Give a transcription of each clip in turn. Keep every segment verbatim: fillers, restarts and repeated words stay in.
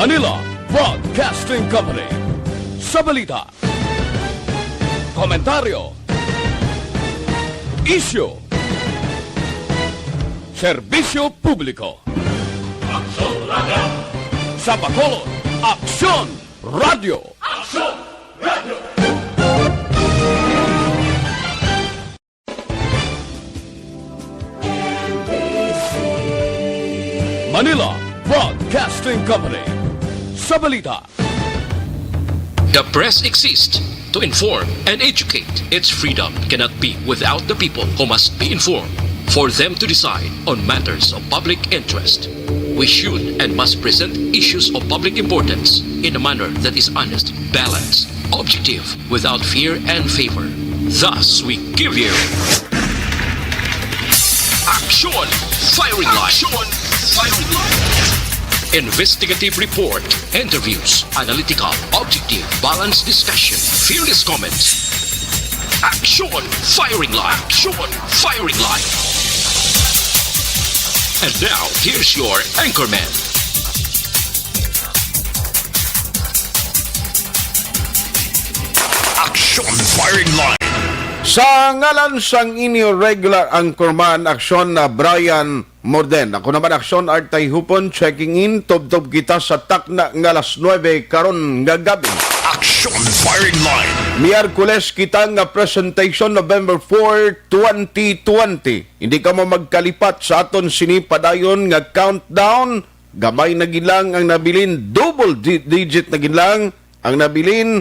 Manila Broadcasting Company. Sa balita, komentaryo, isyu, serbisyo publiko. Aksyon Radio. Sa Bacolod, Aksyon Radio. Aksyon Radio. Manila Broadcasting Company. Sa balita, the press exists to inform and educate. Its freedom cannot be without the people, who must be informed for them to decide on matters of public interest. We should and must present issues of public importance in a manner that is honest, balanced, objective, without fear and favor. Thus, we give you Aksyon Firing Line. Aksyon Firing Line. Investigative report, interviews, analytical, objective, balanced discussion, fearless comments. Aksyon Firing Line. Aksyon Firing Line. And now, here's your anchorman. Aksyon Firing Line. Sa ngalan sang inyo regular anchorman, Aksyon na Brian Morden. Ako naman, Aksyon Art Tayhupon, checking in. Tubtob kita sa takna nga alas nuebe karon nga gabi. Aksyon Firing Line. Miyerkules kita nga presentation, November four, twenty twenty. Hindi kamo magkalipat sa aton sini padayon nga countdown. Gamay na gid lang ang nabilin, double di-, digit na gid lang ang nabilin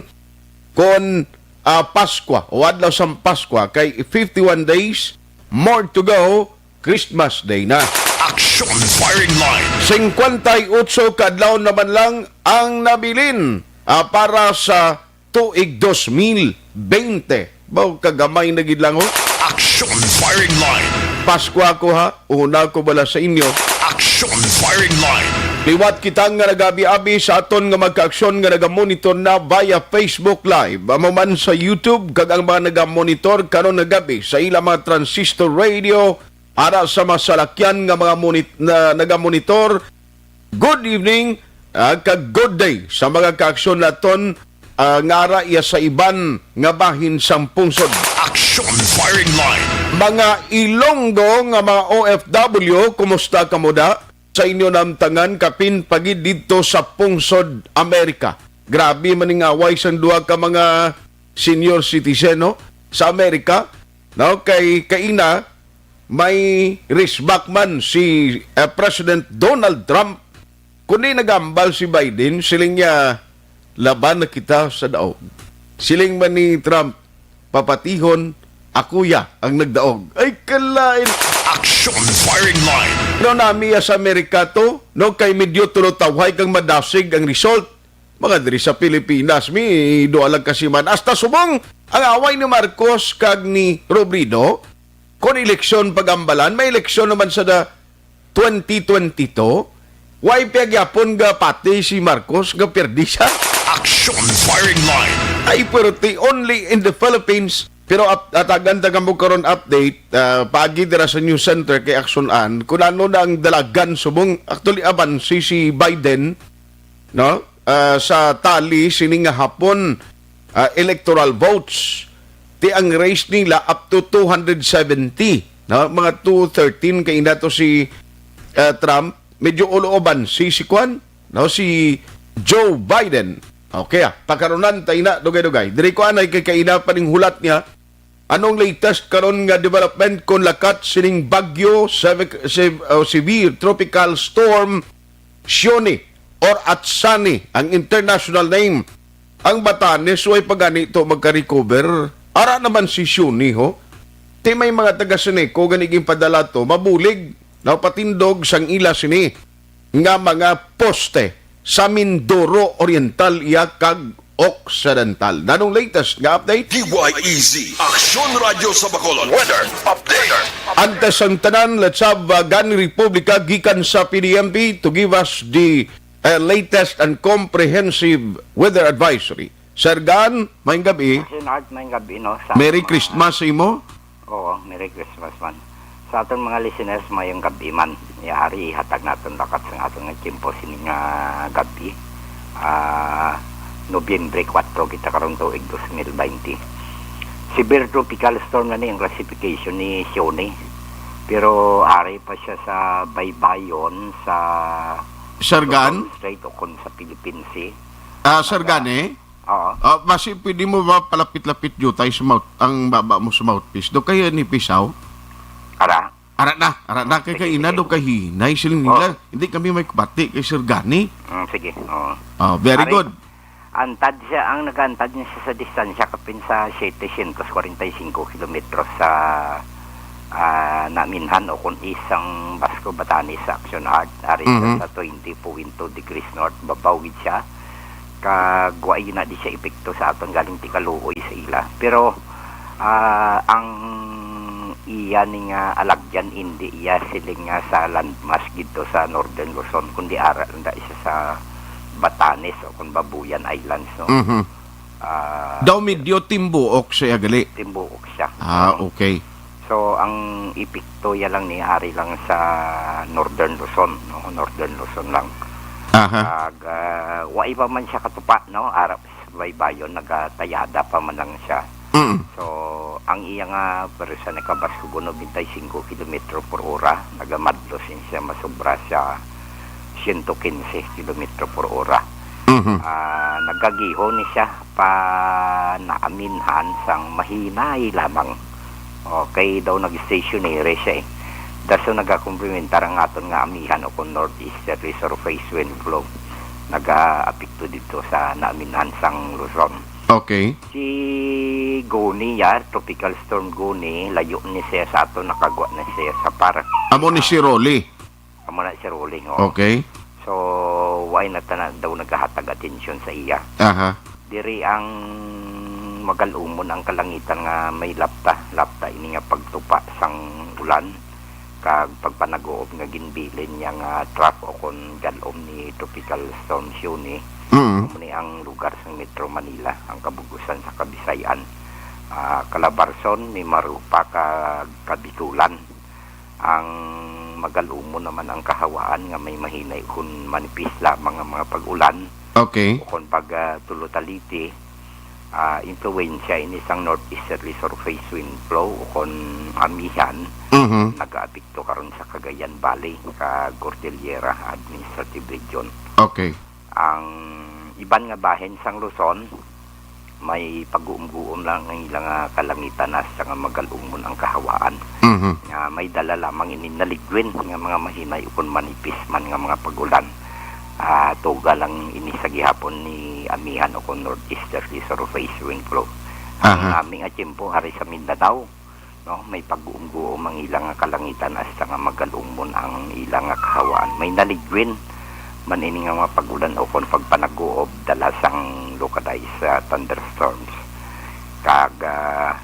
kon, ah, Paskwa o adlaw sang Paskwa, kay fifty-one days more to go, Christmas Day na. Aksyon Firing Line. Singkwenta y otso ka adlaw naman lang ang nabilin, ah, para sa tuig dos mil bente. Baw kagamay na gid lang, ho. Aksyon Firing Line. Paskwa ko, ha. Una ko bala sa inyo. Aksyon Firing Line. Liwat kita nga nagabi-abi sa aton nga magkaaksyon nga nagamonitor na via Facebook Live, amo man sa YouTube, kag ang mga nagamonitor karon nga gabi sa ilang mga transistor radio, ara sa masalakyan nga mga monit-, na nagamonitor. Good evening, ah, kag good day sa mga kaaksyon naton, ah, nga ara iya sa iban nga bahin sang pungsod. Aksyon Firing Line. Mga Ilonggo nga mga O F W, kumusta kamo da? Sa inyo namtangan, kapin pa gid didto sa pungsod Amerika. Grabe man ning away sang duha ka mga senior citizen, no? Sa Amerika, no? Kay kaina, may resback man si, eh, President Donald Trump, kundi nagambal si Biden, siling niya, "Laban na kita sa daog." Siling man ni Trump, "Papatihon, ako ya ang nagdaog." Ay, kalain. Action Firing Line. No, nami ya sa Amerika to, no, kay medyo tulotawhay kang madasig ang result. Mga diri sa Pilipinas, mi, duha lang ka siman. Hasta subong, ang away ni Marcos kag ni Robredo, kon eleksyon pagambalan, may eleksyon naman sa da twenty twenty-two. Way pa gyapon gapati si Marcos nga pirdi siya. Action Firing Line. Ay, pero ti only in the Philippines. Pero ap-, atagan ta kamo karon update, ah, paagi dira sa news center kay Action An, kung ano na ang dalagan subong, actually, abansi si Biden, no? Ah, sa tally sini nga hapon, ah, electoral votes, ti ang race nila up to two hundred seventy, no? Mga two thirteen kay ina to si, ah, Trump, medyo ulo-uban si, si kwan, no? Si Joe Biden. Okay, ah, pakarunan ta ina, dugay-dugay. Diri ko anay kay kaina pa ning hulat niya. Anong latest karon nga development kon lakat sining bagyo, sev-, sev-, oh, severe tropical storm Sione or Atsani ang international name? Ang Batanes way pa gani to magka-recover. Ara naman si Sione, ho. Ti may mga taga Seneco gani ginpadala to, mabulig, napatindog sang ila sini nga mga poste sa Mindoro Oriental iya kag Occidental. Nanong latest nga update? D Y E Z, Aksyon Radyo sa Bacolod. Weather update. Antes ang tanan, let's have, uh, Gan Republica gikan sa P D M P to give us the, uh, latest and comprehensive weather advisory. Sir Gan, maayong gabi. Sir Art, maayong gabi, no, sa Merry mga Christmas sa imo. Oo, Merry Christmas man. Sa aton mga listeners, maayong gabi man. Yari, ihatag naton lakat sa aton nga tiyempo sini nga gabi. Ah, Nobyembre kuwatro kita karon, tuig dos mil baynte. Severe tropical storm na ni ang classification ni Sione. Pero ari pa siya sa baybayon sa Sargan? Luzon Strait o kon sa Philippine Sea. Ah, Sargan, eh? Oo. Ah, basi pwede mo ba palapit-lapit jutay sa mouth, ang baba mo sa mouthpiece? Do kaya ni pisaw? Ara? Ara na, ara na, kay Sige, kaina sige. do kahinay siling nila. Oh. Hindi kami may kubati kay Sir Gani. Mm, sige, oo. Ah, very Ari, good. Antad siya, ang nagantad niya siya sa distansya kapin sa setecientos kwarenta y cinco kilometros sa, ah, Naminhan o kung isang Basco Batanes sa Action Heart, ari siya Mhm. sa twenty point two degrees north, babaw gid siya. Kag wa gina di siya epekto sa aton galing tikaluoy sa ila. Pero, ah, ang iya ni nga alagyan, indi iya siling nga sa landmass didto sa Northern Luzon, kundi ara lang da siya sa Batanes o kung Babuyan Islands, no? Mhm. Ah, Daw medyo timbuok siya gali. Timbuok siya. Ah, Oo. okay. So, ang epekto ya lang ni ari lang sa Northern Luzon, no? Northern Luzon lang. Aha. Kag, ah, wa pa man siya katupa, no? Arap sa baybayon, nagatayada pa man lang siya. Mm. So, ang iya nga pwersa nakabaskugon, noventa y cinco kilometro por ora, nagamadlos siya, masobra sa siyento kinse kilometro por ora. Mhm. Ah, nagagiho ni siya pa Naminhan sang mahinay lamang. Okay, daw nag-stationary siya, eh. Daso nagakomplementar ang aton nga amihan o kung northeasterly surface wind flow. Nagaapekto dito sa Naminhan sang Luzon. Okay. Si Goni, ya, Tropical Storm Goni, layo ni siya sa aton, nakagwa na siya sa par. Amo ni si Rolly. Amo na si Rolly, oo. Okay. So, why na tana daw nagahatag atensyon sa iya? Aha. Diri ang magalumon ang kalangitan nga may lapta, lapta ini nga pagtupa sang ulan, kag pagpanaguob nga ginbilin niya nga trough o kon galom ni Tropical Storm Sione. Mm. Amo ni ang lugar sang Metro Manila, ang kabug-usan sa Kabisayan, ah, Calabarzon, Mimaropa, kag Kabitulan. Ang magalumon naman ang kahawaan nga may mahinay kon manipis lamang nga mga pag-ulan. Okay. O kon pag, ah, tulo taliti, ah, impluwensya ini sang northeasterly surface wind flow o kon amihan, Mhm. nagaapekto karon sa Cagayan Valley, sa Cordillera Administrative Region. Okay. Ang iban nga bahin sang Luzon, may paguom-guom lang ang ilang, ah, kalangitan, hasta nga magalumon ang kahawaan. Mhm. Nga may dala lamang ini naligwin nga mga mahinay ukon manipis man nga mga pag-ulan. Ah, tuga lang ini sa gihapon ni amihan ukon northeasterly surface wind flow. Ang Aha. nami nga tiyempo hari sa Mindanao, no, may pag-uumguom ang ilang nga kalangitan hasta nga magalumon ang ilang nga kahawaan. May naligwin man ini nga mga pag-ulan o kon pagpanaguob dala sang localized, ah, thunderstorms. Kag, ah,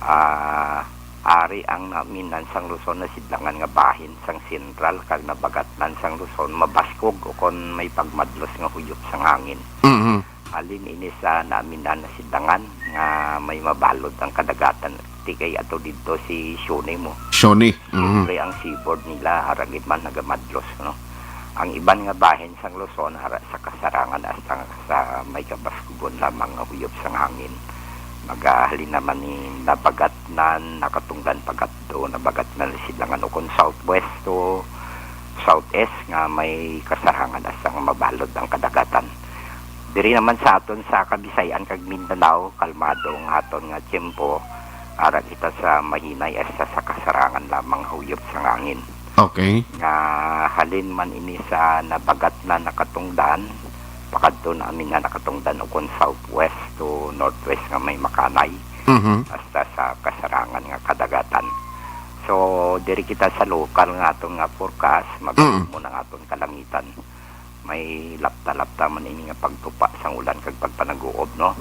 ah, ari ang Naminhan sang Luzon, nasidlangan nga bahin sang sentral kag nabagatnan sang Luzon mabaskog o kon may pagmadlos nga huyop sang hangin. Mhm. Halin ini sa Naminhan, nasidlangan nga may mabalod ang kadagatan. Ti kay ato didto si Sione mo. Sione. Mhm. Siyempre, ang seaboard nila, ara gid man nagamadlos, no? Ang iban nga bahin sang Luzon, ara sa kasarangan hasta sa may kabaskugon lamang nga huyop sang hangin. Magahalin naman ni nabagatnan, nakatungdan pagatdo, nabagatnan, nasidlangan, o kon southwest to southeast nga may kasarangan hasta nga mabalod ang kadagatan. Diri naman sa aton sa Kabisayan kag Mindanao, kalmado ang aton nga tiyempo, ara kita sa mahinay hasta sa kasarangan lamang huyop sang hangin. Okay. Nga halin man ini sa nabagatnan, nakatungdan, pakadto na amin nga nakatungdan o kon southwest to northwest nga may makanay, Mhm. hasta sa kasarangan nga kadagatan. So, diri kita sa lokal nga aton nga forecast, Mm. magalumon ang aton kalangitan. May lapta-lapta man ini nga pagtupa sang ulan kag pagpanaguob, no?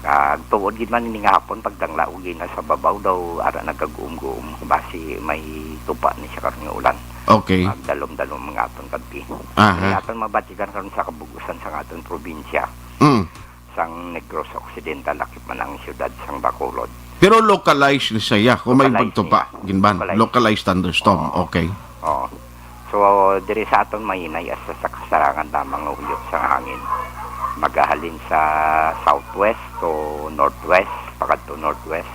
Kag tuod gid man ini nga hapon, pagdangla og ina sa babaw daw, ara nagkaguom-guom, basi may tupa ni siya karon nga ulan. Okay. Magdalom-dalom ang aton kadti. Aha. Ini aton mabatikan karon sa kabug-usan sang aton probinsya, Mm. sang Negros Occidental, lakip man ang siyudad sang Bacolod. Pero localized ni siya, kung may Localized pagtupa, niya. Ginban. Localized. Localized thunderstorm, Oo. okay. Oo. So, diri sa aton mahinay hasta sa kasarangan Lamang nga huyop sang hangin. Magahalin sa southwest to northwest, pakadto northwest,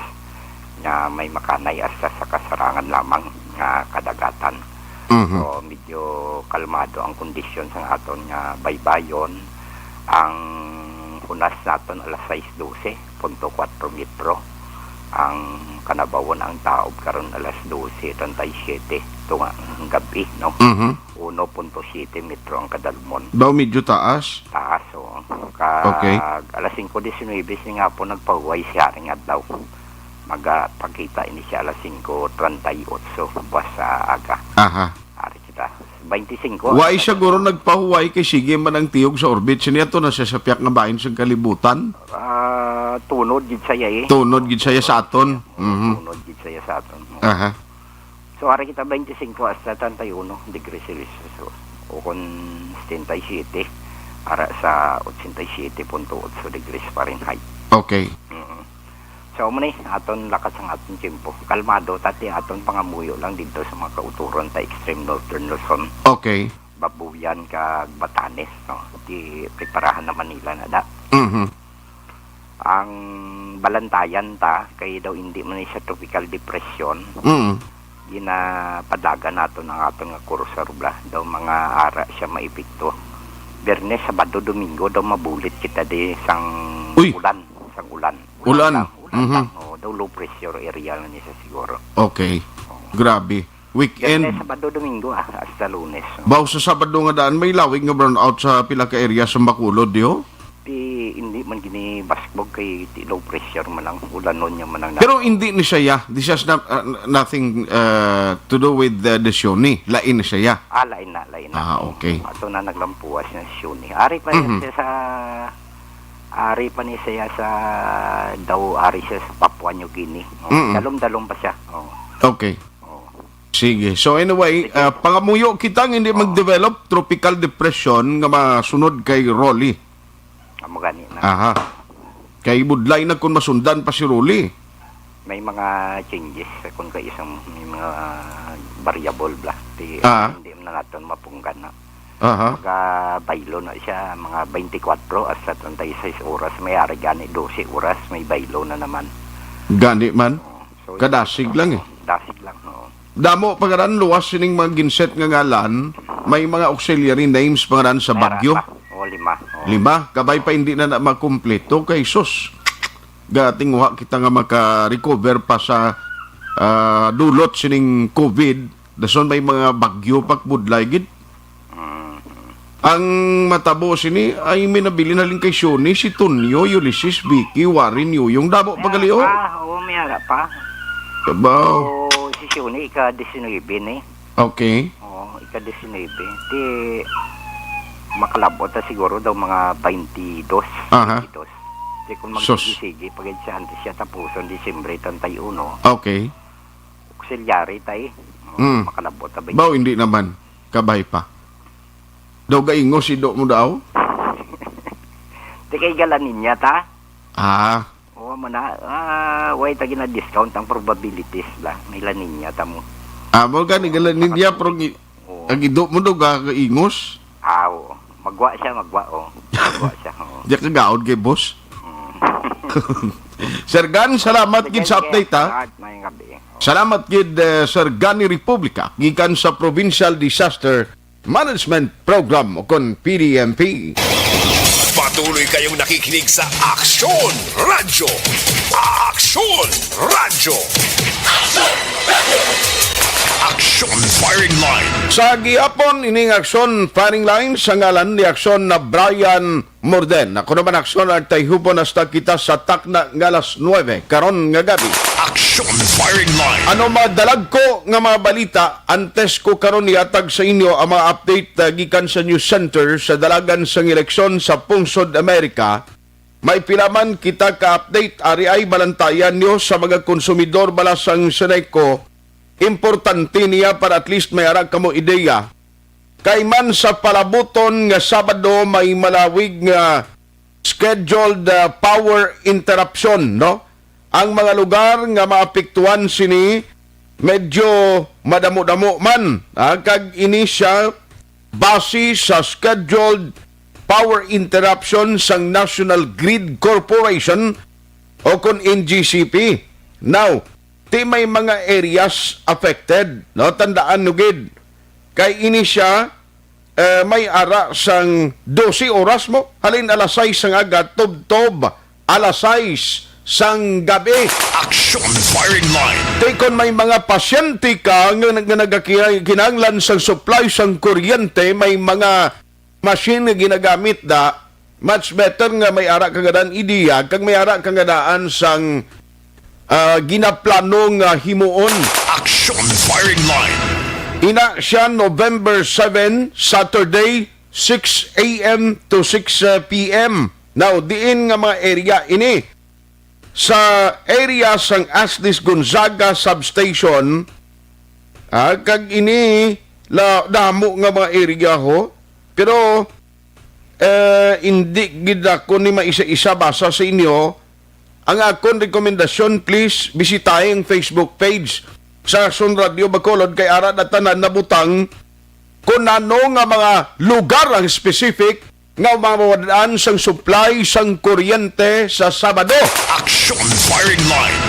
nga may makanay hasta sa kasarangan lamang nga kadagatan. Mhm. So, medyo kalmado ang kondisyon sang aton nga baybayon. Ang hunas naton alas sais dose punto kuwatro metro. Ang kanabawon ang taob karon alas dose treinta y siete tunga ang gab-i, no? Mhm. Uno punto siyete metro ang kadalumon. Daw medyo taas? Taas, oo. Kag Okay. alas singko diecinuebe sini nga po nagpahuway si Haring Adlaw. Magapakita ini siya alas singko treinta y ocho buwas sa aga. Aha. Ari kita. Twenty-cinco. Why siya guro nagpahuway kay sige man ang tiyog sa orbit? Sini ato na siya sa piyak nga bahin sa kalibutan? Ah, tunod gid saya eh. Tunod gid saya sa aton. Mhm. Tunod gid saya sa aton. Aha. So, ari kita twenty-cinco hasta treinta y uno degrees Celsius. So, o kung setenta y siete, ara sa ochenta y siete punto ocho degrees Fahrenheit. Okay. Mm. So, amo ni aton lakat sang aton tiyempo. Kalmado, tati aton pangamuyo lang dito sa mga kauturan ta extreme northern Luzon. Okay. Babuyan kag Batanes, no? Di preparahan na Manila na da. Mhm. Ang balantayan ta, kay daw hindi man ni siya tropical depression, Mm. ginapadlagan naton ang aton nga kursor bla. Daw mga ara siya maepekto. Biyernes, Sabado, Domingo daw mabulit kita di sang Uy. ulan, sang ulan. Ulan. Ulan lang, ulan Mhm. lang. Oh, daw low pressure area lang ni siya siguro. Okay. Oh. Grabe. Weekend. Biyernes, Sabado, Domingo, ah, hasta Lunes, no? Baw sa Sabado nga daan, may lawig nga brownout sa pila ka area sa Bacolod, di ho? Di, hindi man gini basgbog kay di low pressure man lang, ulanon niya man ang Pero na- hindi ni siya, this has not, uh, nothing, uh, to do with the, the Sioni. Lain ni siya. Ah, lain na, lain na. Ah, okay. Ato na naglampuas na si Sioni. Ari pa Mhm. siya sa, ari pa ni siya sa, daw ari siya sa Papua New Guinea. Oh, Mm-mm. dalom-dalom pa siya. Oh. Okay. Oh. Sige. So anyway, Sige. ah, pangamuyo kita nga hindi Oh. mag-develop tropical depression nga masunod kay Rolly. Amo gani na. Aha. Kay budlay na kung masundan pa si Rolly. May mga changes sa kung kay isang may mga variable bla. Di, Ah. hindi man naton mapunggan na. Aha. Magabaylo na siya, mga twenty-four hasta treinta y seis oras. May ari gani, doce oras, may baylo na naman. Gani man? Oo. So, Kadasig lang eh. Dasig lang, oo. Damo pa nga ran, luwas sining mga ginset nga ngalan, may mga auxiliary names pa nga ran sa Meron Baguio. pa. O, lima. O. Lima, kabay pa hindi na na makumpleto kay sus. Gatinguha kita nga maka-recover pa sa, ah, dulot sining covid. Dason may mga bagyo pa budlay gid. Mm. Ang matabo sini ay may nabilin halin kay Shoni, si Tonyo, Ulysses, Vicky, Warren, Yuyong, damo pa gali, oh. Ah, oo, may ara pa. Kabaw. So, si Shoni, ika-diecinuebe ni. Okay. Oo, ika-diecinuebe. Di, makalabot na siguro daw mga twenty-two, Aha. twenty-two. Di kung Sus. magsigi-sige, pagid siya, antes siya tapuson, Disyembre treinta y uno. Okay. Auxiliary, tay. Oo, Mm. makalabot na ba yun? Baw, hindi naman. Kabay pa. Daw gaingos, ido mo daw? Di kay gala ninya, ta? Ah. Oo, man na. Ah, way ta gina-discount ang probabilities la. May La Niña ta mo. Ah, mo gani, gala ninya, pero gi-, Oo. ang ido mo daw, ga-, gaingos? Ah, oo. Magwa siya, magwa, oh. Magwa siya, oo. Di ka gaon kay boss? Mm. Sir Gan, salamat Sige, gid sa sige. update, ha? Salamat, mayong gabi. Salamat gid, eh, Sir Gani Republica, gikan sa Provincial Disaster Management Program o kon P D M P. Patuloy kayong nakikinig sa Aksyon Radyo. Aksyon Radyo. Aksyon Firing Line. Sa gihapon, ining Aksyon Firing Line sa ngalan ni Aksyon na Brian Morden. Ako naman, Aksyon Artay Hubon, hasta kita sa takna nga alas nuebe karon nga gabi. Aksyon Firing Line. Ano mga dalagko nga mga balita, antes ko karon ihatag sa inyo ang mga update, ah, gikan sa News Center sa dalagan sang eleksyon sa Pungsod Amerika. May pila man kita ka update, ari ay balantayan nyo sa mga konsumidor bala sang Seneco. Importante niya para at least may ara kamo ideya. Kay man sa palabuton nga Sabado, may malawig nga scheduled, ah, power interruption, no? Ang mga lugar nga maapektuhan sini medyo madamo-damo man, ah, kag ini siya base sa scheduled power interruption sang National Grid Corporation o kon N G C P. Now, ti may mga areas affected, no? Tandaan nyo gid, kay ini siya, eh, may ara sang dose oras mo, halin alas sais sang aga tubtob alas sais sang gabi. Action Firing Line. Ti kon may mga pasyente ka nga, nga nagakinahanglan sang supply sang kuryente, may mga machine nga ginagamit da, much better nga may ara ka nga daan ideya kag may ara ka nga daan sang, ah, ginaplano nga himuon. Action Firing Line. Ina siya, November seven, Saturday, six a m to six p m. Now, diin nga mga area ini? Sa area sang Aslis Gonzaga Substation, ah, kag ini la, damo nga mga area ho, pero, eh, hindi gid ako ni maisa-isa basa sa inyo. Ang akon rekomendasyon, please bisitahi ang Facebook page sa Aksyon Radio Bacolod, kay ara na tanan nabutang kung ano nga mga lugar ang specific nga mawad-an sang supply sang kuryente sa Sabado. Action Firing Line.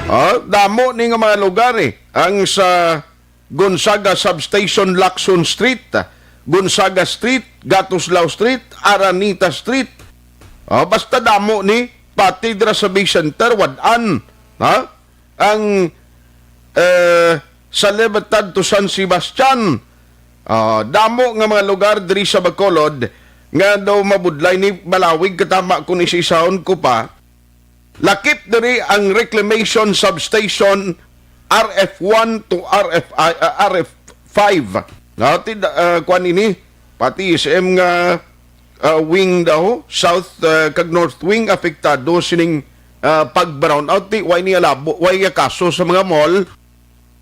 Ah, damo ni nga mga lugar, eh. Ang sa Gonzaga Substation, Lacson Street, Gonzaga Street, Gatuslao Street, Araneta Street. Ah, basta damo ni, pati dira sa Bay Center, wad-an. Ha? Ang, eh, sa Libertad to San Sebastian, ah, damo nga mga lugar diri sa Bacolod nga daw mabudlay ni, malawig katama kung isa-isahon ko pa. Lakip diri ang reclamation substation R F one to R F I, ah, R F five. Nga, ti-, ah, kwan ini, pati S M nga, ah, wing daw, South, ah, kag North Wing apektado sining, ah, pag-brownout. Ti, way niya labo, way niya kaso sa mga mall.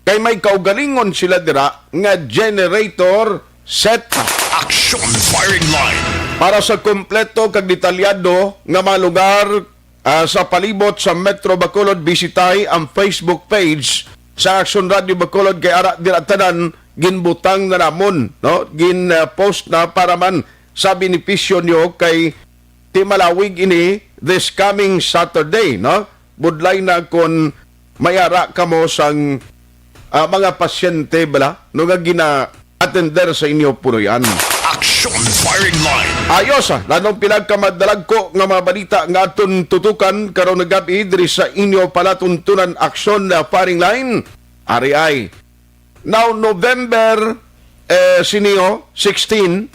Kay may kaugalingon sila dira nga generator set. Action Firing Line. Para sa kompleto kag detalyado nga mga lugar, ah, sa palibot sa Metro Bacolod, bisitahi ang Facebook page sa Action Radio Bacolod, kay ara dira tanan ginbutang na namon, no? Gin, ah, post na para man sa benepisyo nyo, kay ti malawig ini this coming Saturday, no? Budlay na kon may ara kamo sang, ah, mga pasyente bala, no, nga gina-atender sa inyo puloy-an. Action Firing Line. Ayos, ah, nanong pinagkamadalagko nga mga balita nga aton tutukan karon nga gab-i diri sa inyo palatuntunan Action, ah, Firing Line. Ari ay. Now, November, eh, sini, oh, sixteen,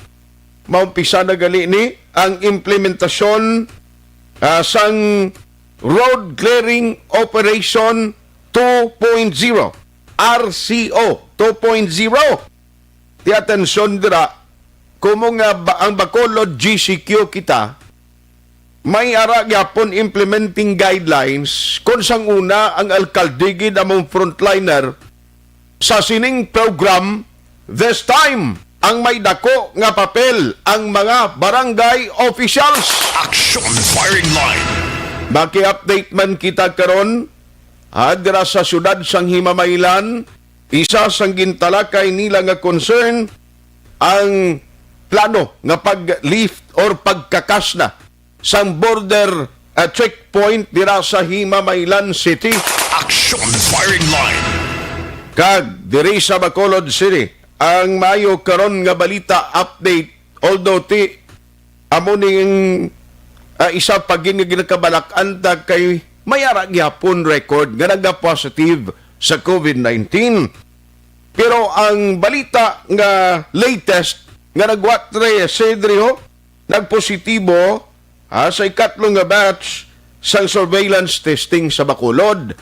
maumpisa na gali ni ang implementasyon, ah, sang Road Clearing Operation two point zero, R C O two point zero. Ti atensyon dira, kumo nga ba, ang Bacolod G C Q kita, may ara gyapon implementing guidelines kon sang una ang alkalde gid among frontliner sa sining program. This time, ang may dako nga papel ang mga barangay officials. Action Firing Line. Maki-update man kita karon, ah, dira sa siyudad sang Himamaylan, isa sang gintalakay nila nga concern ang plano nga pag-lift or pagkakas na sang border, ah, checkpoint dira sa Himamaylan City. Action Firing Line. Kag diri sa Bacolod City, ang maayo karon nga balita update, although ti amo ning, ah, isa pa gid nga ginakabalak-an ta kay may ara gyapon record nga naga-positive sa COVID nineteen. Pero ang balita nga latest nga nagwa trese diri, ho, nagpositibo, ha, sa ikatlo nga batch sang surveillance testing sa Bacolod.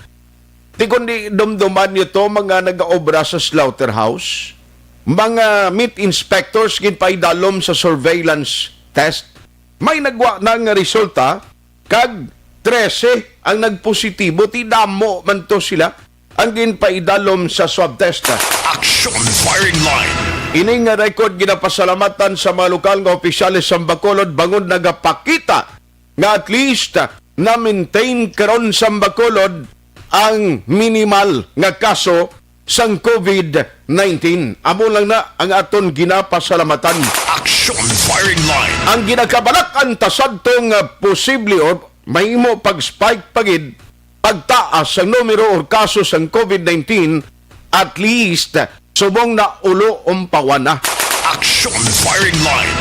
Ti kundi dumduman niyo to, mga nagaobra sa slaughterhouse, mga meat inspectors ginpaidalom sa surveillance test. May nagwa na nga resulta, kag trese ang nagpositibo, ti damo man to sila ang ginpaidalom sa swab test. Action Firing Line. Ini nga record ginapasalamatan sa mga lokal nga opisyales sa Bacolod bangod nagapakita nga at least na-maintain karon sa Bacolod ang minimal nga kaso sang COVID nineteen. Amo lang na ang aton ginapasalamatan. Action Firing Line. Ang ginakabalak-an ta sadto nga posible o mahimo pag-spike pa gid, pagtaas sang numero or kaso sang COVID nineteen, at least subong na ulo umpawan na. Action Firing Line.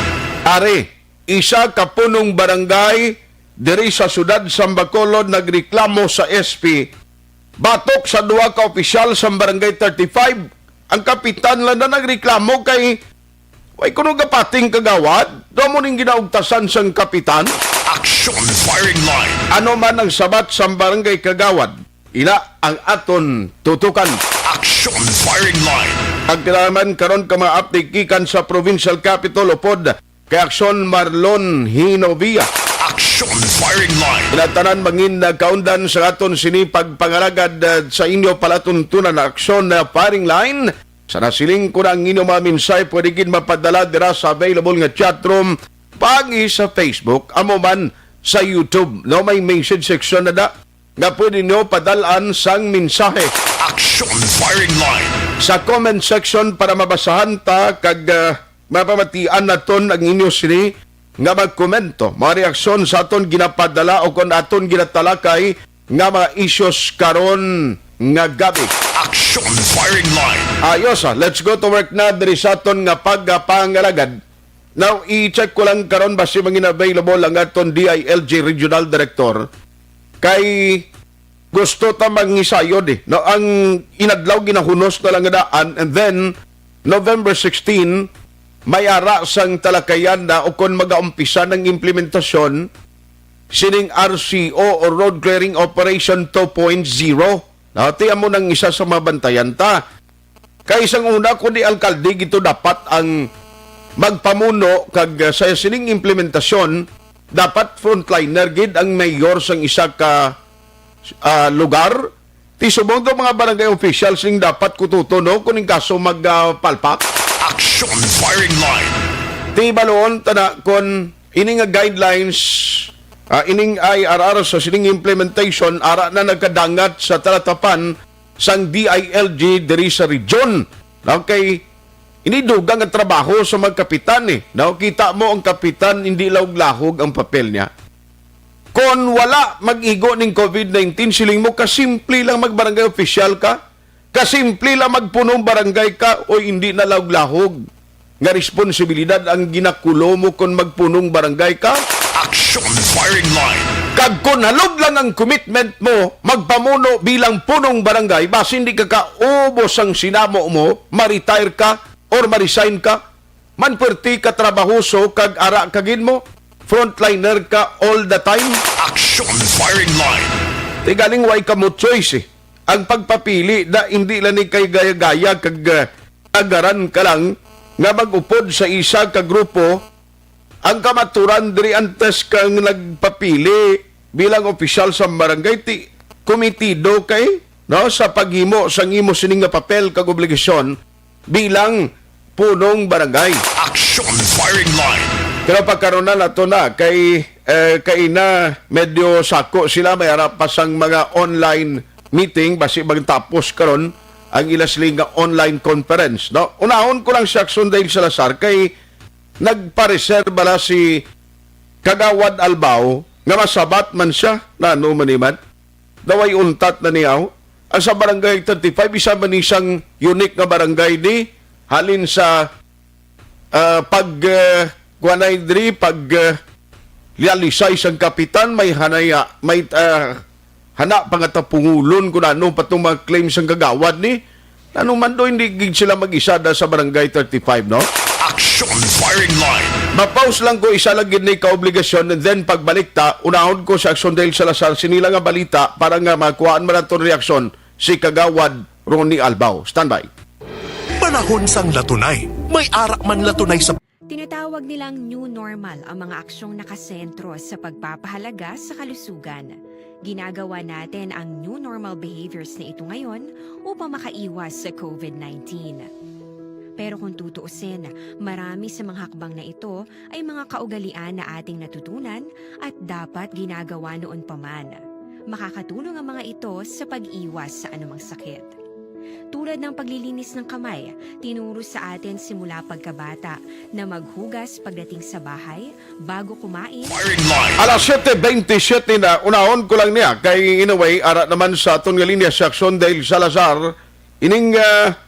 Ari, isa ka punong barangay diri sa siyudad sa Bacolod nagreklamo sa S P batok sa duha ka opisyal sa Barangay thirty-five. Ang kapitan lang na nagreklamo kay way kuno gapating kagawad. Daw mo ning ginaugtasan sang kapitan. Action Firing Line. Ano man ang sabat sa barangay kagawad, ila ang aton tutukan. Action Firing Line. Pagkailangan karon ka mga update gikan sa provincial capital upod kay Aksyon Marlon Hinovia. Action Firing Line. Kinatanan mangin nagkaundan sa aton sini pagpangalagad, uh, sa inyo palatuntunan na Aksyon na Firing Line. Sa nasiling ko na ang inyo mga mensahe, pwede gid mapadala dira sa available nga chat room, pagi sa Facebook, amo man sa YouTube. No, may message section na da nga pwede nyo padalaan sang mensahe. Action Firing Line. Sa comment section para mabasahan ta kag, ah, mapamatian naton ang inyo sini nga magkomento, mga reaksyon sa aton ginapadala o kon aton ginatalakay nga mga issues karon nga gabi. Action Firing Line. Ayos, ah. Let's go to work na diri sa aton nga pagpangalagad. Now, i-check ko lang karon basi mangin available ang aton D I L G Regional Director. Kay gusto ta mangisayod, eh. No, ang inadlaw ginahunos na lang nga daan, and then November sixteen, may ara sang talakayan na ukon magaumpisa ng implementasyon sining R C O o Road Clearing Operation two point zero. No, ti amo nang isa sa mabantayan ta. Kay sang una, kundi alkalde gito dapat ang magpamuno kag, uh, sa sining implementasyon, dapat frontliner gid ang mayor sang isa ka, ah, lugar. Ti subong to mga barangay officials ning dapat kututo, no, kung ning kaso mag, ah, palpak. Action Firing Line. Ti baloon ta na kon ini nga guidelines, ah, ining I R R sa sining implementation ara na nagkadangat sa talatapan sang D I L G diri sa region. Okay, ini dugang ang trabaho sa mga kapitan, eh. Now, kita mo ang kapitan, hindi lahog-lahog ang papel niya. Kon wala mag-igo ning COVID nineteen, siling mo, kasimple lang magbarangay official ka, kasimple lang magpunong barangay ka, o hindi na lahog-lahog nga responsibilidad ang ginakulo mo kon magpunong barangay ka? Action Firing Line. Kag kon halog lang ang commitment mo, magpamuno bilang punong barangay, basi hindi ka kaubos ang sinamo mo, ma-retire ka or ma-resign ka, man perti ka trabahoso kag ara ka gid mo, frontliner ka all the time. Action Firing Line. Ti galing way ka mo choice, eh. Ang pagpapili na hindi lang ni kay gaya-gaya kag, ah, agaran ka lang nga mag-upod sa isa ka grupo. Ang kamaturan diri, antes kang nagpapili bilang opisyal sa barangay, ti komitido kay, no, sa paghimo sang imo sini nga papel kag obligasyon bilang punong barangay. Action Firing Line. Pero pagkaron na nato na kay, eh, kay na medyo sako sila, may ara pa sang mga online meeting, basi magtapos karon ang ila sila nga online conference, no? Unahon ko lang si Action Dale Salazar kay nagpareserba na si Kagawad Albao nga masabat man siya, na ano man iman. Daway untat na niya, oh. Ang sa Barangay thirty-five, isa man ni siyang unique nga barangay ni, halin sa, ah, pag, ah, kuanay diri, pag, ah, realisay sang kapitan, may hanaya, may, ah, hana pa nga tapungulon kung ano pa tong mga claims sang kagawad ni. Ano man do, hindi gid sila mag-isa da sa Barangay thirty-five, no? Action Firing Line. Ma-pause lang ko, isa lang gid ni kaobligasyon, and then pagbalik ta, unahon ko sa Action Dale Salazar, sinila nga balita para nga makuhaan man aton reaksyon si Kagawad Ronnie Albao. Standby. Panahon sang latunay. May ara man latunay sa Tinatawag nilang new normal ang mga aksyong nakasentro sa pagpapahalaga sa kalusugan. Ginagawa natin ang new normal behaviors na ito ngayon upang makaiwas sa COVID nineteen. Pero kung tutuusin, marami sa mga hakbang na ito ay mga kaugalian na ating natutunan at dapat ginagawa noon pa man. Makakatulong ang mga ito sa pag-iwas sa anumang sakit. Tulad ng paglilinis ng kamay, tinuro sa atin simula pagkabata na maghugas pagdating sa bahay, bago kumain. Alas siyete twenty-seven na, unahon ko lang niya kay in a way, ara naman sa aton nga linya si Action Dale Salazar, ining ah,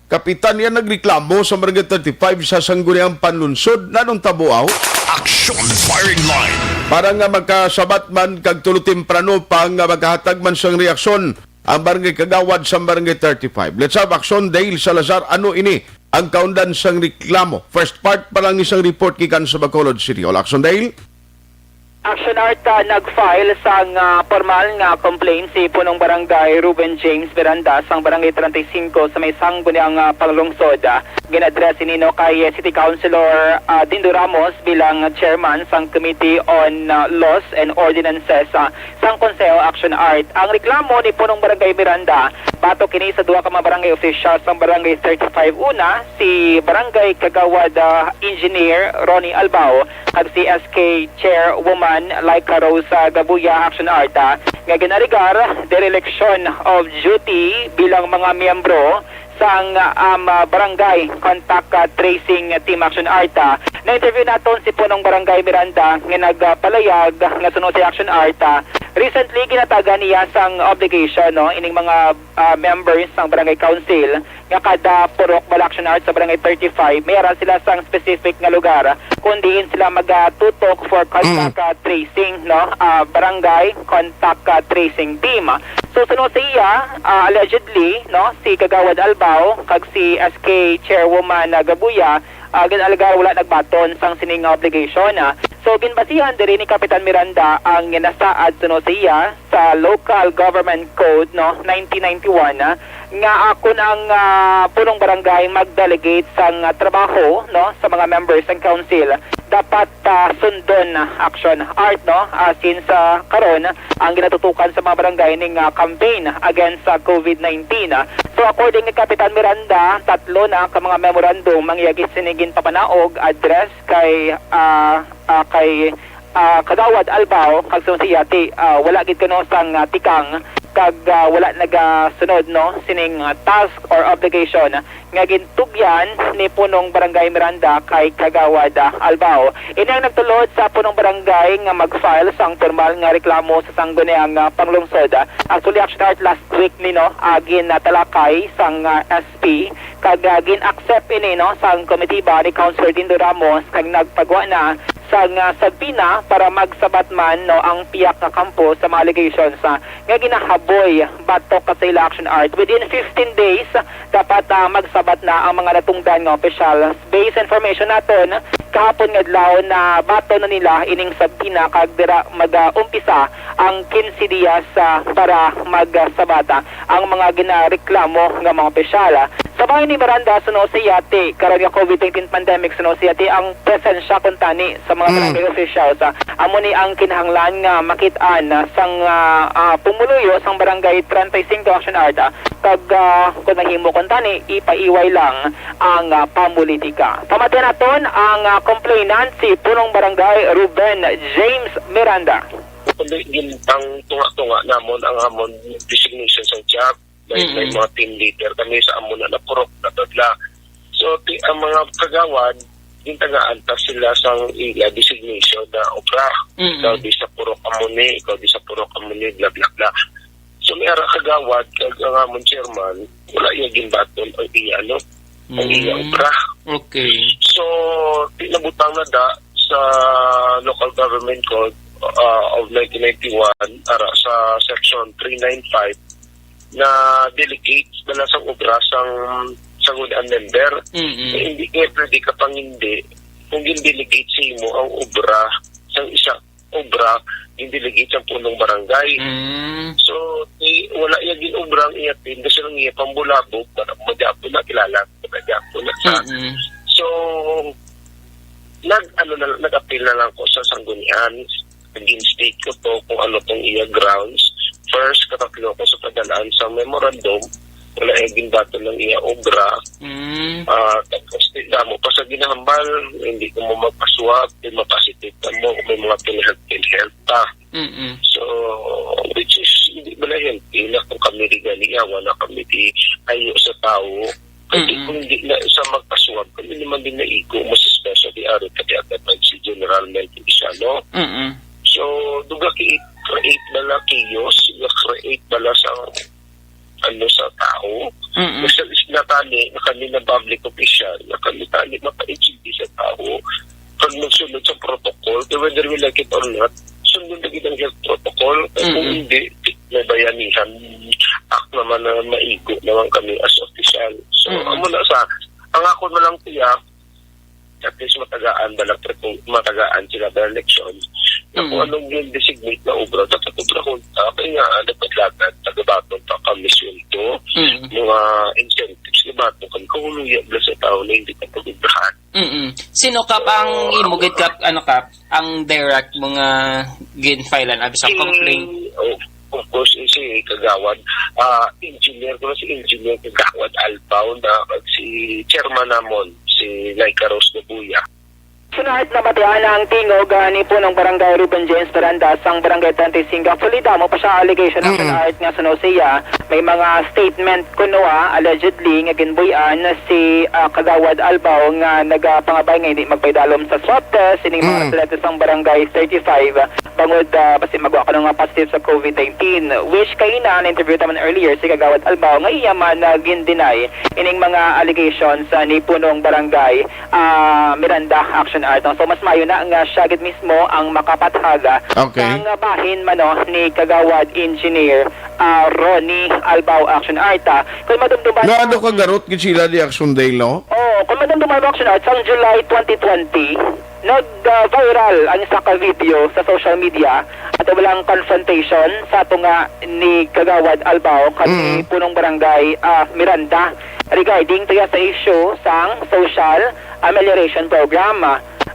kapitan niya nagreklamo sa Barangay thirty-five sa Sangguniang Panlunsod. Nanong tabuaw? Action Firing Line. Para nga makasabat man kag tulo temprano pa nga makahatag man sang reaksyon ang barangay kagawad sa Barangay thirty-five. Let's have Action Dale Salazar. Ano ini ang kaundan sang reklamo? First part pa lang ni sang report gikan sa Bacolod City Hall. Action Dale? Action Art uh, nag-file sang uh, formal nga complaint si Punong Barangay Ruben James Miranda sang Barangay thirty-five sa may Sangguniang uh, Panglungsod. Uh, gin-address ini no kay City Councilor uh, Dindo Ramos bilang chairman sang Committee on uh, Laws and Ordinances uh, sang Konseho Action Art. Ang reklamo ni Punong Barangay Miranda batok kini sa duha ka mga barangay officials sang Barangay thirty-five una, si Barangay Kagawad uh, Engineer Ronnie Albao kag si S K Chairwoman Laika Rosa Gabuya Action Art ah, nga ginaregar dereliction of duty bilang mga miyembro sang um, ah, Barangay Contact ah, Tracing Team Action Art ah. Na-interview naton si Punong Barangay Miranda nga nagpalayag nga suno sa Action Art ah, recently ginatagan niya sang obligation no ining mga ah, members sang Barangay Council nga kada purok bala Action Art sa Barangay thirty-five, may ara sila sang specific nga lugar kung diin sila magatutok for contact ah, tracing, no? Ah, barangay contact ah, tracing team. So suno sa iya, ah, allegedly, no, si Kagawad Albao kag si S K Chairwoman ah, Gabuya, ah, gin-alegar wala nagbaton sang sining nga obligation. Ah. So ginbasihan diri ni Kapitan Miranda ang nasaad suno sa iya sa Local Government Code no nineteen ninety-one ah, nga ah, kun ang ah, punong barangay mag-delegate sang ah, trabaho no sa mga members sang council, dapat ah, sundon na Action Art no ah, since ah, karon ang ginatutukan sa mga barangay ning ah, campaign against sa COVID nineteen. Ah. So according ni Kapitan Miranda, tatlo na ka mga memorandum ang iya gin-, sini ginpapanaog address kay ah, ah, kay ah, Kagawad Albao kag suno sa iya ti ah, wala gid kuno sang ah, tikang kag ah, wala nagasunod no sining ah, task or obligation nga gintugyan ni Punong Barangay Miranda kay Kagawad ah, Albao. Ini ang nagtulod sa Punong Barangay nga mag-file sang formal nga reklamo sa Sangguniang ah, Panglungsod. Actually, Action Art last week ni no ah, ginatalakay sang ah, S P kag ah, gin-accept ini no sang komitiba ni Councilor Dindo Ramos kag nagpagwa na sang ah, subpoena para magsabat man no ang pihak nga kampo sa mga allegations ah, nga ginahaboy batok sa ila Action Art. Within fifteen days, dapat ah, magsabat na ang mga natungdan nga opisyal. Based sa information naton, kahapon nga adlaw nabaton na nila ining subpoena kag dira mag-umpisa ang quince dias ah, para magsabat ah, ang mga ginareklamo nga mga opisyal. Sa bahin ni Miranda suno sa iya ti karon nga COVID nineteen pandemic suno sa iya ti ang presensya kuntani sa mga barangay officials ah, amo ni ang kinahanglan nga makit-an ah, sang ah, ah, pumuluyo sang Barangay thirty-five Action Art ah, kag ah, kung mahimo kuntani ipaiway lang ang ah, pamolitika. Pamatian naton ang ah, complainant si Punong Barangay Ruben James Miranda. Kundi gintang tunga-tunga namon ang amon designation sa job. May, may mga team leader kami sa amo na napurok na tadla. So ti, ang mga kagawad gintagaan ta sila sang ila designation na obra. Ikaw di sa purok amo ni, ikaw di sa purok amo ni, bla bla bla. So may ara kagawad kag ang amon chairman, wala iya ginbaton ang iya ano, ang iya obra. Okay. So, ti nabutang na da sa Local Government Code uh, of nineteen ninety-one, ara sa Section three nine five, na delegate bala sang obra sang sangguniang member. Mm-mm. Eh, hindi kaya pwede kapangindi kung gin-delegate sa imo ang obra sang isa obra, gin-delegate sang punong barangay. Mm. So, eh, wala iya gin-obra ang iya team kasi lang iya pambulabog, para madyapo na kilala, madyapo na sa. Mm-mm. So, nag ano na, nag-appeal na lang ko sa sanggunian. Nag-instate ko to kung ano tong iya grounds. First, katatlo ko sa padalaan sa memorandum, wala ay ginbaton ng iya obra. Mm. Ah, tapos, di damo pa sa ginahambal, hindi ko mo magpaswab, di mapositive na mo, may mga PhilHealth, PhilHealth pa. Mm-mm. So, which is, hindi ba na healthy na kung kami di ganiya, wala kami di, ay no? Mm-mm. So, duga ki-create bala chaos, duga create bala sa, ano, sa tao. Mm-mm. Sa isla tani, na kami na public official, na kami tani mapa-H D sa tao, kag magsunod sa protocol, kay whether we like it or not, sundon na gid ang health protocol. Kay kung Mm-mm. hindi, may bayanihan act naman na maigo naman kami as official. So, Mm-mm. amo na sa, ang ako na lang, kuya, at least matagaan ba lang, matagaan sila ba election? Na kung Mm. anong yung designate na obra, dapat obra ko. Ah, kaya nga, dapat lahat na tagabaton pa kami sweldo, Mm. mga incentives, gabaton kami. Kung huluya bala sa tao na hindi ka pag-obrahan. Mm-mm. Sino, Kap, ang imo gid, Kap, ano, Kap, ang direct mo nga gin-filean abi sa complaint? Oh, of course, eh, si Kagawad, ah, engineer ko na si Engineer Kagawad Albaw na si chairman namon, si Laika Rose Gabuya. Sunod na matian ang tingog, ah, ni Punong Barangay Ruben James Miranda sang Barangay twenty-five. Actually, damo pa siya allegation ang Mm-mm. Art nga suno siya. May mga statement kuno, ah, allegedly nga ginbuy-an si, ah, Kagawad Albaw nga nagapangabay nga hindi magpaidalom sa swab test ining mga Mm. residente sang Barangay thirty-five, ah, bangod, ah, basi magwa kuno nga positive sa covid nineteen, which kaina na-interview naman earlier si Kagawad Albaw nga iya man, ah, gin-deny ining mga allegations, ah, ni Punong Barangay, ah, Miranda Action Art. So, mas maayo na nga siya gid mismo ang makapathag, ah, Okay. sang bahin man, no, ni Kagawad Engineer, ah, Ronnie Albao Action Art, ah. Kung madumduman Nga mo ano ka garot gid sila di Action Day, no? Oh, kung madumduman mo, Action Art, sang July twenty twenty, nag, ah, viral ang isa ka video sa social media at walang confrontation sa ato nga ni Kagawad Albao kag ni Mm. Punong Barangay, ah, Miranda regarding to sa issue sang social amelioration program.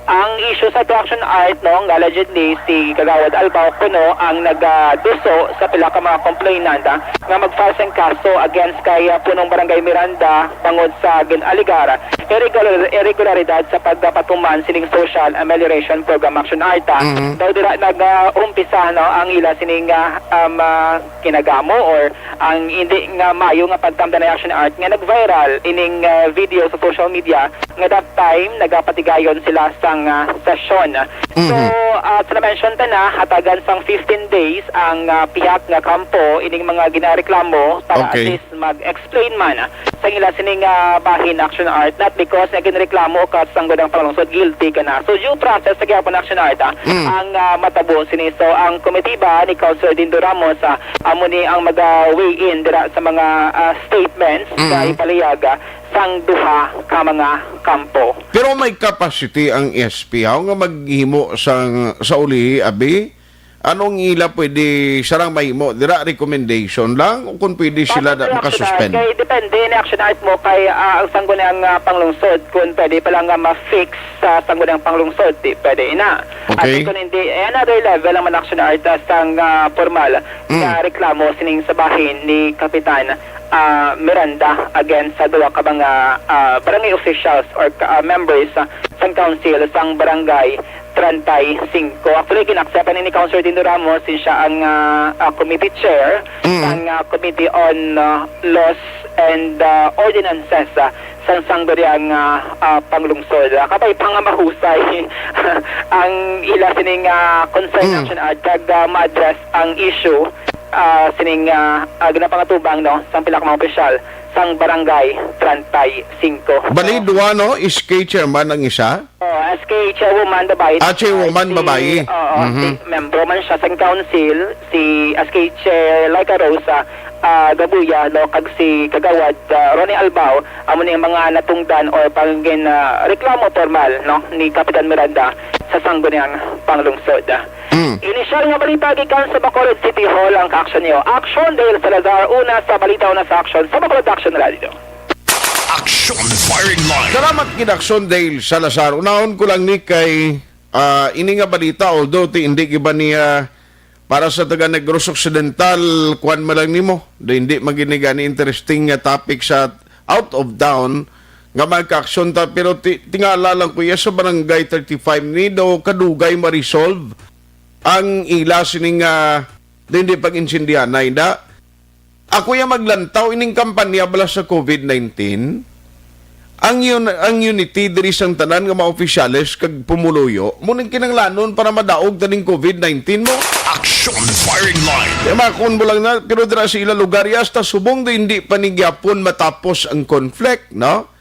Ang issue sa Action Art, no, nga allegedly si Kagawad Albao kuno ang nagaduso sa pila ka mga complainant, ah, nga mag-file sing kaso against kay, ah, Punong Barangay Miranda bangod sa gin-alegar irregular-, irregularidad sa pagpatuman sining Social Amelioration Program Action Art, ah. Mhm. Daw dira nag-umpisa, no, ang ila sining, ah, um, ah, kinagamo or ang hindi nga mayo nga pagtamdanay Action Art nga nag-viral ining, ah, video sa social media nga that time nagapatigayon sila sang, ah, sesyon. So, Mhm. ah, sa na-mention ta na, hatagan sang fifteen days ang, ah, pihak nga kampo ining mga ginareklamo para Okay. at least mag-explain man, ah, sa ila sining, ah, bahin Action Art, not because nga ginreklamo ka sa sangguniang panglungsod, guilty ka na. So, due process sa gyapon Action Art, ah, Mm. ang, ah, matabo sini. So, ang komitiba ni Councilor Dindo Ramos, ah, amo ni ang mag-weigh in dira sa mga, ah, statements Mm. nga ipalihag, ah, sang duha ka mga kampo. Pero may capacity ang S P, haw, nga maghimo sang, sa ulihi, abi? Anong ila pwede sarang mahimo dira? Recommendation lang o kung pwede sila Basta na sa Action Art, makasuspend? Kay depende ni Action Art mo kay, ah, ang sangguniang, ah, panglungsod, kung pwede pa lang nga ma-fix sa sangguniang panglungsod, di pwede ina. Okay. At kung hindi, eh, another level ang man Action Art, ah, sang, ah, formal Mm. nga reklamo sining sa bahin ni Kapitan, ah, Miranda against sa duha ka mga, ah, barangay officials or ka-, ah, members, ah, sang council sang barangay treinta y cinco. Actually, gin-accept ni Councilor Dindo Ramos, siya ang, ah, ah, committee chair Mm. sang, ah, Committee on, ah, Laws and, ah, Ordinances, ah, sang sangguniang, ah, ah, panglungsod. Ah, kabay pa nga mahusay ang ila sining, ah, concern Mm. Action Art kag, ah, ma-address ang issue, ah, sining, ah, ah, ginapangatubang, no, sang pila ka mga opisyal sang Barangay treinta y cinco. Bali, So, duha, no? S K chairman ang isa? Oh, S K chairwoman, babae. Ah, chairwoman, Si, babae. Oo, Mhm. si membro man siya sa council, si S K Chair Laika Rosa, ah, Gabuya, no, kag si Kagawad, ah, Ronnie Albao, amo ni ang mga natungdan or pangin, ah, reklamo formal, no, ni Kapitan Miranda sa sangguniang panglungsod. Mm. Inisyal nga balita gikan sa Bacolod City Hall ang ka-action niyo. Action Dale Salazar, una sa balita, una sa action sa Bacolod Action Radio. Action Firing Line. Salamat gid, Action Dale Salazar. Unahon ko lang ni kay, ah, ini nga balita, although ti hindi giba niya para sa taga Negros Occidental, kuwan man lang nimo. Do hindi man gid ni gani interesting nga topic sa out of town nga magka-action ta, pero ti-, tingala lang, kuya, sa Barangay thirty-five ni daw kadugay ma-resolve ang ila sining, ah, hindi pag-insindihanay da. Ako ya maglantaw ining kampanya bala sa covid nineteen. ang yun, ang unity diri sang tanan nga mga opisyales kag pumuluyo mo ning kinahanglanon para madaog ta ning covid nineteen mo. Action Firing Line. Kaya makon mo lang na, pero dira sa ila lugar, ya hasta subong do hindi pa ni gyapon matapos ang conflict, no?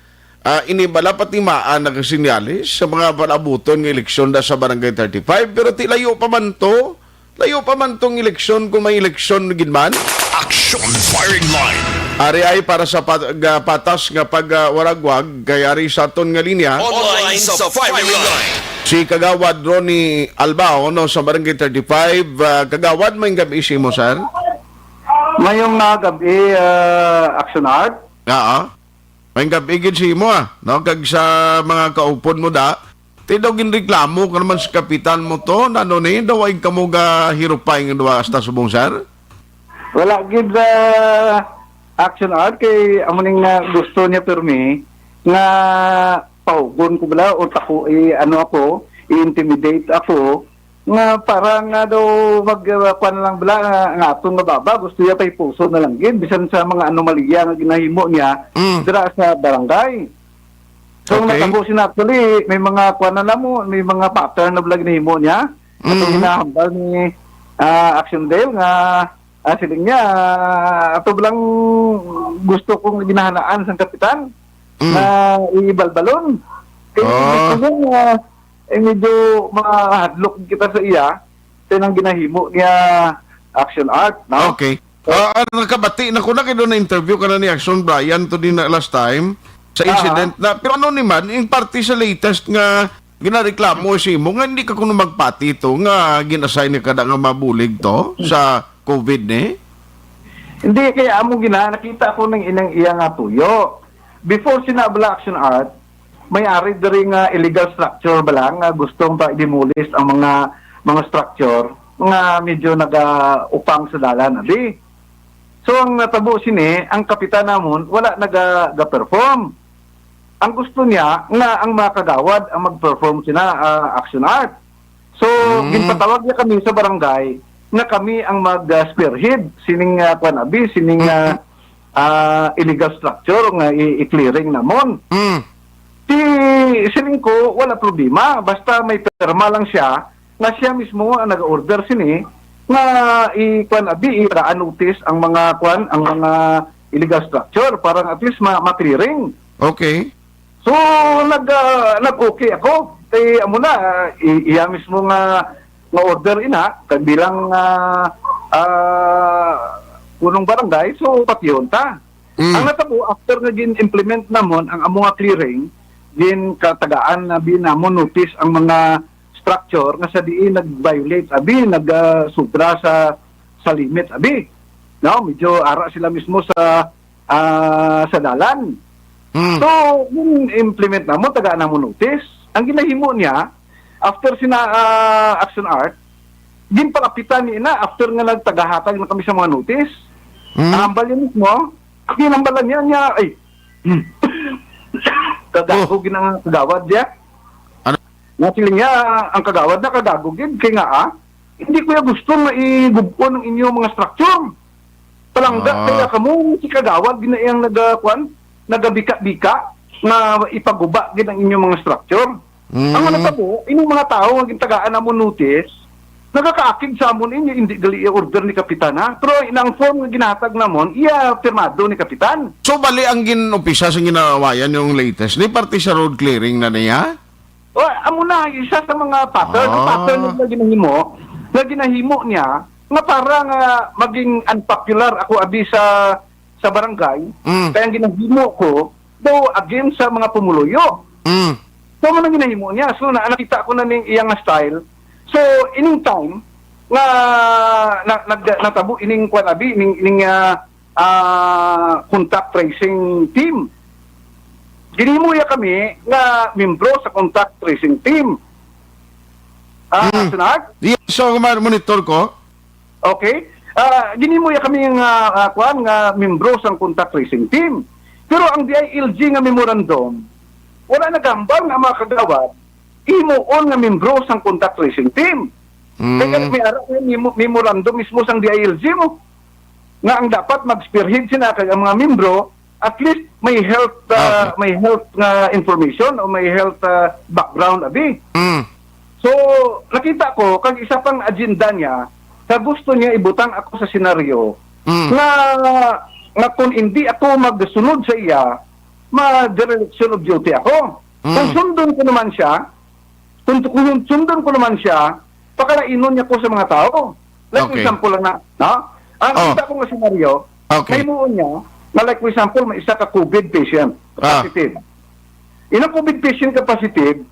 Ah, ini bala patimaan nagasinyalis sa mga palabuton nga eleksyon da sa Barangay thirty-five, pero ti layo pa man to. Layo pa man tong eleksyon kung may eleksyon gid man. Action Firing Line. Ari ay para sa pat-, ga-, patas nga pagwaragwag kay ari sa aton nga linya. Online sa Firing Line. Si Kagawad Ronnie Albao, no, sa Barangay thirty-five. Ah, Kagawad, may gabi sa imo, sir. Mayong nga gabi, ah, Action Art. Oo. May gabi gid sa imo, ah, no? Kag sa mga kaupod mo da, ti daw ginreklamo ka naman sa kapitan mo to, nano ni, daw ay kamo ga hirupay nga duha hasta subong, sir? Wala gid, ah, Action Art, kay amo ning, ah, gusto niya pirmi nga paugon ko bala o tako, i-, ano ako, i-intimidate ako, nga para nga daw mag, uh, kuwan lang bala, nga, nga aton nga baba, gusto niya pay puso na lang gid, bisan sa mga anomalya nga ginahimo niya Mm. dira sa barangay. So, ang Okay. natabo sina actually, may mga kuwan na namo, may mga pattern na bala ginahimo niya. Ato Mm. ginahambal ni, ah, Action Dale nga, ah, siling niya, ah, ato lang gusto kong ginahanaan sang kapitan Mm. na ibalbalon. Kaya Ah. gusto niya, ah, eh, medyo mahadlok kita sa iya, sa ilang ginahimo niya Action Art, no? Okay. So, Ah, ah, nakabati na ko na kay doon na-interview ka na ni Action Brian to din na last time sa Ah. incident na. Pero ano ni man, yung parte sa latest nga ginareklamo sa imo nga hindi ka kuno magpati to nga gin-assign ni kada nga mabulig to sa covid ni? Hindi, kaya amo gina, nakita ko ng inang iya nga tuyo. Before sina bala Action Art, may ari diri nga illegal structure bala nga gustong pa i-demolish ang mga, mga structure nga medyo nagaupang sa dalan, abi. So, ang natabo sini, ang kapitan namon wala naga, ga-perform. Ang gusto niya nga ang mga kagawad ang mag-perform sina, ah, Action Art. So, Mm. ginpatawag niya kami sa barangay nga kami ang mag, ah, spearhead sining, ah, kwan, abi, sining, ah, Mm. ah, illegal structure nga i-, i-clearing namon. Mm. Ti, siling ko, wala problema. Basta may perma lang siya, nga siya mismo ang nag-order sini, nga i-, kwan, abi, i-, notice ang mga, kwan, ang mga illegal structure para at least ma-, ma-clearing. Okay. So, nag, ah, nag-okay ako. Kay amo na, ah, i-, iya mismo nga, nga order ina, kag bilang, ah, ah, punong barangay, so patyon ta. Mm. Ang natabo, after nga gin-implement namon ang amo nga clearing, gin katagaan na bi namon notice ang mga structure nga sa diin nag-violate, abi, nag, ah, sobra sa, sa limit, abi. No, medyo ara sila mismo sa, ah, sa dalan. Mm. So, gin-implement namon, tagaan namon notice. Ang ginahimo niya, after sina, ah, Action Art, ginpalapitan ni ina after nga nagtagahatag na kami sa mga notice. Mm. Ang hambal niya mismo, ang hinambalan niya, niya, ay, kagago Oh. gid ang kagawad niya. Ano? Nga sila niya, ang kagawad na kagago gid, kay nga, ah, hindi ko ya gusto nga igubon ang inyo mga structure. Palangga, Ah. kaya kamo, si kagawad, gina-, iyang naga-, kwan, nagabika-bika, nga ipaguba gid ang inyo mga structure. Mm. Ang natabo, ining mga tawo nga gintagaan namon notice, nagakaakig sa amon ini, hindi gali i-order ni Kapitan, ha? Pero inang form nga ginahatag namon, iya pirmado ni Kapitan. So, bali ang gin-umpisa sa ginawayan yung latest, ni parte sa road clearing na niya? O, amo na, isa sa mga pattern. Ang Ah. pattern na ginahimo, na ginahimo niya, nga para nga maging unpopular ako abi sa, sa barangay, Mm. kaya ang ginahimo ko, daw against sa mga pumuluyo. Mm. So, amo na ginahimo niya. So, na, nakita ko na ning iyang style. So, ining time, nga, na, nag-, natabo ining kwan abi, ining, ining, ah, ah, contact tracing team. Ginhimo ya kami nga membro sa contact tracing team. Ah, Mm. Senard? Yes, so, ma-, monitor ko. Okay. Ah, ginhimo ya kami nga, ah, kwan, nga membro sang contact tracing team. Pero ang D I L G nga memorandum, wala nagahambal nga mga kagawad, himuon nga membro sang contact tracing team. Mm. Kaya may ara may memo-, memorandum mismo sang D I L G mo nga ang dapat mag-spearhead sina kag ang mga membro at least may health, ah, Okay. may health nga information o may health, ah, background, abi. Mm. So, nakita ko, kag isa pang agenda niya, sa gusto niya ibutang ako sa senaryo Mm. nga, nga kung hindi ako magsunod sa iya, ma-dereliction of duty ako. Mm. Kung sundon ko naman siya, kung, kung sundon ko naman siya, pakalainon niya ko sa mga tao. Like, for Okay. example lang na, no? Ang Oh. kita ko nga senaryo, Okay. may muon niya, na like, for example, may isa ka covid patient, Ah. positive. Inang covid patient ka positive,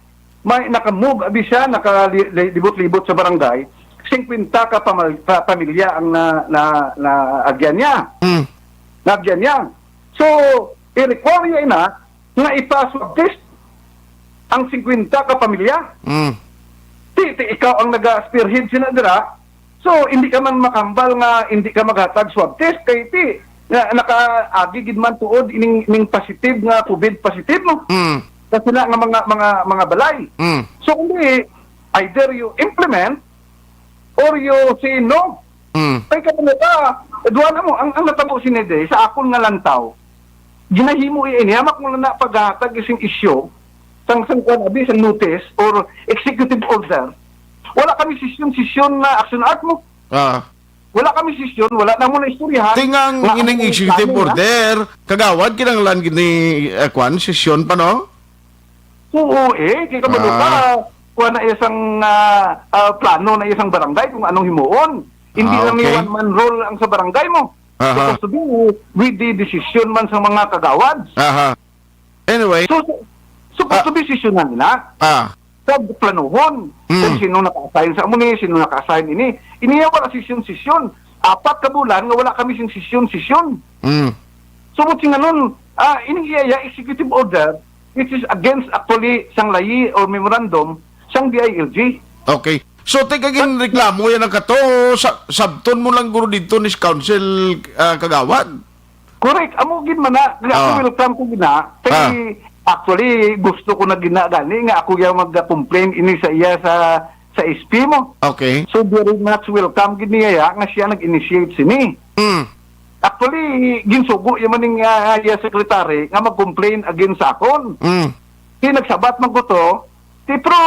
may naka-move, abi siya, nakalibot-libot sa barangay, singkwenta ka pamal-, pa-, pamilya ang na, na, na agyan niya. Mm. Na agyan niya. So, i-require niya ina nga ipa-swab test ang singkwenta ka pamilya. Mm. Ti, ti ikaw ang naga-spearhead sina dira. So, hindi ka man makambal nga hindi ka maghatag swab test kay ti, nga nakaagi gid man tuod ining, ning positive nga covid positive, no? Mm. Kasi na nga mga, mga, mga balay. Mm. So, kundi, either you implement or you say no. Mm. Kay kabalo ka, duha na mo, ang, ang natabo sini di, sa akon nga lantaw, ginahimo iya ini, hamak mo na paghatag sing issue, sang, sang kuwan, abi, sang notice or executive order. Wala kami sesyon-sesyon na action art mo. Ah. Wala kami sesyon, wala na mo na istoryahan. Tingang Nga ining ang executive plano na. order, kagawad, kinahanglan gini, eh, kwan, sesyon pa, no? Oo, eh, kay kabalo ka, Ah. kuwan na isang, ah, ah, plano na isang barangay kung anong himuon. Hindi Ah, lang ni okay. one man rule ang sa barangay mo. Aha. Supposed to be with the decision man sa mga kagawad. Aha. Anyway. So, so, supposed Ah. to be sesyonan na. Ah. Sa planuhon. Mm. Kung sino naka-assign sa amo ni, sino naka-assign ini. Ini nga wala sesyon-sesyon. Apat ka bulan nga wala kami sing sesyon-sesyon. Mm. So, mo singanon, ah, ining iya, iya executive order, which is against actually sang layi or memorandum sang D I L G. Okay. So, ti kagin reklamo yan ang kato, sa, sabton mo lang guro dito ni council, ah, kagawad? Correct. Amo gid man na, nga ako Ah. welcome ko gina. Kay Ah. actually, gusto ko na gina gani nga ako yung mag-complain ini sa iya sa, sa S P mo. Okay. So, very much welcome gid niya ya, nga siya nag-initiate sini. Mm. Actually, ginsugo yung maning, ah, iya secretary nga mag-complain against sa akon. Mm. Di nagsabat man ko to, di, pero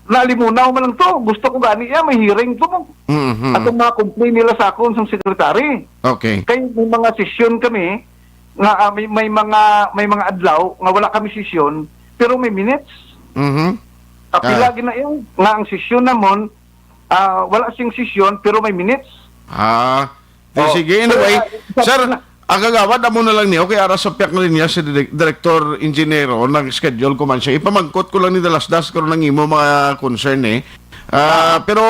nalimunaw man lang to. Gusto ko gani iya, may hearing to mo. Mhm. Atong mga complain nila sa akon sang secretary. Okay. Kay may mga sesyon kami nga, ah, may, may mga, may mga adlaw nga wala kami sesyon, pero may minutes. Mhm. Apila Ah. gid na yun, nga ang sesyon namon, ah, wala sing sesyon, pero may minutes. Ah, di, Oh. sige. So, Anyway, ah, sa sir, na- ang kagawad, amo na lang niyo, kay ara sa piyak nga linya si Direk-, Director Ingenyero, nag-schedule ko man siya. Ipamangkot ko lang ni Dalasdas karon ang imo mga concern, eh. Ah, Ah. pero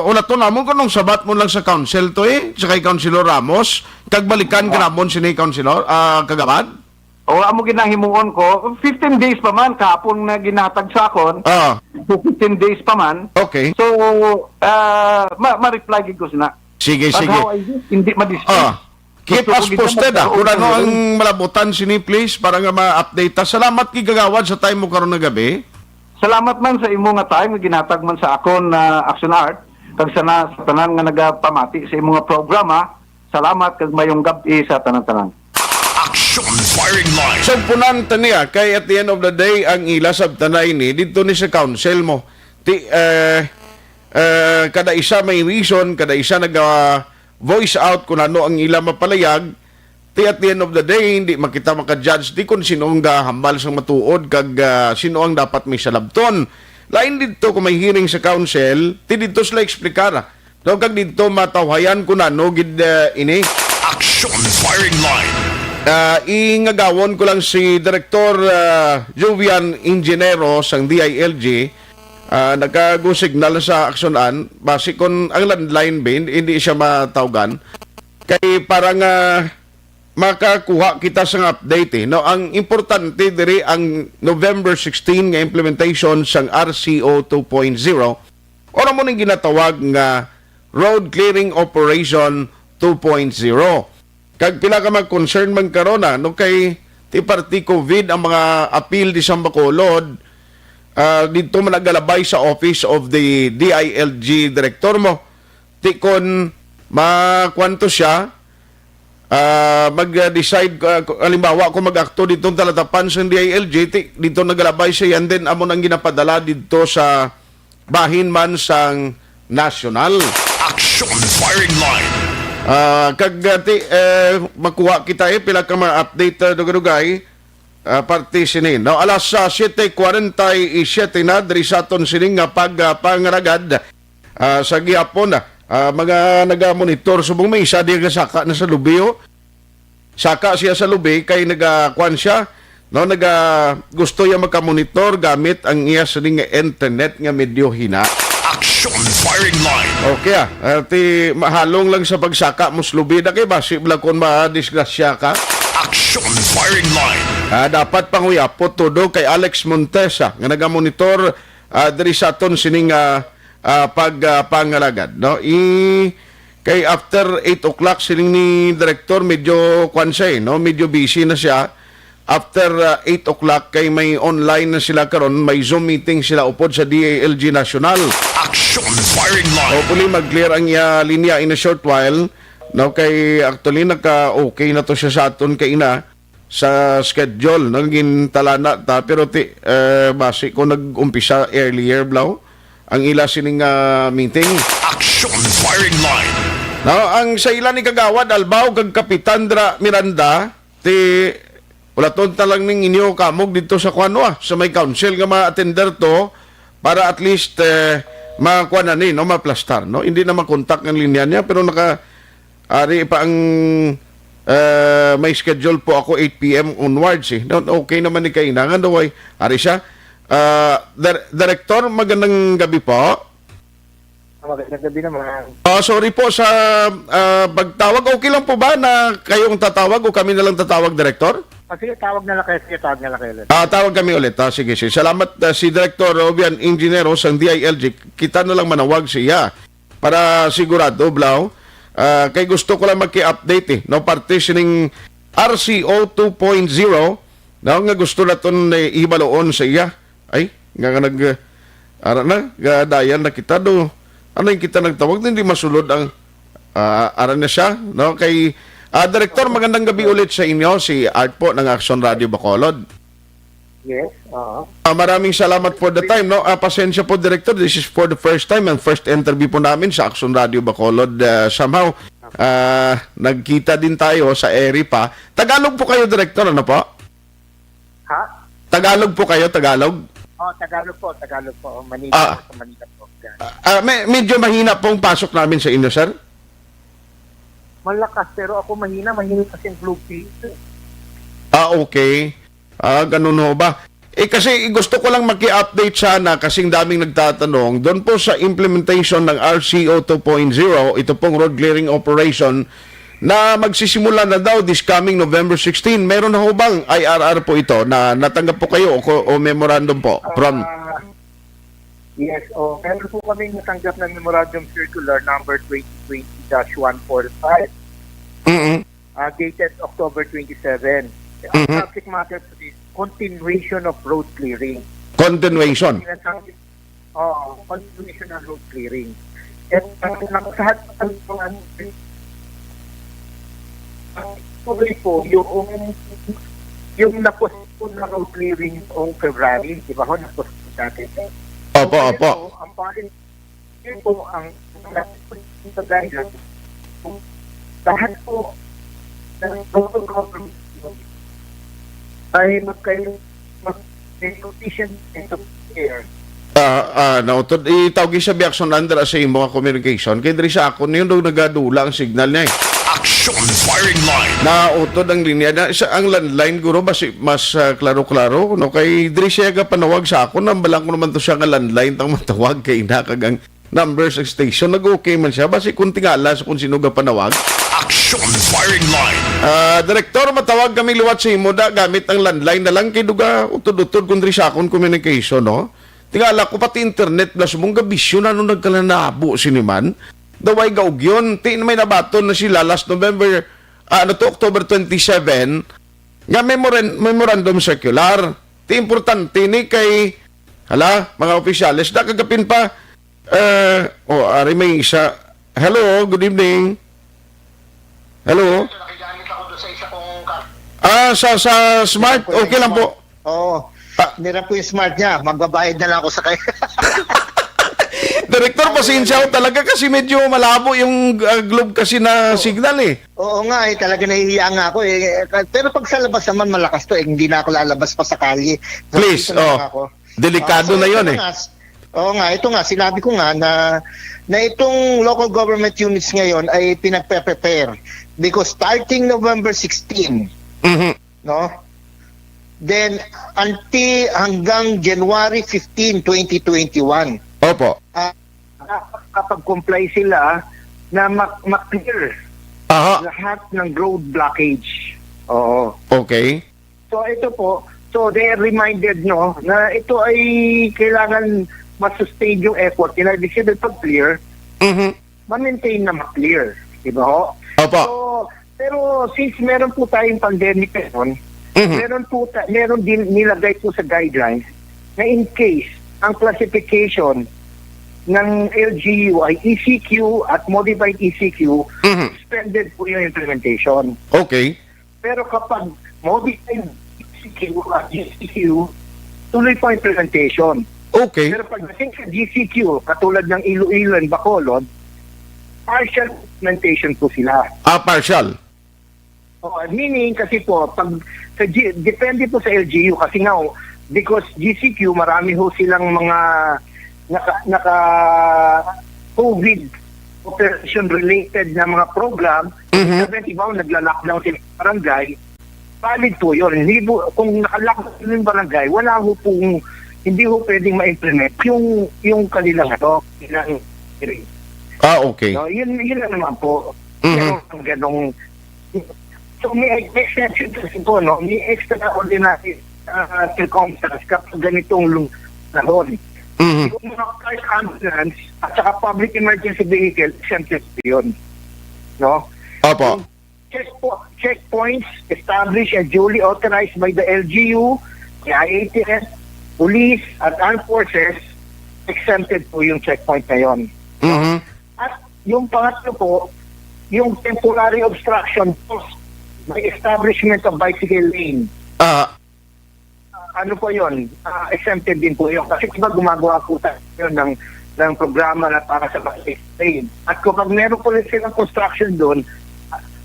ulaton namon kung anong sabat mo lang sa council to, eh, sa kay Councilor Ramos, kag balikan ka Ah. namon sini, Councilor, ah, kagawad? O, amo gid ang himuon ko. Fifteen days pa man, kahapon na ginatag sa akon. Ah. So, fifteen days pa man. Okay. So, ah, ma-, ma-reply gid ko sina. Sige, But sige. How I wish, hindi ma-dispute. Ah. Keep Gusto ko us gid na posted, ah, magkaroon kung ano ng ang malabutan sini, please, para nga ma-update ta. Salamat, kagawad, sa time mo karon nga gabi. Salamat man sa imo nga time nga ginatag man sa akon na Action Art, kag sana sa tanan nga nagapamati sa imo nga programa. Salamat kag mayong gab-i sa tanan-tanan. Action Firing Line. Sugpunan ta niya, kay at the end of the day, ang ila sabtanay ni didto ni sa council mo. Ti, eh, eh, kada isa may reason, kada isa naga voice out kung ano ang ila mapalayag. Ti at the end of the day, hindi man kita maka-judge di kung sino ang gahambal sang matuod kag, ah, sino ang dapat may salabton. Lain didto kung may hearing sa council, ti didto sila eksplikar. No, kag didto matawhayan ko na, no, gid, ah, ini. Action Firing Line. Ah, ingagawon ko lang si Director, ah, Jovian Ingenero sang D I L G. Ah, nagka-go signal sa Action An. Basi kon ang landline, bin, hindi siya matawgan. Kay para nga makakuha kita sang update, eh, no? Ang importante diri ang November sixteen nga implementation sang R C O two point zero, o amo ning ginatawag nga Road Clearing Operation two point zero. Kag pila ka mga concern man karon, ah, no? Kay ti parte covid ang mga apil di sa Bacolod, ah, didto man nagalabay sa office of the D I L G director mo. Ti kon makuan to siya, ah, mag-decide, ah, ku-, halimbawa, kung mag-akto dito ang talatapan sa D I L G, ti-, dito nagalabay siya, and then amo nang ginapadala dito sa bahin man sang nasyonal. Action Firing Line. Ah, kag, ah, ti-, eh, makuha kita, eh, pila ka mga update, ah, dugay-dugay, ah, parte sini. No, alas, ah, siete cuarenta y siete na, diri sa aton sining nga pag, ah, pangaragad, ah, sa gihapon, ah, ah, mga nagamonitor, subong may isa diya nga saka na sa lubi, oh. Saka siya sa lubi kay naga-, kuwan siya, no, naga-, gusto niya makamonitor gamit ang iya sining nga internet nga medyo hina. Action Firing Line. Okay, ah. Ah, ti mahalong lang sa pagsaka mo sa lubi na kay basi bala kon madisgrasya ka. Action Firing Line. Ah, dapat panguyapot todo kay Alex Montesa nga nagamonitor, ah, diri sa aton sining, ah, ah, pag, ah, pangalagad, no? I, kay after eight o'clock, siling ni Director, medyo kwan siya, eh, no? Medyo busy na siya. After, ah, eight o'clock, kay may online na sila karon, may Zoom meeting sila upod sa D I L G National. Action Firing Line. Hopefully, mag-clear ang iya linya in a short while. No, kay actually, naka-okay na to siya sa aton kay ina sa schedule, no? Gintalana ta, pero ti, eh, basi ko nag-umpisa earlier, blaw, ang ila sining, ah, meeting. Action Firing Line. No, ang sa ila ni Kagawad Albaw kag Kapitan Dra Miranda, ti, ulaton ta lang ning inyo kamog dito sa kuan, ah, sa may council nga ma-attender to para at least, eh, makuan na ni, no, maplastar, no? Hindi na makontak ang linya niya, pero naka, ari pa ang, eh, may schedule po ako eight P M onwards, eh. No, okay naman ni kainangan daw ay, ari siya. Ah, Dir-, Director, magandang gabi po. Magandang gabi naman. Ah, sorry po sa, ah, pagtawag. Okay lang po ba na kayong tatawag o kami na lang tatawag, Director? Ah, sige, tawag na lang kayo. Sige, tawag na lang kayo ulit. Ah, tawag kami ulit. Ah, sige, sige. Salamat, ah, si Director Robian Ingenero sang D I L G. Kita na lang manawag siya para sigurado, blaw. Ah, kay gusto ko lang maki-update, eh, no, parte sining R C O two point zero, no, nga gusto naton, eh, ihibaloon sa iya. Ay, nga, nga nag, ara na, ga-dial na kita do. Ano yung kita nagtawag? Hindi masulod ang, ah, ara na siya, no? Kay, ah, Director, magandang gabi ulit sa inyo. Si Art po ng Action Radio Bacolod. Yes, oo. Ah, maraming salamat for the time, no? Ah, pasensya po, Director. This is for the first time and first interview po namin sa Action Radio Bacolod. Ah, somehow, ah, nagkita din tayo sa eri pa. Tagalog po kayo, Director, ano po? Ha? Tagalog po kayo, Tagalog? Oh, Tagalog po, Tagalog po. Oh, Manila Ah. po, sa Manila po. Yan. Ah, ah, me-, medyo mahina pong pasok namin sa inyo, sir. Malakas, pero ako mahina, mahina kasi ang Globe Team. Ah, okay. Ah, ganun ho ba? Eh, kasi gusto ko lang maki-update sana kasing daming nagtatanong doon po sa implementation ng R C O two point zero, ito pong road clearing operation na magsisimula na daw this coming November sixteen. Meron na ho bang I R R po ito na natanggap po kayo o, ko-, o memorandum po from Ah, yes, oh, meron po kami natanggap ng memorandum circular number twenty twenty dash one four five. Mm-mm. Ah, dated October twenty-seven. Ang Mhm. subject matter po is continuation of road clearing. Continuation. Sinasabi, oo, continuation of road clearing. And, ah, nakasahat ang mga, ang tuloy po, yung, yung napos po na road clearing noong February, di ba ho, napos po dati. Opo, Ngayon opo. po, ang policy Yun po ang sa guidance. Lahat po ng local government ay magkayo, mag-, negotiation and compare. Ah, ah, nautod. Itawag sa Biakson under sa imo nga communication. Kay diri sa akon, yun daw nagadula ang signal niya, eh. Action Firing Line. Nautod ang linya na. Sa, ang landline, guro, mas, mas, ah, klaro-klaro, no? Kay diri siya gapanawag sa akon, nambalan ko naman to siya nga landline, tang matawag kay na, kag ang number sa station, nag-okay man siya. Basi kung tingala sa kung sino gapanawag. Action Firing Line. Ah, Direktor, matawag kami liwat sa imo da, gamit ang landline na lang kay duga, utod-utod kung diri sa akon communication, no? Tingala ko pati internet na sumong gabisyo na nung nagkalanabo siniman. Daway gaugyon, ti may nabaton na sila last November, ah, ano to, October twenty-seven, nga memoran-, memorandum circular. Ti importante ni kay, hala, mga opisyales, nakagapin pa, Eh, oh, ari may isa. Hello, good evening. Hello? Sa isa kong ka- Ah, sa, sa smart, Ako yung okay lang po. smart. Oo. Ah. Nira po yung smart niya. Magbabayad na lang ako sa kanya. Director, pasensya ho talaga kasi medyo malabo yung, ah, globe kasi na Oo. signal eh. Oo nga eh, talaga nahihiya nga ako eh. Pero pag sa labas naman, malakas to eh. Hindi na ako lalabas pa sa kalye. So, Please, dito na oh. lang ako. Delikado Ah, so, na ito yun na eh. nga, s-, oo nga, ito nga, sinabi ko nga na, na itong local government units ngayon ay pinagpe-prepare because starting November sixteen, Mhm. no? Then, until hanggang January fifteen, twenty twenty-one. Opo. Ah, kapag comply sila na ma-, ma-clear Aha. lahat ng road blockage. Oo. Okay. So, ito po, so they are reminded, no, na ito ay kailangan mas sustain yung effort nila. Ibig sabihin, pag clear, Mhm. ma-maintain na ma-clear. Di ba ho? Opo. So, pero since meron po tayong pandemic ngayon, Mhm. meron po ta-, meron din nilagay po sa guidelines na in case ang classification ng L G U ay E C Q at modified E C Q, Mhm. suspended po yung implementation. Okay. Pero kapag modified E C Q at G C Q, tuloy po ang implementation. Okay. Pero pagdating sa G C Q, katulad ng Iloilo and Bacolod, partial implementation po sila. Ah, partial. Oh, meaning kasi po, pag sa G-, depende po sa L G U kasi nga, oh, because G C Q, marami ho silang mga naka, naka COVID operation related na mga program. Mhm. Sabi, di ba, nagla-lockdown sila sa barangay, valid po yun. Hindi po, kung naka-lockdown yung barangay, wala ho pong, hindi ho pwedeng ma-implement yung, yung kanilang, ano, kanilang hearing. Ah, okay. No, yun, yun lang naman po. Mhm. Pero ang ganong, so may, may exception kasi po, no? May extraordinary, ah, circumstance kapag ganitong lung-, panahon. Mhm. Yung mga fire ambulance at saka public emergency vehicle, exempted po yun. No? Opo. Yung checkpo-, checkpoints established and duly authorized by the L G U, the I A T F, police, at armed forces, exempted po yung checkpoint na yun. Mhm. At yung pangatlo po, yung temporary obstruction caused by establishment of bicycle lane. Ah. Ano po yun? Ah, exempted din po yun. Kasi diba gumagawa po tayo ng, ng programa na para sa bicycle lane. At kapag meron po rin silang construction doon,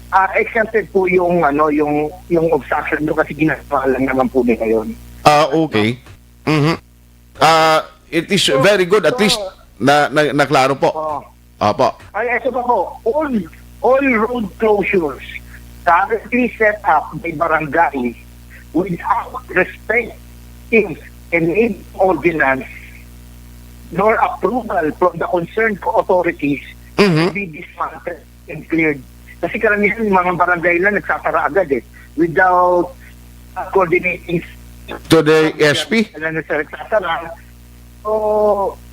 ah, exempted po yung, ano, yung, yung obstruction doon kasi ginagawa lang naman po nila yun. Ah, okay. Mhm. Ah, it is very good. At So, least, na, na, naklaro po. Oo. Opo. Ay, ito pa po, all, all road closures currently set up by barangay without respecting an ordinance nor approval from the concerned authorities Mhm. will be dismantled and cleared. Kasi karamihan, mga barangay lang nagsasara agad eh, without, uh, coordinating To the S P? Alam na sila nagsasara. So,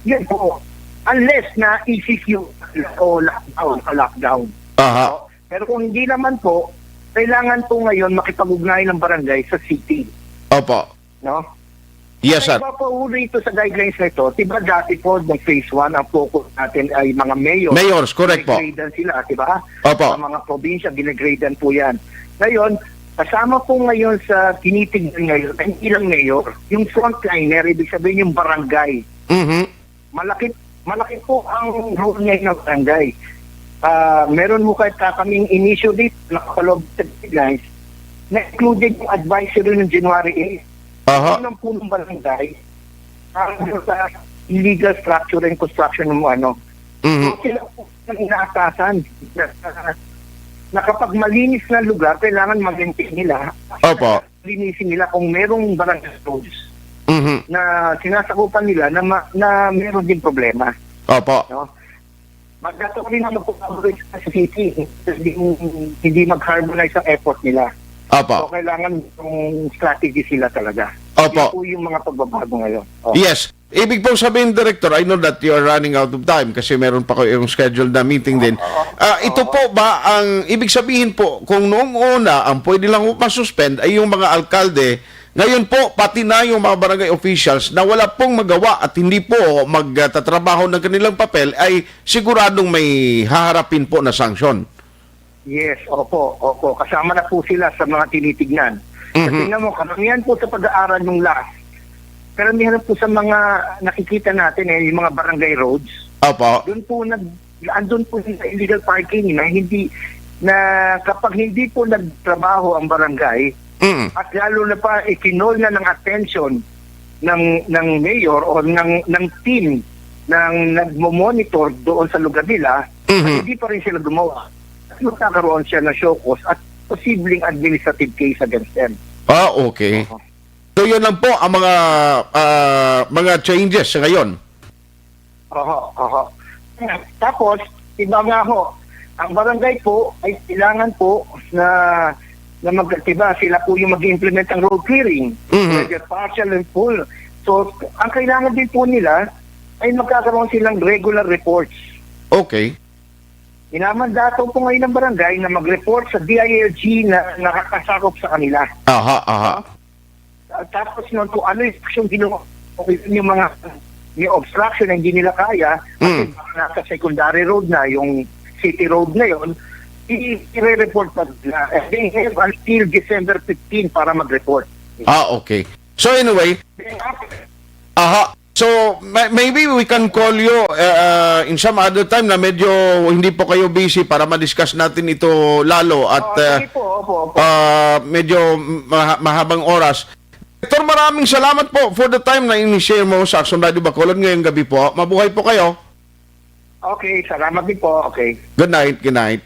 yun po. Unless na E C Q o lockdown, pa-lockdown. Aha. Pero kung hindi naman po, kailangan po ngayon makipag-ugnayan ng barangay sa city. Opo. No? Yes, sir. Nagpapahuli ito sa guidelines na ito. Diba dati po, nung phase one, ang focus natin ay mga mayor. Mayors, correct po. Ginigradean sila, diba? Opo. Sa mga probinsya, ginigradean po yan. Ngayon, kasama po ngayon sa tinitignan ngayon, ang ilang mayor, yung frontliner, ibig sabihin yung barangay. Mhm. Malaki, malaki po ang role niya ng barangay. Ah, meron mo kahit kakaming initiative, nakapaloob sa guidelines, na included yung advisory ng January eight. Aha. Yun ang punong barangay. Ang sa illegal structure and construction ng ano. Mhm. So, sila po ang inaatasan na, na kapag malinis na lugar, kailangan mag-maintain nila. Opo. Linisin nila kung merong barangay roads Mhm. na sinasakupan nila na ma-, na meron din problema. Opo. No? Mandatory na mag-collaborate sa city. Hindi, hindi mag-harmonize ang effort nila. Opo. So, kailangan yung strategy sila talaga. Opo. Yun po yung mga pagbabago ngayon. Oh. Yes. Ibig pong sabihin, Director, I know that you are running out of time kasi meron pa kayong scheduled na meeting din. Oo. Ah, ito Oo. po ba ang ibig sabihin po, kung noong una ang pwede lang po masuspend ay yung mga alkalde, ngayon po pati na yung mga barangay officials na wala pong magawa at hindi po magtatrabaho ng kanilang papel ay siguradong may haharapin po na sanction? Yes, opo, opo. Kasama na po sila sa mga tinitignan. Mhm. Kasi nga mo, karamihan po sa pag-aaral ng last, karamihan po sa mga nakikita natin, eh, yung mga barangay roads, Opo. doon po nag-, andun po yung illegal parking na hindi, na kapag hindi po nagtrabaho ang barangay, Mm. at lalo na pa ikinol na ng attention ng, ng mayor o ng, ng team ng nagmo-monitor doon sa lugar nila, Mhm. hindi pa rin sila gumawa. At magkakaroon siya ng show cause at posibleng administrative case against them. Ah, okay. Oo. So, yun lang po ang mga, ah, mga changes sa ngayon. Oho, oho. Tapos, iba nga ho, ang barangay po ay kailangan po na, na mag-, diba, sila po yung mag-implement ng road clearing, Mhm. whether partial and full. So, ang kailangan din po nila ay magkakaroon silang regular reports. Okay. Minamandato po ngayon ng barangay na mag-report sa D I L G na nakakasakop sa kanila. Aha, aha. Ah, tapos nun, kung ano yung aksyon ginawa, kung yung mga, yung obstruction na hindi nila kaya, kasi Mm. baka nasa secondary road na, yung city road na yon, i-, i-report pa nila. And they have until December fifteen para mag-report. Ah, okay. So anyway, Then after, aha. So, may-, maybe we can call you, uh, in some other time na medyo hindi po kayo busy para ma-discuss natin ito lalo at, Oh, uh, sige po. Opo, opo. uh, medyo maha-, mahabang oras. Doktor, maraming salamat po for the time na ini-share mo sa Action Radio Bacolod ngayong gabi po. Mabuhay po kayo. Okay, salamat din po. Okay. Good night, good night.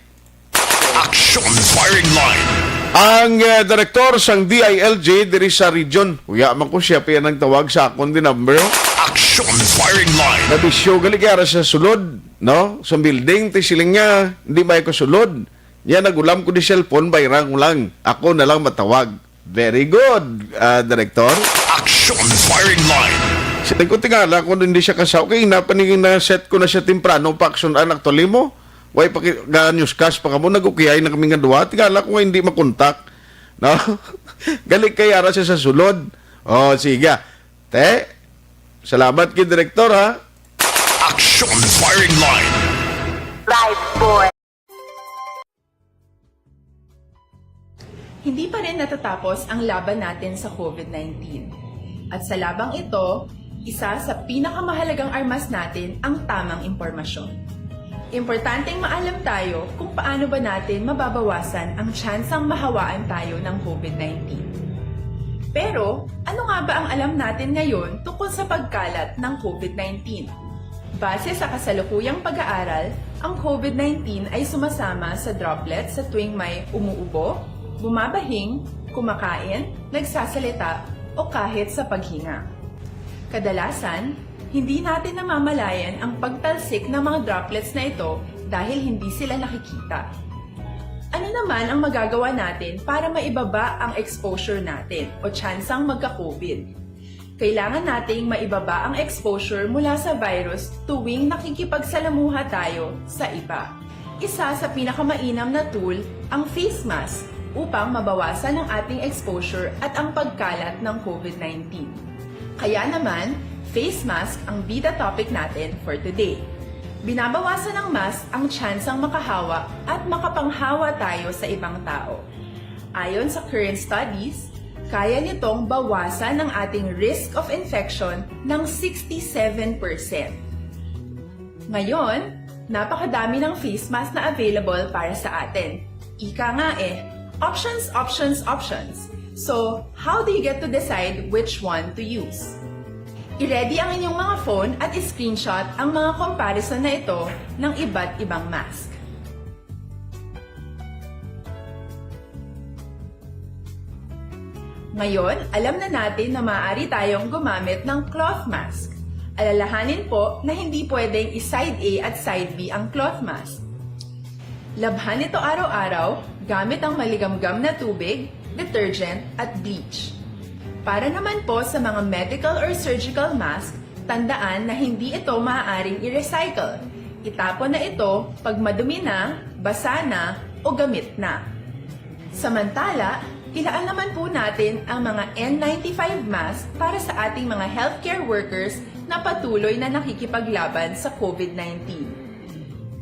Action Firing Line. Ang, uh, direktor sang D I L G diri sa region. Kuya man ko siya pa yan ang tawag sa akon di number. Action Firing Line. Nabisyo gali kay ara sa sulod, no? Sa building, ti siling nga, hindi may ko sulod. Yan, nagulam ko di cellphone, bayrang ko lang. Ako na lang matawag. Very good, ah, Director. Action Firing Line. Siling ko, tingala kung hindi siya kasaw. Kay ina pa ni na-set ko na siya temprano pa action an actually mo. Way pa ki-, ga-newscast pa kamo, nag-ukiyay na kami nga duha. Tingala ko nga hindi makontak. No? Galing kay ara siya sa sulod. Oh, sige. Te, salamat kay Director, ha? Action Firing Line. Live boy. Hindi pa rin natatapos ang laban natin sa COVID nineteen. At sa labang ito, isa sa pinakamahalagang armas natin ang tamang impormasyon. Importanteng maalam tayo kung paano ba natin mababawasan ang tsansang mahawaan tayo ng COVID nineteen. Pero, ano nga ba ang alam natin ngayon tungkol sa pagkalat ng COVID nineteen? Base sa kasalukuyang pag-aaral, ang COVID nineteen ay sumasama sa droplets sa tuwing may umuubo, bumabahing, kumakain, nagsasalita, o kahit sa paghinga. Kadalasan, hindi natin namamalayan ang pagtalsik ng mga droplets na ito dahil hindi sila nakikita. Ano naman ang magagawa natin para maibaba ang exposure natin o tsansang magka-COVID? Kailangan nating maibaba ang exposure mula sa virus tuwing nakikipagsalamuha tayo sa iba. Isa sa pinakamainam na tool ang face mask upang mabawasan ang ating exposure at ang pagkalat ng COVID nineteen. Kaya naman, face mask ang bida topic natin for today. Binabawasan ng mask ang tsansang makahawa at makapanghawa tayo sa ibang tao. Ayon sa current studies, kaya nitong bawasan ang ating risk of infection ng sixty-seven percent. Ngayon, napakadami ng face mask na available para sa atin. Ika nga eh, options, options, options. So, how do you get to decide which one to use? I-ready ang inyong mga phone at i-screenshot ang mga comparison na ito ng iba't ibang mask. Ngayon, alam na natin na maaari tayong gumamit ng cloth mask. Alalahanin po na hindi pwedeng i-side A at side B ang cloth mask. Labhan ito araw-araw gamit ang maligamgam na tubig, detergent, at bleach. Para naman po sa mga medical or surgical mask, tandaan na hindi ito maaaring i-recycle. Itapon na ito pag madumi na, basa na, o gamit na. Samantala, ilaan naman po natin ang mga N ninety-five mask para sa ating mga healthcare workers na patuloy na nakikipaglaban sa COVID nineteen.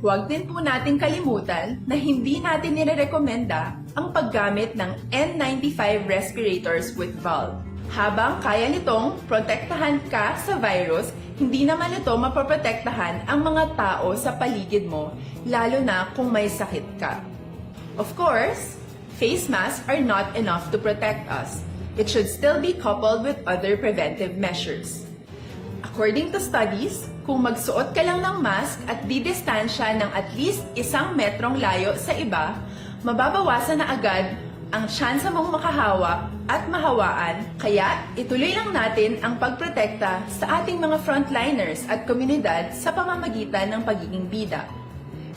Huwag din po nating kalimutan na hindi natin nirerekomenda ang paggamit ng N ninety-five respirators with valve. Habang kaya nitong protektahan ka sa virus, hindi naman ito mapoprotektahan ang mga tao sa paligid mo, lalo na kung may sakit ka. Of course, face masks are not enough to protect us. It should still be coupled with other preventive measures. According to studies, kung magsuot ka lang ng mask at didistansya ng at least isang metrong layo sa iba, mababawasan na agad ang tsansa mong makahawa at mahawaan, kaya ituloy lang natin ang pagprotekta sa ating mga frontliners at komunidad sa pamamagitan ng pagiging bida.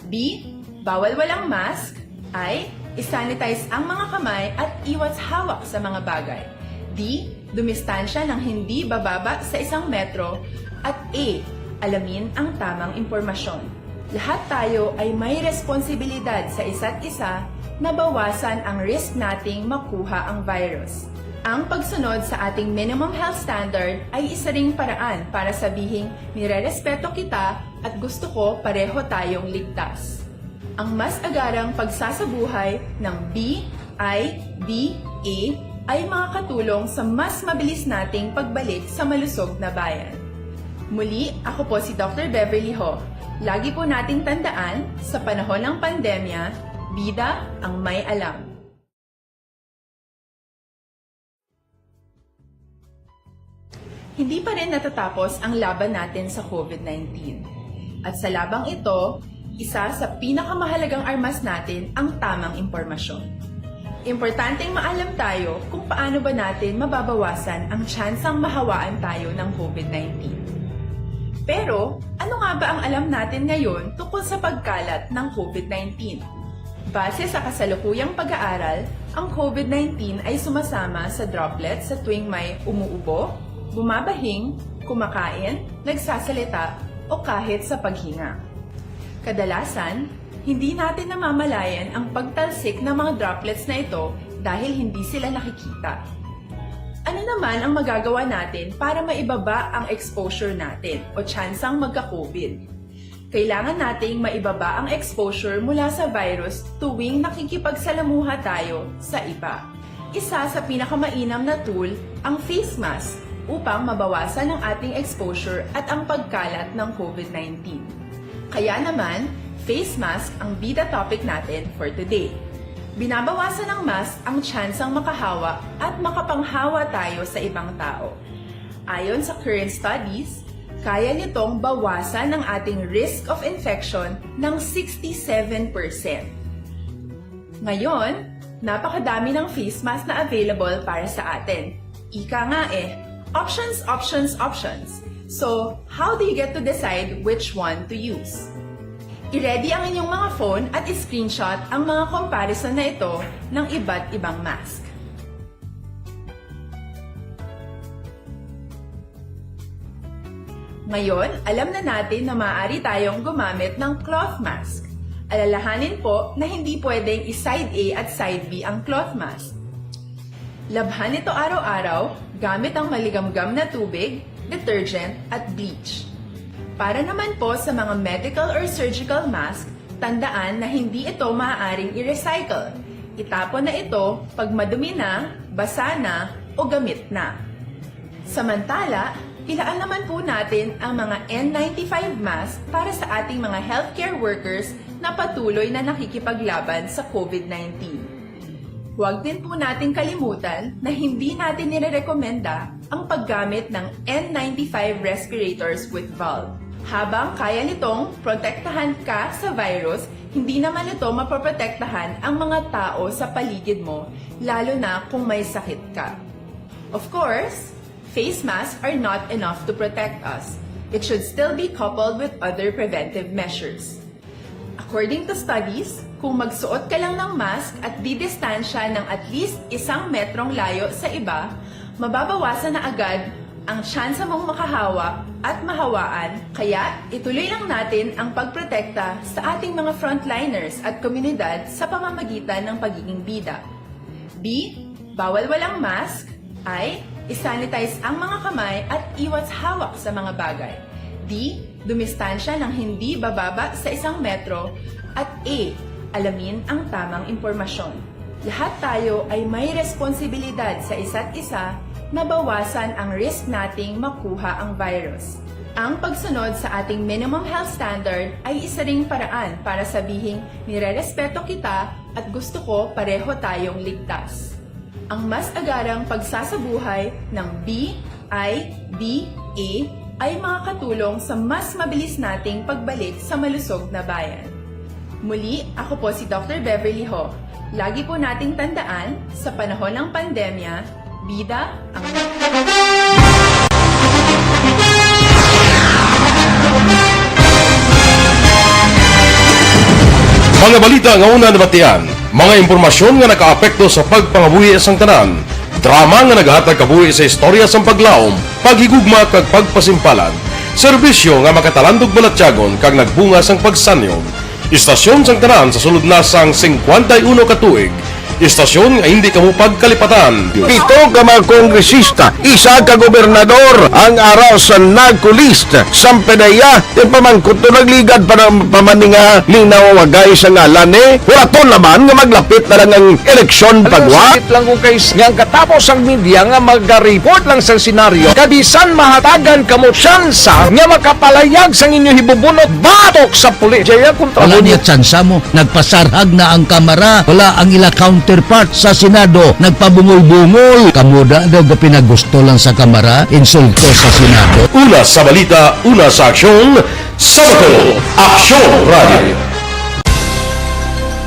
B, bawal walang mask. I, isanitize ang mga kamay at iwas hawak sa mga bagay. D, dumistansya ng hindi bababa sa isang metro. At E, alamin ang tamang impormasyon. Lahat tayo ay may responsibilidad sa isa't isa na bawasan ang risk nating makuha ang virus. Ang pagsunod sa ating minimum health standard ay isa ring paraan para sabihing nirerespeto kita at gusto ko pareho tayong ligtas. Ang mas agarang pagsasabuhay ng B I D A ay makakatulong sa mas mabilis nating pagbalik sa malusog na bayan. Muli, ako po si Doctor Beverly Ho. Lagi po nating tandaan, sa panahon ng pandemya, bida ang may alam. Hindi pa rin natatapos ang laban natin sa COVID nineteen. At sa labang ito, isa sa pinakamahalagang armas natin ang tamang impormasyon. Importanteng maalam tayo kung paano ba natin mababawasan ang tsansang mahawaan tayo ng COVID nineteen. Pero, ano nga ba ang alam natin ngayon tungkol sa pagkalat ng COVID nineteen? Base sa kasalukuyang pag-aaral, ang COVID nineteen ay sumasama sa droplets sa tuwing may umuubo, bumabahing, kumakain, nagsasalita, o kahit sa paghinga. Kadalasan, hindi natin namamalayan ang pagtalsik ng mga droplets na ito dahil hindi sila nakikita. Ano naman ang magagawa natin para maibaba ang exposure natin o tsansang magka-COVID? Kailangan nating maibaba ang exposure mula sa virus tuwing nakikipagsalamuha tayo sa iba. Isa sa pinakamainam na tool ang face mask upang mabawasan ang ating exposure at ang pagkalat ng COVID nineteen. Kaya naman, face mask ang bida topic natin for today. Binabawasan ng mask ang tsansang makahawa at makapanghawa tayo sa ibang tao. Ayon sa current studies, kaya nitong bawasan ang ating risk of infection ng sixty-seven percent. Ngayon, napakadami ng face mask na available para sa atin. Ika nga eh, options, options, options. So, how do you get to decide which one to use? I-ready ang inyong mga phone at i-screenshot ang mga comparison na ito ng iba't ibang mask. Ngayon, alam na natin na maaari tayong gumamit ng cloth mask. Alalahanin po na hindi pwedeng i-side A at side B ang cloth mask. Labhan ito araw-araw gamit ang maligamgam na tubig, detergent, at bleach. Para naman po sa mga medical or surgical mask, tandaan na hindi ito maaaring i-recycle. Itapon na ito pag madumi na, basa na, o gamit na. Samantala, ilaan naman po natin ang mga N ninety-five mask para sa ating mga healthcare workers na patuloy na nakikipaglaban sa COVID nineteen. Huwag din po nating kalimutan na hindi natin nirerekomenda ang paggamit ng N ninety-five respirators with valve. Habang kaya nitong protektahan ka sa virus, hindi naman ito mapoprotektahan ang mga tao sa paligid mo, lalo na kung may sakit ka. Of course, face masks are not enough to protect us. It should still be coupled with other preventive measures. According to studies, kung magsuot ka lang ng mask at didistansya ng at least isang metrong layo sa iba, mababawasan na agad ang tsansa mong makahawa at mahawaan, kaya ituloy lang natin ang pagprotekta sa ating mga frontliners at komunidad sa pamamagitan ng pagiging bida. B, bawal walang mask. I, isanitize ang mga kamay at iwas hawak sa mga bagay. D, Dumistansya ng hindi bababa sa isang metro, at A, alamin ang tamang impormasyon. Lahat tayo ay may responsibilidad sa isa't isa na bawasan ang risk nating makuha ang virus. Ang pagsunod sa ating minimum health standard ay isa ring paraan para sabihing nirerespeto kita at gusto ko pareho tayong ligtas. Ang mas agarang pagsasabuhay ng B I D A ay makakatulong sa mas mabilis nating pagbalik sa malusog na bayan. Muli, ako po si Doctor Beverly Ho. Lagi po nating tandaan, sa panahon ng pandemya, bida ang Mga balita nga una nabatian, mga impormasyon nga nakaapekto sa pagpangabuhi sang tanan, drama nga nagahatag kabuhi sa istorya sang paglaom, paghigugma kag pagpasimpalan, serbisyo nga makatalandog balatyagon kag nagbunga sang pagsanyog. Istasyon sang tanan sa sulod na sang singkwenta y uno ka tuig, istasyon nga hindi kamo pagkalipatan. Pito ka mga kongresista, isa ka gobernador ang ara sa NAGCO list. Sampanaya, ti pamangkot to nagligad pa na, pa man ni nga linaw wagay sa ngalan ni, wala to laban nga maglapit na lang ang eleksyon. Alam mo, pagwa. Sakit lang kung kay s-, nga ang katapos ang media nga maga-report lang sa senaryo, kabisan mahatagan kamo tsansa nga makapalayag sang inyo hibubunot batok sa pulis. Jaya kontra. Wala mo niya tsansa mo. Nagpasarhag na ang Kamara. Wala ang ila counterpart sa Senado. Nagpabungol-bungol. Kamo da daw ga pinagusto lang sa Kamara, insulto sa Senado. Una sa balita, una sa aksyon, sa Bacolod, Aksyon Radio.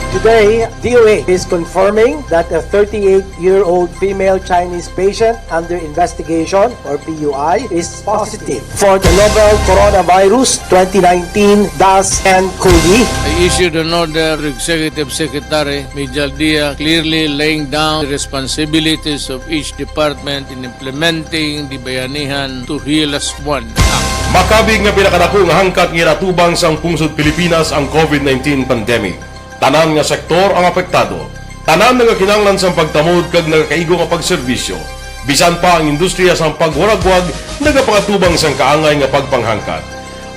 Today, D O A is confirming that a thirty-eight-year-old female Chinese patient under investigation, or P U I, is positive for the novel coronavirus twenty nineteen dash N cov. I issued an order to Executive Secretary Mijal Dia, clearly laying down the responsibilities of each department in implementing the Bayanihan to Heal As One Act. Makabig nga pinakadako nga hangkat nga ginatubang sang pungsod Pilipinas ang COVID nineteen pandemic. Tanan nga sektor ang apektado. Tanan nagakinahanglan sang pagtamod kag nagakaigo nga pagserbisyo. Bisan pa ang industriya sang pagwaragwag nagapangatubang sang kaangay nga pagpanghangkat.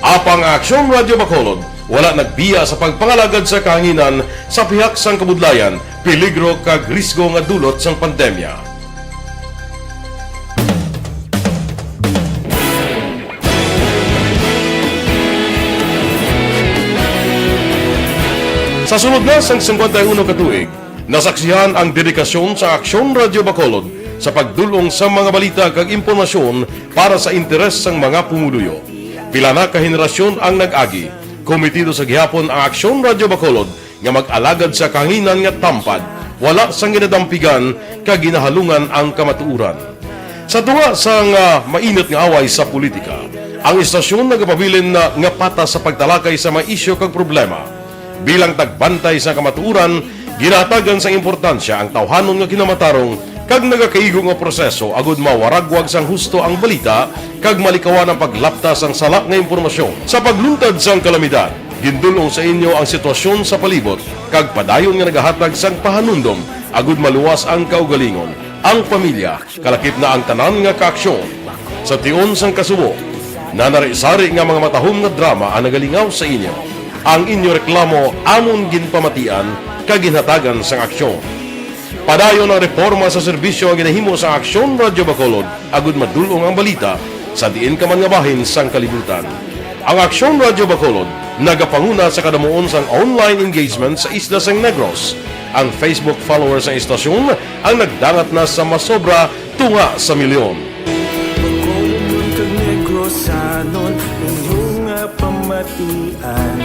Apang ang Aksyon Radyo Bacolod wala nagbiya sa pagpangalagad sa kahanginan sa pihak sang kabudlayan, peligro kag risgo nga dulot sang pandemya. Sa sulod na sang singkwenta y uno ka tuig, nasaksihan ang dedikasyon sa Aksyon Radyo Bacolod sa pagdul-ong sa mga balita kag impormasyon para sa interes sang mga pumuluyo. Pila na ka henerasyon ang nag-agi, kometido sa gihapon ang Aksyon Radyo Bacolod nga mag-alagad sa kahanginan nga tampad, wala sang ginadampigan kag ginahalungan ang kamatuoran. Sa tunga sang, ah, mainit nga away sa politika, ang istasyon nagapabilin na nga patas sa pagtalakay sa mga isyu kag problema. Bilang tagbantay sa kamatuoran, ginahatagan sang importansya ang tawhanon nga kinamatarong kag nagakaigo nga proseso agud mawaragwag sang husto ang balita kag malikawan ang paglapta sang sala nga impormasyon. Sa pagluntad sang kalamidad, gindul-ong sa inyo ang sitwasyon sa palibot kag padayon nga nagahatag sang pahanumdom agud maluwas ang kaugalingon, ang pamilya, kalakip na ang tanan nga kaaksyon. Sa tion sang kasubo, nanari-sari nga mga matahom nga drama ang nagalingaw sa inyo. Ang inyo reklamo amon ginpamatian kag ginhatagan sang aksyon. Padayon ang reporma sa serbisyo nga ginahimo sang Aksyon Radyo Bacolod agud madul-ong ang balita sa diin ka man nga bahin sang kalibutan. Ang Aksyon Radyo Bacolod nagapanguna sa kadamuon sang online engagement sa isla sang Negros. Ang Facebook followers sang istasyon ang nagdangat na sa masobra tunga sa milyon. Bacolodnon kag Negrosanon, inyo nga pamatian.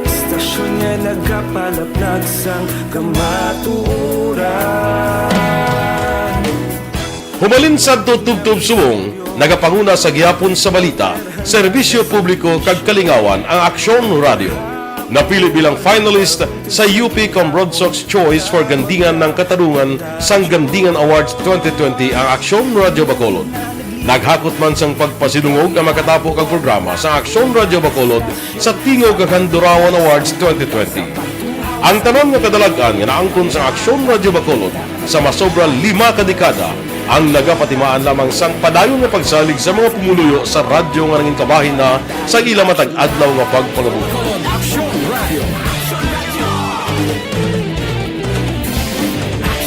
Istasyon nga nagapalaplag sang kamatuoran. Hubalin sadto tubtob subong, nagapanguna sa gihapon sa balita, serbisyo publiko kag kalingawan ang Aksyon Radyo. Napili bilang finalist sa U P Cambrodsoc's Choice for Gandingan ng Katarungan sang Gandingan Awards twenty twenty ang Aksyon Radyo Bacolod. Naghakot man sang pagpasidungog ang makatapo kag programa sa Aksyon Radyo Bacolod sa Tingog kag Handurawan Awards twenty twenty. Ang tanan nga kadalag-an nga naangkon sa Aksyon Radyo Bacolod sa masobra lima ka dekada Ang nagapatimaan lamang sang padayon nga pagsalig sa mga pumuluyo sa radyo nga nangin kabahin na sa ila matag adlaw nga pagpangabot.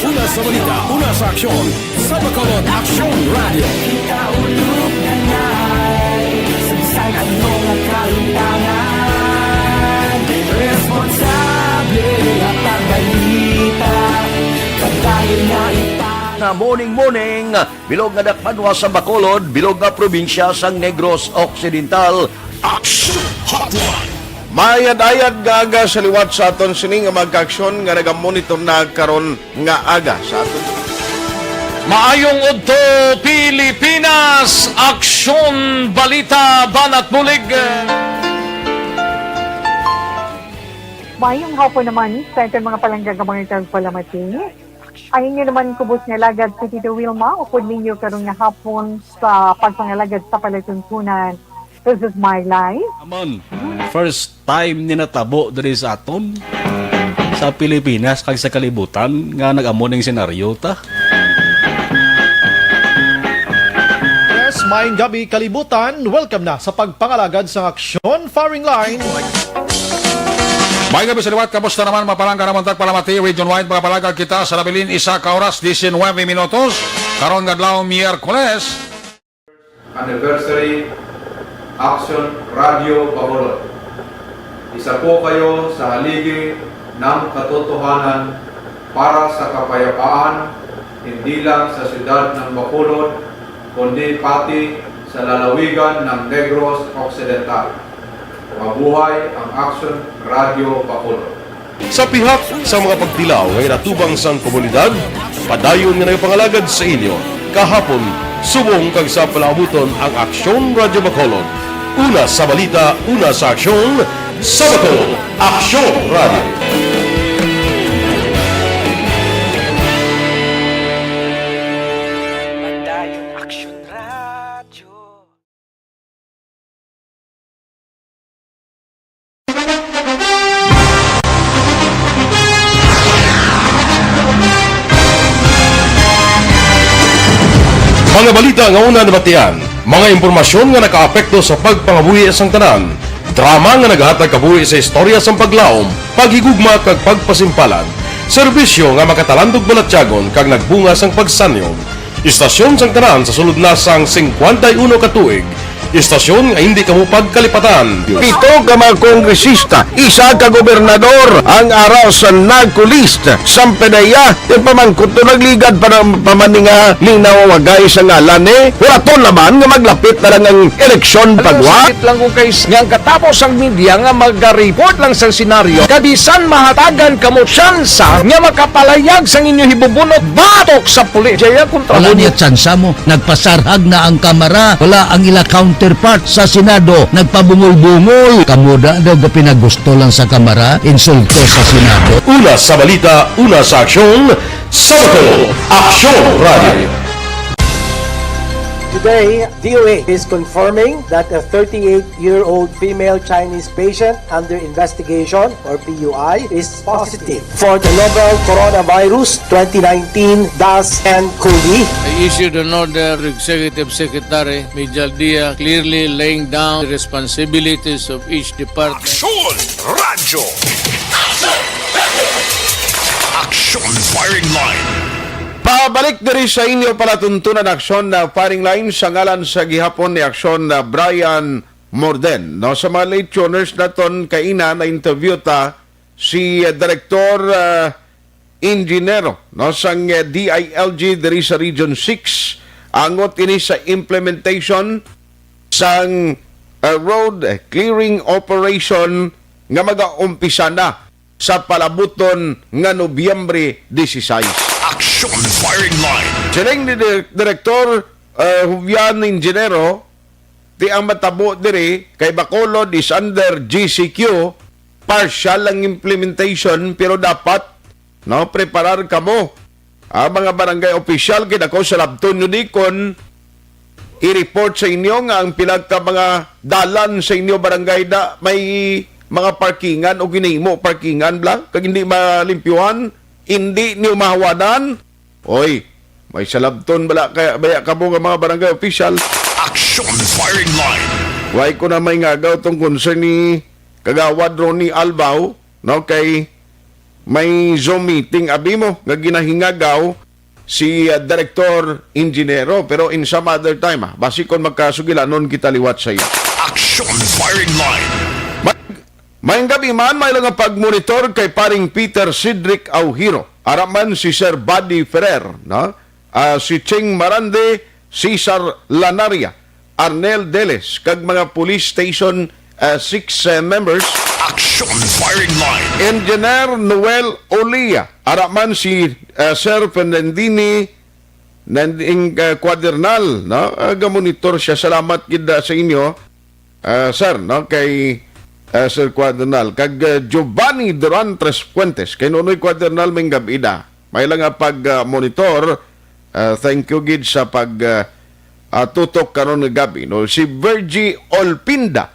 Una sa balita, una sa aksyon, sa Bacolod Aksyon Radio. Kita ulog na ngay, sangsang ano nga kalimtangan. Responsable nga pagbalita, pagdayon na ipang- Na morning, morning, bilog nga dakpanwa sa Bacolod, bilog nga probinsya sang Negros Occidental. Action Hotline. Mayad-ayad nga aga sa liwat sa aton sini nga mga kaaksyon nga nagamonitor na karon nga aga sa aton. Maayong udto, Pilipinas! Aksyon, balita, banat bulig. Mayong hapon naman sa aton mga palangga nga mga tagpalamati. Ang inyo naman kubos nga alagad si Tito Wilma, upod ninyo karon nga hapon sa pagpangalagad sa palatuntunan. This is my life. Amon, first time ni natabo diri sa aton, sa Pilipinas kag sa kalibutan, nga nag-amo ning senaryo ta. Yes, maayong gabi, kalibutan. Welcome na sa pagpangalagad sang aksyon, Firing Line. May gabi sa liwat, kamusta naman, mga palangga namon tagpalamati, region wide, mga palangga kita sa nabilin, isa ka oras, diecinuebe minutos, karon nga adlaw, Miyerkules. Anniversary, Action Radio Bacolod. Isa po kayo sa haligi ng katotohanan para sa kapayapaan, hindi lang sa siyudad ng Bacolod, kundi pati sa lalawigan ng Negros Occidental. Mabuhay ang Action Radio Bacolod. Sa pihak sa mga pagtilaw nga ginatubang sang komunidad, padayon nga nagapangalagad sa inyo kahapon, subong kag sa palaabuton ang Aksyon Radyo Bacolod. Una sa balita, una sa aksyon, sa Bacolod, Aksyon Radyo. Padayon Aksyon Radyo. Mga balita nga una nabatian, mga impormasyon nga nakaapekto sa pagpangabuhi sang tanan, drama nga naghatag kabuhi sa istorya sang paglaom, paghigugma kag pagpasimpalan, serbisyo nga makatalandog balatyagon kag nagbunga sang pagsanyog. Istasyon sang tanan sa sulod na sang singkwenta y uno ka tuig. Istasyon nga hindi kamo pagkalipatan. Pito ka mga kongresista, isa ka gobernador ang ara sa NAGCO list. Sampanaya, ti pamangkot to nagligad pa ng pamaninga ni nawawagay sa ngalan ni. Wala to naman nga maglapit na lang ang eleksyon pagwa. Sakit lang kung kay nga ang katapos ang media nga magariport lang sa senaryo. Kabisan mahatagan kamo tsansa nga makapalayag sang inyo hibubunot batok sa pulis. Jaya kontra Wala mo niya tsansa mo. Nagpasarhag na ang Kamara. Wala ang ila counterpart sa Senado. Nagpabungol-bungol. Kamo da daw gapinagusto lang sa Kamara, insulto sa Senado. Una sa balita, una sa aksyon, sa Bacolod, Aksyon Radio. Today, D O A is confirming that a thirty-eight-year-old female Chinese patient under investigation, or P U I, is positive for the novel coronavirus twenty nineteen dash N cov. I issued an order to Executive Secretary Mijal Dia, clearly laying down the responsibilities of each department. Aksyon Radyo. Aksyon Firing Line. Pabalik diri sa inyo palatuntunan, Aksyon na Firing Line, sa ngalan sa gihapon ni Aksyon na Brian Morden. No, sa mga late tuners naton, kaina na-interview ta si, uh, Director, uh, Ingenero, no, sang, uh, D I L G diri sa Region six, angot ini sa implementation sang, uh, road clearing operation nga magaumpisa na sa palabuton nga Nobyembre dieciséis. Aksyon Firing Line. Siling ni Dir-, Director, uh, Juvian Ingenero, ti ang matabo diri kay Bacolod is under G C Q, partial ang implementation, pero dapat, no, preparar kamo. Ah, mga barangay official, kay dako sa labton nyo di kon i-report sa inyo nga ang pila ka mga dalan sa inyo barangay da may mga parkingan o ginahimo parkingan bla, kag hindi malimpyuhan, hindi niyo mahawadan. Oy, May salabton bala kaya, baya kamo nga mga barangay official? Action Firing Line. Why ko na may ngagaw tong concern ni Kagawad Ronnie Albao, no? Kay may Zoom meeting abi mo nga ginahingagaw si, ah, Director Ingenero, pero in some other time, ah. Basi kon magkasugilanon kita liwat sa iya. Action Firing Line. May, may gabi man, may lang ang pagmonitor kay paring Peter Cedric Aujiro. Ara man si Sir Buddy Ferrer, no? Ah, si Ching Marande, Cesar Lanaria, Arnel Deles, kag mga police station, ah, six, eh, members. Action Firing Line. Engineer Noel Olia, ara man si, ah, Sir Fernandini Nanding, ah, Cuadernal, no? Ah, gamonitor siya. Salamat gid, ah, sa inyo, ah, sir, no? Kay, ah, Sir Cuadernal. Kag, ah, Giovanni Duran Tres Fuentes. Kay Nonoy Cuadernal, may gabi na. May lang nga pag, ah, monitor. Ah, thank you gid sa pag, ah, ah, tutok karon nga gabi, no? Si Virgie Olpinda.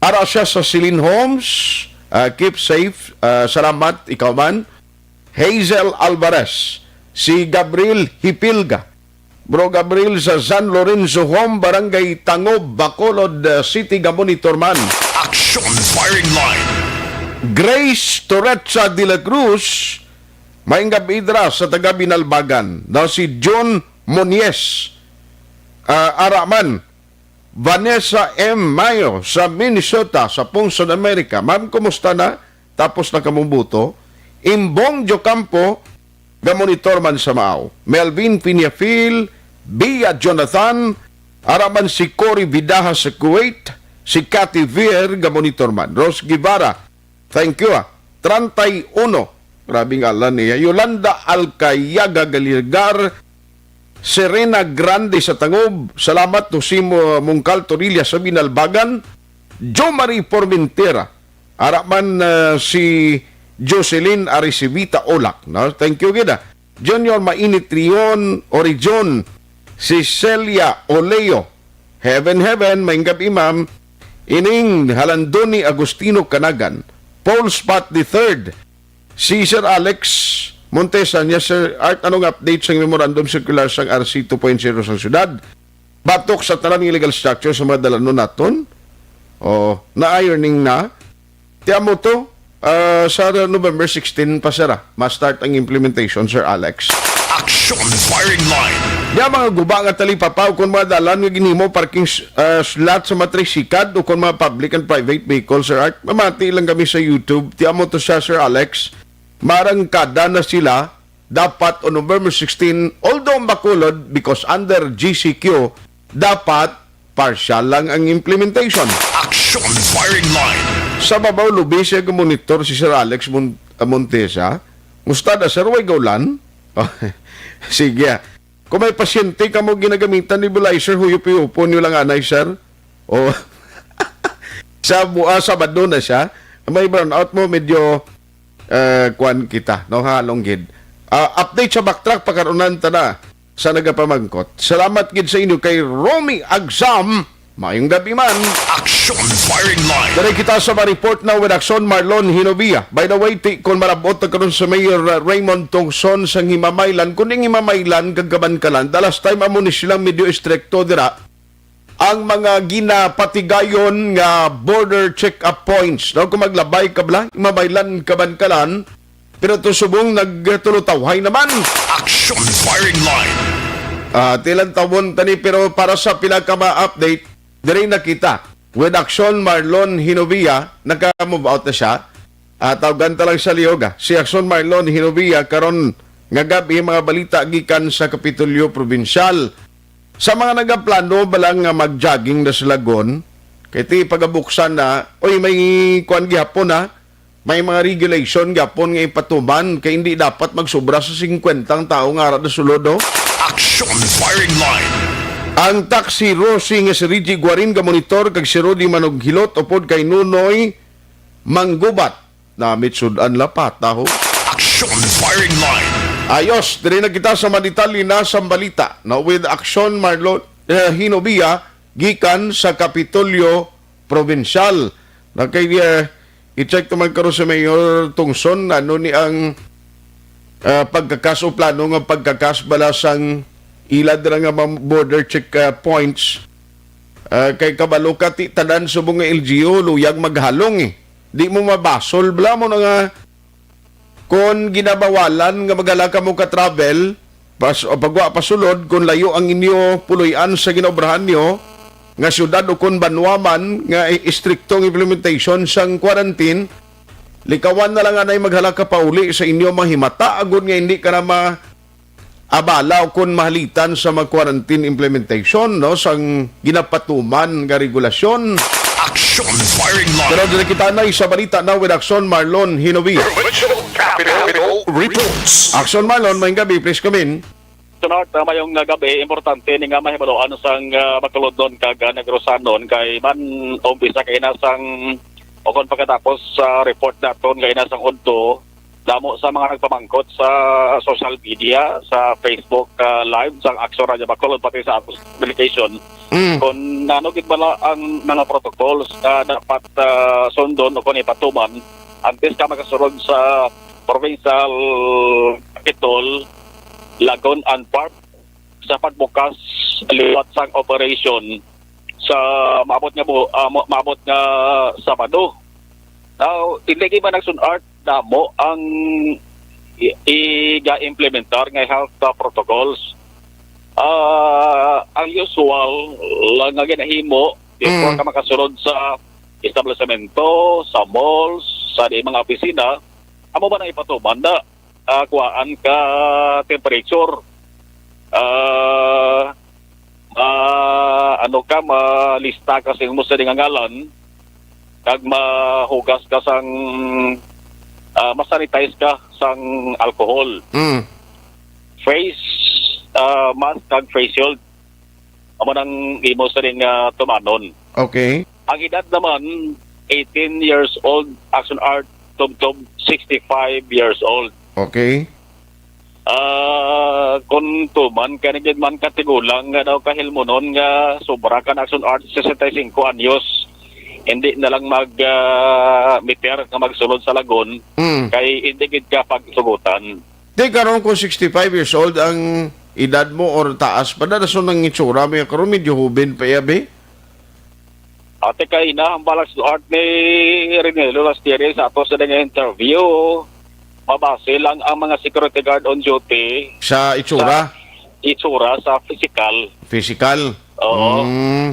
Ara siya sa Celine Homes. Ah, keep safe. Ah, salamat, ikaw man. Hazel Alvarez, si Gabriel Hipilga. Bro Gabriel sa San Lorenzo Home, Barangay Tangob, Bacolod, uh, City, gamonitor man. Action Firing Line. Grace Torrecha de la Cruz, maayong gabi dira sa taga Binalbagan. Daw si John Monies, uh, ara man. Vanessa M. Mayo sa Minnesota, sa Pungson, Amerika. Ma'am, kumusta na? Tapos na kamong buto. Imbong Jocampo, gamonitor man sa Mao. Melvin Piniafil, Bia Jonathan, ara man si Cory Vidaja sa Kuwait, si Cathy Vier, gamonitor man. Rose Guevara, thank you, ah. Treinta y uno. Grabe nga alan niya. Yolanda Alcayaga Galigar, Serena Grande sa Tangob. Salamat, Jose Mo-, Mungkal Torilla sa Binalbagan. Jo Marie Formentera. Ara man, ah, si Jocelyn Aricivita Olak, no? Thank you gid, ah. Junior Mainit Rion Orijon, si Celia Oleo. Heaven, heaven, maayong gabi, ma'am. Ining Halandoni Agustino Canagan, Paul Spot the third, si Sir Alex Montesa niya, Sir Art, anong update sa memorandum circular sang R C two point zero sa syudad? Batok sa tanan nga illegal structure sa mga dalanon naton? O, na-ironing na? Ti amo to, ah, sa November sixteen pa, sir, ah, ma-start ang implementation, Sir Alex. Action Firing Line. Di ang mga guba nga talipapa o kon mga dalan nga ginhimo parking s-, ah, slot sa mga trisikad o kon mga public and private vehicle, Sir Art. Mamati lang kami sa YouTube. Ti amo to siya, Sir Alex. Marangkada na sila dapat on November sixteen, although Bacolod, because under G C Q, dapat partial lang ang implementation. Action Firing Line. Sa babaw lubi siya gamonitor si Sir Alex Mon-, ah, Montesa. Musta na, sir? Way gaulan? Sige, ah. Kung may pasyente ka mo ginagamitan nebulizer, huyop-huyopon nyo lang anay, sir. O, sa bu-, ah, Sabado na siya. May brownout mo, medyo, eh, kwan kita, no? Halong gid. Ah, update sa backtrack, pagkarunan ta na sa nagapamangkot. Salamat gid sa inyo kay Romy Agsam. Maayong gabi man. Action Firing Line. Dali kita sa ma-report na with Action Marlon Hinovia. By the way, ti, kung marabot na karon sa Mayor, uh, Raymond Tongson sang Himamaylan, kung ning Himamaylan kag Kabankalan, the last time amo ni silang medyo estrikto dira ang mga ginapatigayon nga border check-up points. No? Kung maglabay ka bala, Himamaylan, Kabankalan, pero to subong nagtulutawhay naman. Action Firing Line. Ah, tilang tawon tani, pero para sa pila ka ma-update, diri na kita. With Action Marlon Hinovia, naka-move out na siya. Ah, tawgan ta lang sa lihog, ah. Si Action Marlon Hinovia karon nga gabi, mga balita gikan sa Kapitolyo Probinsyal. Sa mga nagaplano bala nga mag-jogging na sa Lagon, kay ti pagabuksan na, oy, may kuan gihapon, ha? May mga regulation gihapon nga ipatuman kay hindi dapat magsobra sa singkwenta ang tawo nga ara na sulod, oh. Action Firing Line. Ang taxi Rosie nga si Reggie Guarin gamonitor kag si Rudy Manughilot upod kay Nunoy Manggubat. Namit sud-an lapata, ho. Action Firing Line. Ayos, diri na kita sa madetalye na sa balita, no? With Action Marlon, eh, Hinovia, gikan sa Kapitolyo Probinsyal. Na kay, eh, i-check naman karon sa Mayor Tungson, ano ni ang ah, pagkakas o plano nga pagkakas bala sang ila dira nga mga border check, ah, points. Ah, kay kabalo ka, ti tanan subong nga L G U luyag maghalong, eh. Di mo mabasol bala mo na nga kon ginabawalan nga maghala kamo ka travel, pas-, o pagwa pasulod, kon layo ang inyo puloy-an sa ginaobrahan nyo nga syudad o kon banwa man nga i-, istrikto ang implementation sang quarantine, likawan na lang anay maghala ka pauli sa inyo mga himata, agod nga hindi ka na maabala o kon mahalitan sa mag-quarantine implementation, no, sang ginapatuman nga regulasyon. Action Firing Line. Pero dili kita na sa balita na with Action Marlon Hinovi. Provincial Capital Reports. Action Marlon, may gabi, please come in. Sunod, ah, mayong, ah, gabi, importante ni nga mahibaluan sang, ah, Bacolodnon kag, ah, Negrosanon kay man umpisa kay na sang o kon pagkatapos sa report naton kay na sang udto, damo sa mga nagpamangkot sa social media, sa Facebook, ah, Live, sa Action Radio Bacolod, pati sa aton publication, Mm. kung nano gid bala ang mga protocols na dapat, ah, sundon o kung ipatuman antes ka makasulod sa provincial capitol, Lagon and Park, sa pagbukas liwat sang operation sa maabot nga bu-, ah, ma-, maabot nga Sabado. Now, hindi man nagsun-art, damo ang i-, iga-implementar nga health, ah, protocols. Ah, ang usual lang nga ginahimo before Mm. ka makasulod sa establisemento, sa malls, sa di mga opisina, amo ba nang ipatuman na, ah, kuhaan ka temperature? Ah, ah, ano ka, malista ka sa imo sa nga ngalan, kag mahugas ka sang, ah, masanitize ka sang alcohol. Mm. Face, ah, mask kag face shield. Amo nang imo sa nga tumanon. Okay. Ang edad naman, eighteen years old, action art, tubtob, sixty-five years old. Okay. Ah, kung tuman ka na gid man katigulang nga daw kahilmunon nga sobra ka na action art, sesenta y cinco anyos, hindi na lang mag, ah, meter nga magsulod sa Lagon, Mm. kay hindi gid ka pagsugutan. Di karon kung sixty-five years old ang edad mo or taas pa, darason ang itsura mo karon, medyo hubin pa iya, be. Ate, kay na ang balak sa art ni Renelo Lastiri sa ato sa nga interview, mabase lang ang mga security guard on duty Sa itsura? sa itsura sa physical. Physical? Oo. Mm.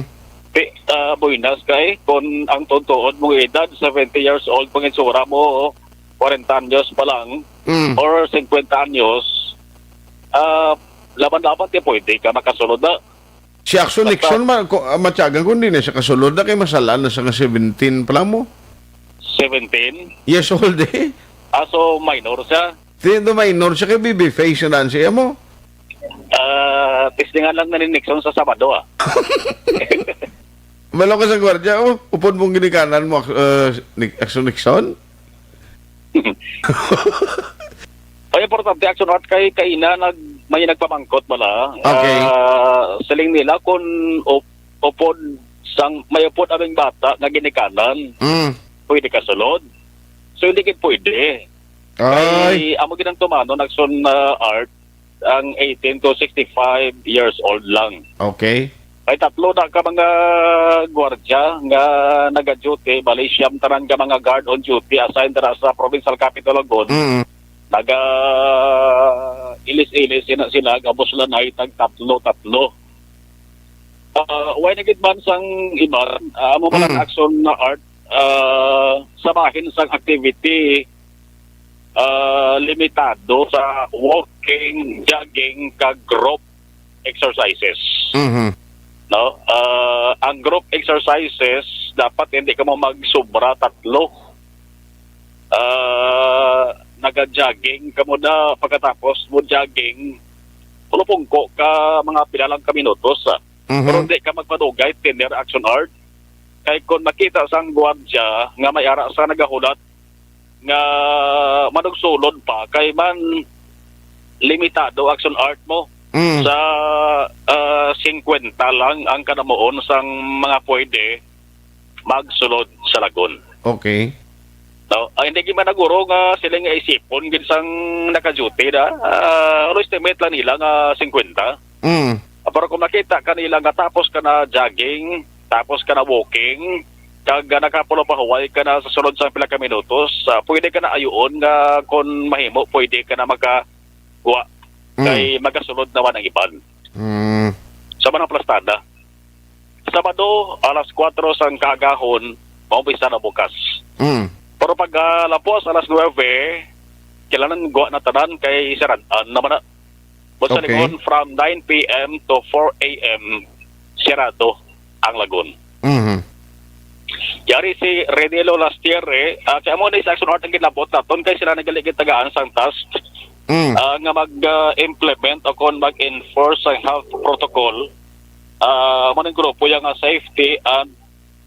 Ti-, ah, buenas kay, kung ang tutuod mong edad, seventy years old, pang itsura mo, forty anyos pa lang, Mm. or fifty anyos, ah, laban-laban, ti pwede ka makasulod na. Si Action Basta Nixon, ma-, ko-, ah, matyagan kung di na siya kasulod na kay masala na sa nga seventeen pa lang mo. Seventeen? Years old, eh. Ah, so minor siya? Di, do minor siya kay baby face na daan siya mo. Ah, testingan lang na ni Nixon sa Sabado, ah. Malo ka sa gwardiya, oh. Upod mong ginikanan mo, Ak-, uh, Nick-, Action Nixon? Ay, importante, Action Art, kay kaina nag-, may nagpamangkot bala. Okay. Ah, siling nila kung up-, upod sang, may upod aming bata nga ginikanan, Mm. pwede ka sulod. So, hindi gid pwede. Ay. Kay, amo gid ang tumanon, Action, ah, Art, ang eighteen to sixty-five years old lang. Okay. May tatlo na ka mga gwardya nga naga-duty, bali siyam tanan ka mga guard on duty assigned dira sa provincial capital Lagon. Mm. Naga ilis-ilis sila, sila gabos lang ay tag tatlo-tatlo. Ah, why na gid man sang iban, ah, amo ba lang Mm. action na art, ah, sa bahin sang activity, ah, limitado sa walking, jogging, kag group exercises. Mhm. No? Ah, ang group exercises, dapat hindi ka mo magsobra tatlo. Ah, naga-jogging ka mo na, pagkatapos mo jogging, pulupungko ka mga pila lang ka minutos, ah. Mhm. Pero hindi ka magpadugay, tiner action art. Kay kung makita sang gwardiya nga may ara sa nagahulat nga manugsulod pa, kay man limitado action art mo Mm. sa, ah, singkwenta lang ang kanamuon sang mga pwede magsulod sa Lagon. Okay. No? Ah, hindi gyud man naguro nga sila nga isipon gid sang naka-duty na. Ah, ano, estimate lang nila nga fifty. Mm. Ah, pero kung makita ka nila nga tapos ka na jogging, tapos ka na walking, kag, ah, nakapulo pa huway ka na sa sulod sang pila ka minutos, ah, pwede ka na ayuon nga kung mahimo, pwede ka na magagwa. Mm. Kay magasulod naman ang iban. Mm. Sa manang plastada. Sabado, alas kuwatro sang kaagahon, maumpisa na bukas. Mm. Pero pag, ah, lapos alas nuebe, kailangan gwa na tanan kay sirad-an naman na. But sa Okay. Lingon, from nine p m to four a m, sirado ang Lagun. Mhm. Yari si Renelo Lastiere, ah, kaya mo na sa Action Art ang ginabot naton kay sila nagaligid tagaan sang task, Mm. ah, nga mag, ah, implement o kon mag-enforce ang health protocol, ah, mo ning grupo yang, ah, Safety and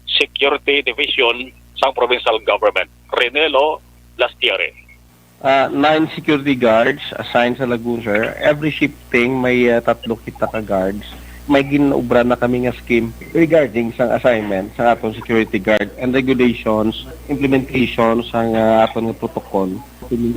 Security Division sang provincial government. Renelo Lastiere. Ah, nine security guards assigned sa Lagun, sir. Every shifting may, ah, tatlo kita ka guards. May gin-obra na kami nga scheme regarding sang assignment sa aton security guard and regulations, implementation sang, ah, aton nga protocol,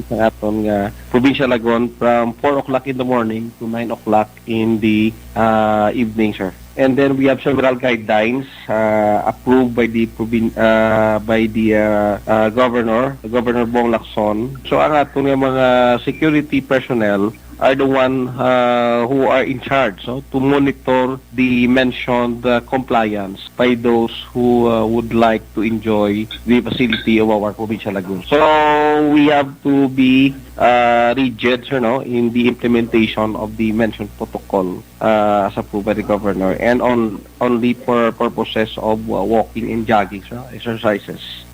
sa aton nga probinsya Lagun from four o'clock in the morning to nine o'clock in the, ah, evening, sir. And then we have several guidelines, ah, approved by the provin-, ah, by the, ah, ah, governor, Governor Bong Lacson. So ang aton nga mga security personnel are the one, ah, who are in charge, no, to monitor the mentioned, ah, compliance by those who, ah, would like to enjoy the facility of our provincial Lagun. So we have to be, ah, rigid, sir, no, in the implementation of the mentioned protocol, uh, as approved by the governor, and on, only for purposes of, uh, walking and jogging, sir, exercises.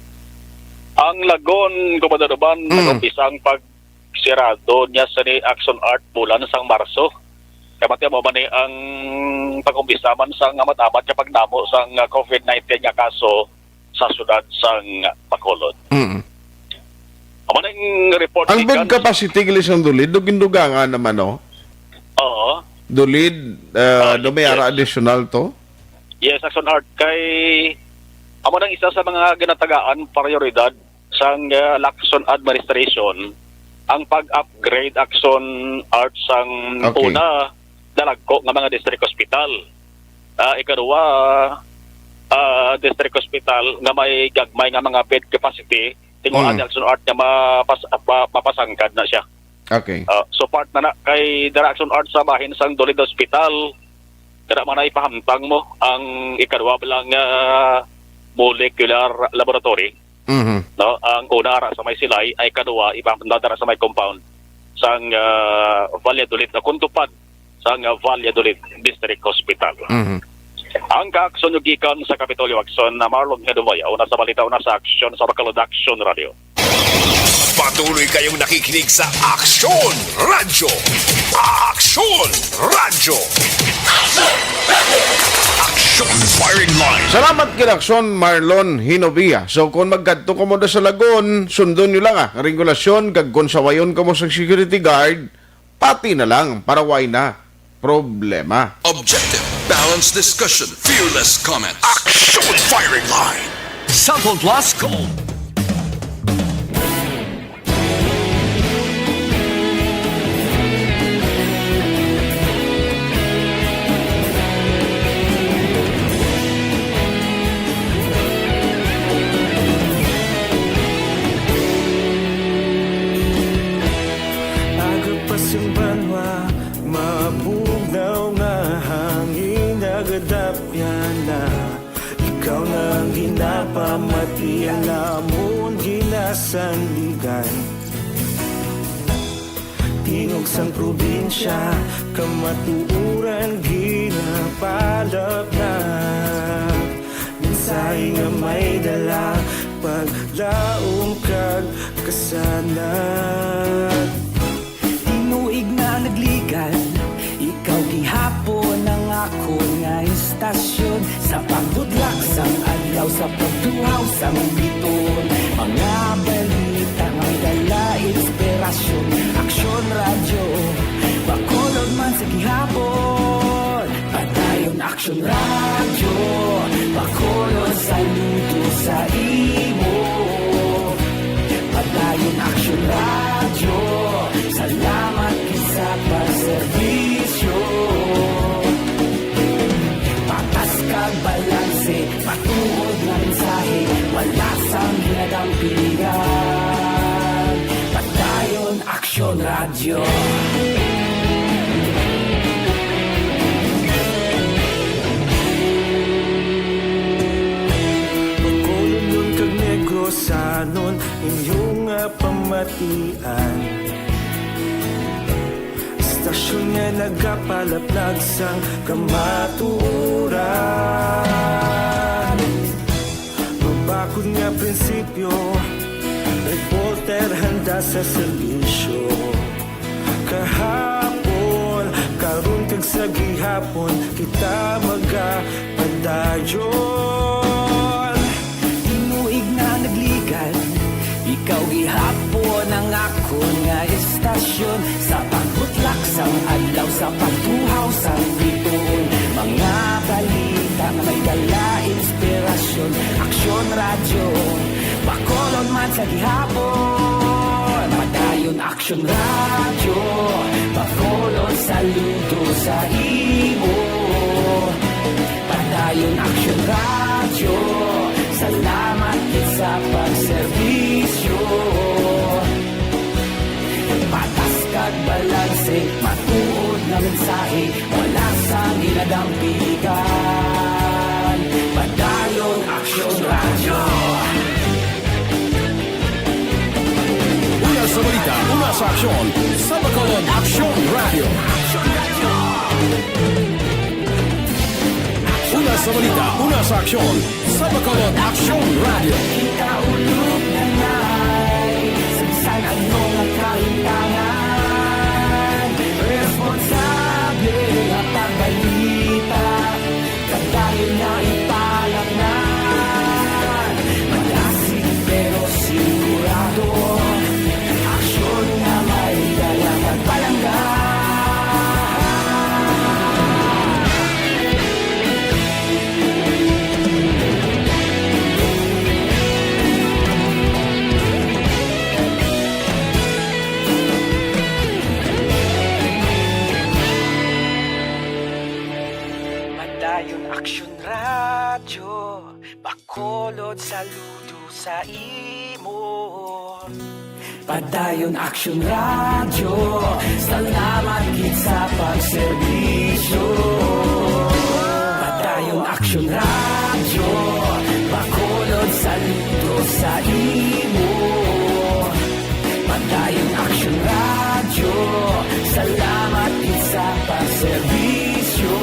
Ang Lagun, Commander Roman, Mm. nag-umpisa ang pagsirado niya sa ni Action Art bulan sang Marso. Kaya mati mo man ni ang pag-umpisa man sa nga amat-amat nga pagdamo sang, uh, covid nineteen nga kaso sa siyudad sang Bacolod. Mm. Amo na ang report Ang gikan bed capacity gali sang Dulid, dugin-dugangan naman, no? Oo. Dulid, uh, Ah, do may yes. ara additional to? Yes, Action Art, kay amo nang isa sa mga ginatagaan prioridad sang, uh, Lacson administration ang pag-upgrade, Action Art, sang Okay. una, dalagko nga mga district hospital. Ah, ikaduha, ah, district hospital nga may gagmay nga mga bed capacity, tinguha Mm. ni Action Art nga mapas-, pa-, mapasangkad na siya. Okay. Ah, so part na na kay dira Action Art sa bahin sang Dulid Hospital. Dira man na ipahamtang mo ang ikaduha lang nga molecular laboratory. Mhm. No, ang una ara sa may Silay, ay kadua ipahamtang dira sa may compound sang, ah, Valladolid, na kung tupad sang, ah, Valladolid District Hospital. Mhm. Ang kaaksyon nyo gikan sa Kapitolyo Aksyon na Marlon Hedumaya, una sa balita, una sa aksyon sa Bacolod Action Radio. Patuloy kayong nakikinig sa Aksyon Radyo. Aksyon Radyo. Aksyon Firing Line. Salamat kay Aksyon Marlon Hinovia. So, kung magkadto ka mo na sa Lagon, sundon nyo lang, ah, ang regulasyon, kag kung sawayon ka mo sa security guard, pati na lang para way na problema. Objective, balanced discussion, fearless comments. Action Firing Line. Cellphone Plus Gold. Aga pa sing banwa, mabugnaw nga hangin, nagadapya na. Ikaw na ang ginapamati, ang amon ginasandigan. Tingog sang probinsya, kamatuoran ginapalapnap. Mensahe nga may dala, paglaom kag kasanag. Tinuig na nagligad, ikaw gihapon ang akon nga istasyon. Sa pagbudlak sang adlaw, sa pagtuhaw sang biton, mga balita may dala inspirasyon. Aksyon Radyo, Bacolod man sa gihapon. Padayon Aksyon Radyo, Bacolod, saludo sa imo. Action Radio, salamat gid sa pagserbisyo. Patas kag balanse, matuod nga mensahe, wala sang ginadampigan. Padayon Action Radio. Bacolodnon kag Negrosanon, inyo nga pamatian. Istasyon nga nagapalaplag sang kamatuoran. Mabakod nga prinsipyo, reporter handa sa serbisyo. Kahapon, karon kag sa gihapon, kita magapadayon. Tinuig na nagligan, ikaw gihapon ang akon nga istasyon. Sa pagbutlak sang adlaw, sa pagtuhaw sang bituon, mga balita nga may dala inspirasyon. Aksyon Radyo, Bacolod man sa gihapon. Padayon Aksyon Radyo, Bacolod, saludo sa imo. Padayon Aksyon Radyo, salamat gid sa pagserbisyo. Patas kag balanse, matuod nga mensahe, wala sang ginadampigan. Padayon Aksyon Radyo. Una sa balita, una sa aksyon, sa Bacolod Aksyon Radyo. Una sa balita, una sa aksyon, sa Bacolod Aksyon Radyo. Kita ulog na na'y sa bisan ano nga kahimtangan, responsable nga pagbalita. Kadayon nga ipalatnan, malasig pero sigurado. Aksyon nga may dala kag palangga. Padayon Aksyon Radyo, Bacolod, saludo sa imo. Padayon Aksyon Radyo, salamat gid sa pagserbisyo. Padayon Aksyon Radyo, Bacolod, saludo sa imo. Padayon Aksyon Radyo, salamat gid sa pagserbisyo.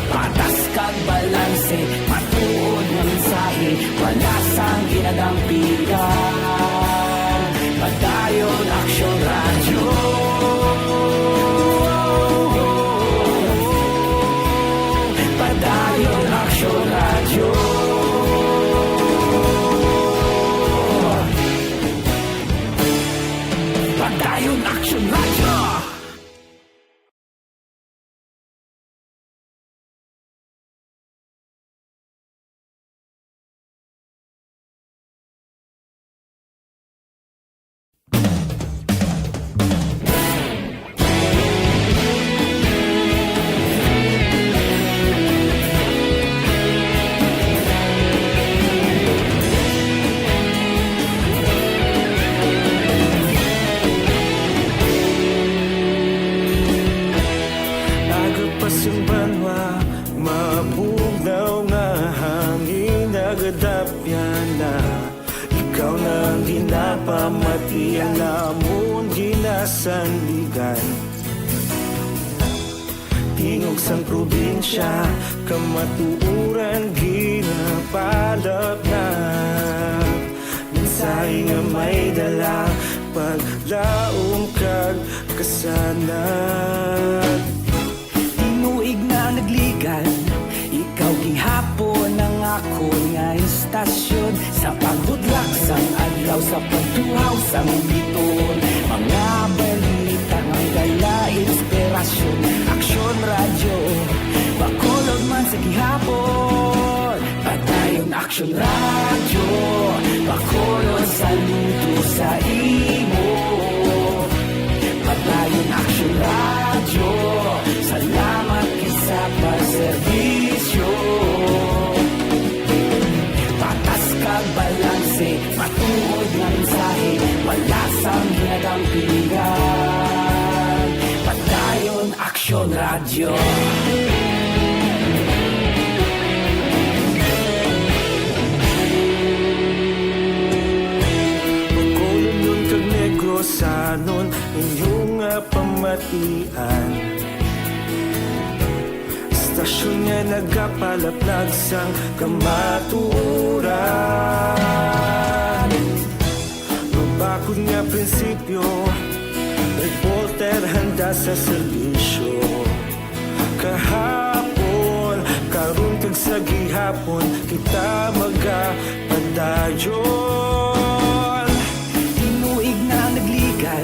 Patas kag balanse, matuod nga mensahe, wala sang ginadampigan. Padayon Aksyon Radyo. Padayon Aksyon Radyo. Padayon Aksyon Radyo. Aga pa sing banwa, mabugnaw nga hangin nagadapyan na. Ikaw na ang ginapamati, ang amon ginasandigan. Tingog sang probinsya, kamatuoran ginapalapnap. Mensahe nga may dala, paglaom kag kasanag. Tinuig na nagligan, ikaw gihapon ang akon nga istasyon. Sa pagbudlak sang adlaw, sa pagtuhaw sang bituon, mga balita nga may dala inspirasyon. Aksyon Radyo, Bacolod man sa gihapon. Padayon Aksyon Radyo, Bacolod, saludo sa imo. Padayon Aksyon Radyo, salamat gid sa pagserbisyo. Patas kag balanse, matuod nga mensahe, wala sang ginadampigan. Padayon Aksyon Radyo. Bacolodnon kag Negrosanon, inyo nga pamatian. Istasyon nga nagapalaplag sang kamatuoran. Mabakod nga prinsipyo, reporter handa sa serbisyo. Kahapon, karon kag sa gihapon, kita magapadayon. Tinuig na nagligad,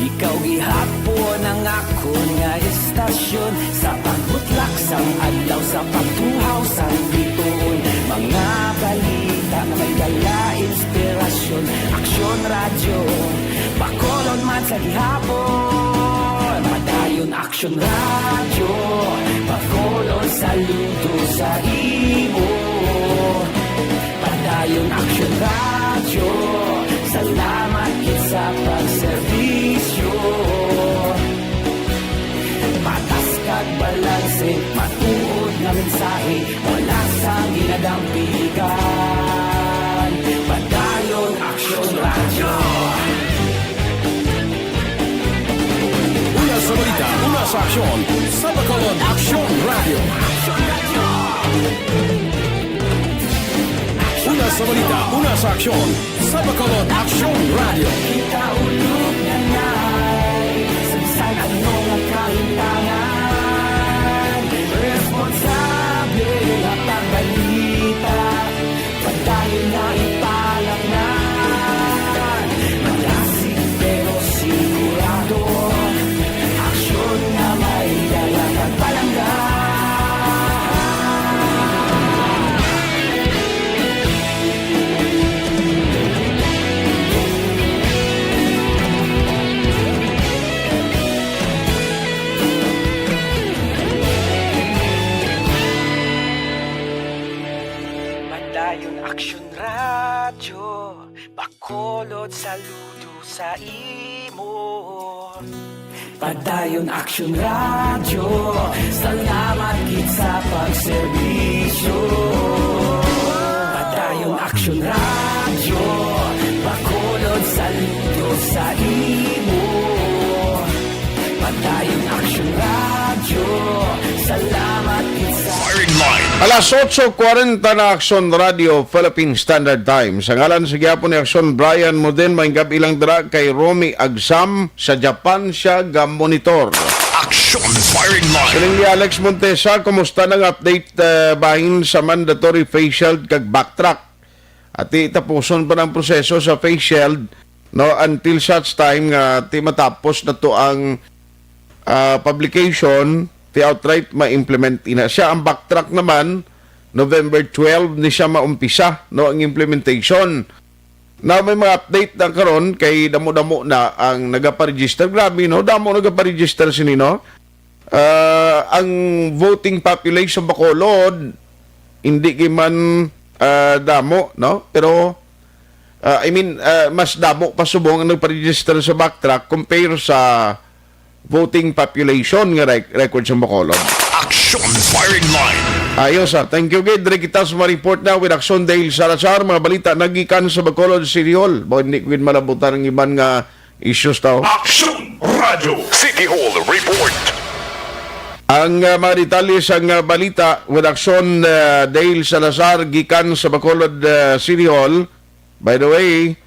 ikaw gihapon ang akon nga istasyon. Sa pagbutlak sang adlaw, sa pagtuhaw sang bituon, mga balita nga may dala inspirasyon. Aksyon Radyo, Bacolod man sa gihapon. Padayon Aksyon Radyo, Bacolod, saludo sa imo. Padayon Aksyon Radyo, salamat gid sa pagserbisyo. Patas kag balanse, matuod nga mensahe, wala sang ginadampigan. Padayon Aksyon Radyo. Una sa balita, una sa aksyon, sa Bacolod Aksyon Radyo. Una sa balita, una sa aksyon, sa Bacolod Aksyon Radyo. Kita ulog na nai, sa bisan ano nga kahintangan, responsable nga pagbalita. Padayon nga ipalangnan, malasig pero sigurado, aksyon nga may dala kag palangga. Padayon Aksyon Radyo, Bacolod, saludo sa imo. Padayon Aksyon Radyo, salamat gid sa pagserbisyo. Padayon Aksyon Radyo, Bacolod, saludo sa imo. Padayon Aksyon Radyo, salamat gid sa Firing line. Alas otso kwarenta na, Aksyon Radio Philippine Standard Time. Sa ngalan sa gihapon ni Aksyon Brian Modin, maayong gab-i lang dira kay Romy Agsam, sa Japan siya ga-monitor. Aksyon Firing Line. Siling ni Alex Montesa, kumusta na ang update, eh, bahin sa mandatory face shield kag backtrack? Ati tapuson pa ang proseso sa face shield, no, until such time nga ti matapos na to ang, ah, publication, ti outright ma-implement ina siya. Ang backtrack naman, November twelve ni siya maumpisa, no, ang implementation. Now, may mga update na karon kay damo-damo na ang nagaparegister. Grabe, no? Damo nagaparegister sini, no? Ah, ang voting population Bacolod, hindi gid man, ah, damo, no? Pero, ah, I mean, ah, mas damo pa subong ang nagparegister sa backtrack compare sa voting population nga rec-, record sa Bacolod. Aksyon Firing Line. Ayos, ah. Thank you, gid. Diri kita sa mga report na with Aksyon Dale Salazar. Mga balita nagikan sa Bacolod City Hall. Ba, hindi ko gid malabutan ang iban nga issues tao. Aksyon Radyo City Hall Report. Ang, ah, mga detalye sang, ah, balita with Aksyon, ah, Dale Salazar gikan sa Bacolod, ah, City Hall. By the way,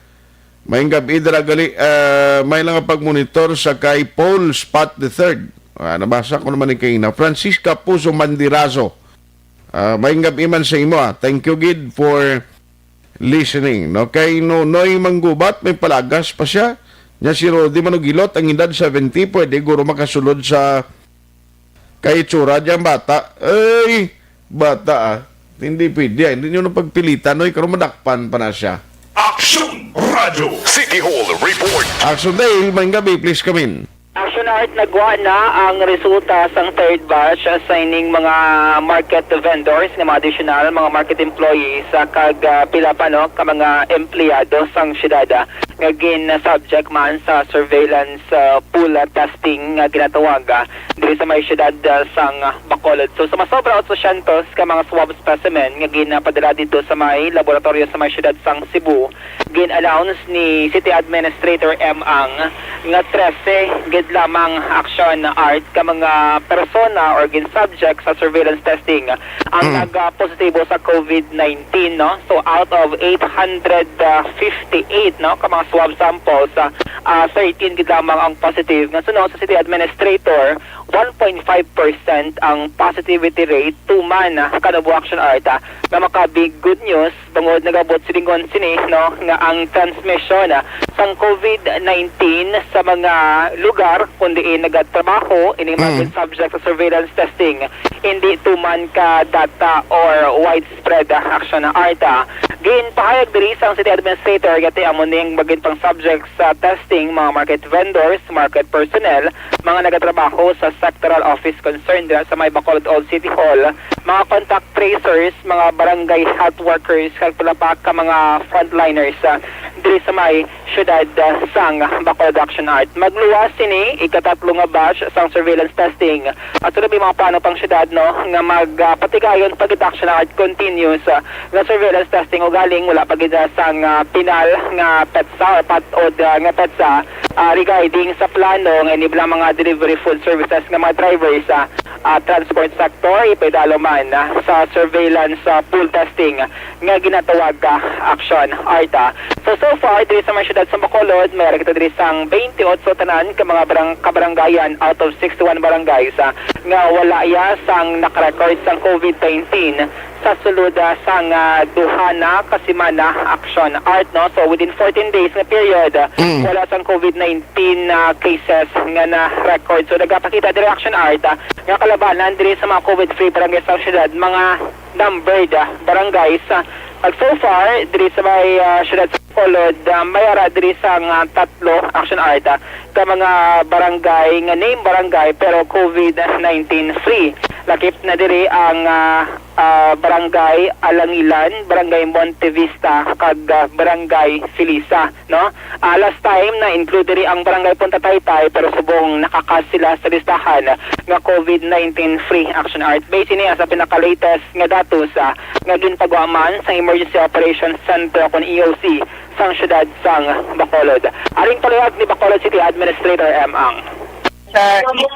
maayong gab-i dira gali, ah, may lang pagmonitor sa kay Paul Spot the third. Ah, nabasa ko naman ni kaina. Francisca Puso Mandirazo. Ah, maayong gab-i man sa imo, ah. Thank you gid for listening, no? Kay Nonoy Manggubat, may palagas pa siya. Nya si Rudy Manugilot, ang edad seventy, pwede guro makasulod sa kay itsura diyang bata. Ay, bata, ah. Hindi pwede, ah. Hindi nyo na pagpilitan, oy. Karon madakpan pa na siya. Action Radio City Hall Report. Action Dale, maayong gabi, please come in. Action Art, nagwa na ang resulta sang third batch sa ining mga market vendors nga mga additional mga market employees, ah, kag, ah, pila pa, no, ka mga empleyado sang syudad, ah, nga gin-subject man sa surveillance, ah, pool, ah, testing nga ginatawag, ah, diri sa may syudad, ah, sang, ah, Bacolod. So, sa masobra otso syentos ka mga swab specimen nga ginapadala dito sa may laboratorio sa may syudad sang Cebu, gin-announce ni City Administrator M. Ang nga trese gid lamang, Action Art, ka mga persona or gin-subject sa surveillance testing ang Hmm. nag-positibo sa COVID nineteen, no? So, out of eight hundred fifty-eight, no, ka mga swab samples, ah, ah, thirteen gid lamang ang positive. Nga suno sa City Administrator, one point five percent ang positivity rate tuman, ah, kanubo, Action Art, ah, nga maka-big good news tungod nagabot silingon sini, no, nga ang transmission, ah, sang COVID nineteen sa mga lugar kun diin nagatrabaho ining mga Mm. subject sa surveillance testing, hindi tuman ka data or widespread, ah, Action Art, ah. Ginpahayag diri sang City Administrator nga ti amo ning magin pang subject sa testing mga market vendors, market personnel, mga nagatrabaho sa sectoral office concerned dira sa may Bacolod Old City Hall, mga contact tracers, mga barangay health workers, kag pila pa ka mga frontliners, ah, diri sa may syudad, ah, sang Bacolod, Action Art. Magluwas sini ikatatlo nga batch sang surveillance testing. At sa labi mga plano pang syudad, no, nga mag, ah, patigayon pag Action Art continuous, ah, nga surveillance testing ugaling wala pa gid sang, ah, pinal nga petsa or patod, ah, nga petsa, ah, regarding sa plano nga ini bala mga delivery food services nga mga drivers sa, ah, transport sector, ipaidalo man, ah, sa surveillance, ah, pool testing nga ginatawag, ah, Action Art, ah. So, so far, diri sa may syudad sa Bacolod, may ara kita diri sang twenty-eight tanan ka mga barang-, kabaranggayan out of sixty-one barangays, ah, nga wala ya sang nakarecord sang COVID nineteen sa sulod, ah, sang, ah, duha na ka semana, Action Art, no? So, within fourteen days nga period, ah, Mm. wala sang COVID nineteen na cases nga na-record. So, nagapakita diri, Action Art, ah, nga kalabanan diri sa mga COVID-free barangay sa syudad, mga numbered, ah, barangays. Ah, pag so far, diri sa may, ah, syudad sa Bacolod, ah, may ara diri sang, ah, tatlo, Action Art, ah, ka mga barangay nga name barangay pero COVID nineteen free. Lakip na diri ang, ah, ah, Barangay Alangilan, Barangay Monte Vista, kag, ah, Barangay Felisa, no? Ah, last time na-include diri ang Barangay Punta Taytay, pero subong nakakas sila sa listahan nga COVID nineteen free, Action Art. Base ini sa pinaka-latest nga datos, ah, nga ginpagwa man sa Emergency Operations Center kon E O C sang siyudad sang Bacolod. Aring palihag ni Bacolod City Administrator M. Ang. Sa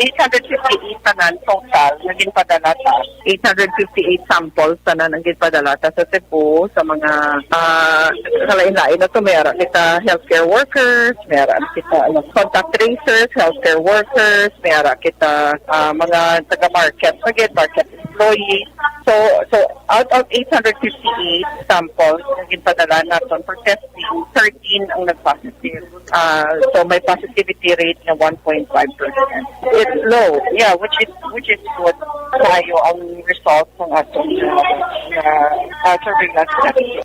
eight hundred fifty-eight tanan total nga ginpadala ta, eight hundred fifty-eight samples tanan ang ginpadala ta sa Cebu, sa mga, ah, kalain-lain na to. May ara kita healthcare workers, may ara kita, ano, contact tracers, healthcare workers, may ara kita, ah, mga taga-market, again, market employees. So, so out of eight hundred fifty-eight samples nga ginpadala naton for testing, thirteen ang nag-positive. Ah, so may positivity rate nga one point five percent. It's low, yeah, which is, which is good. Maayo ang result ng ating, uh, uh, surveillance study.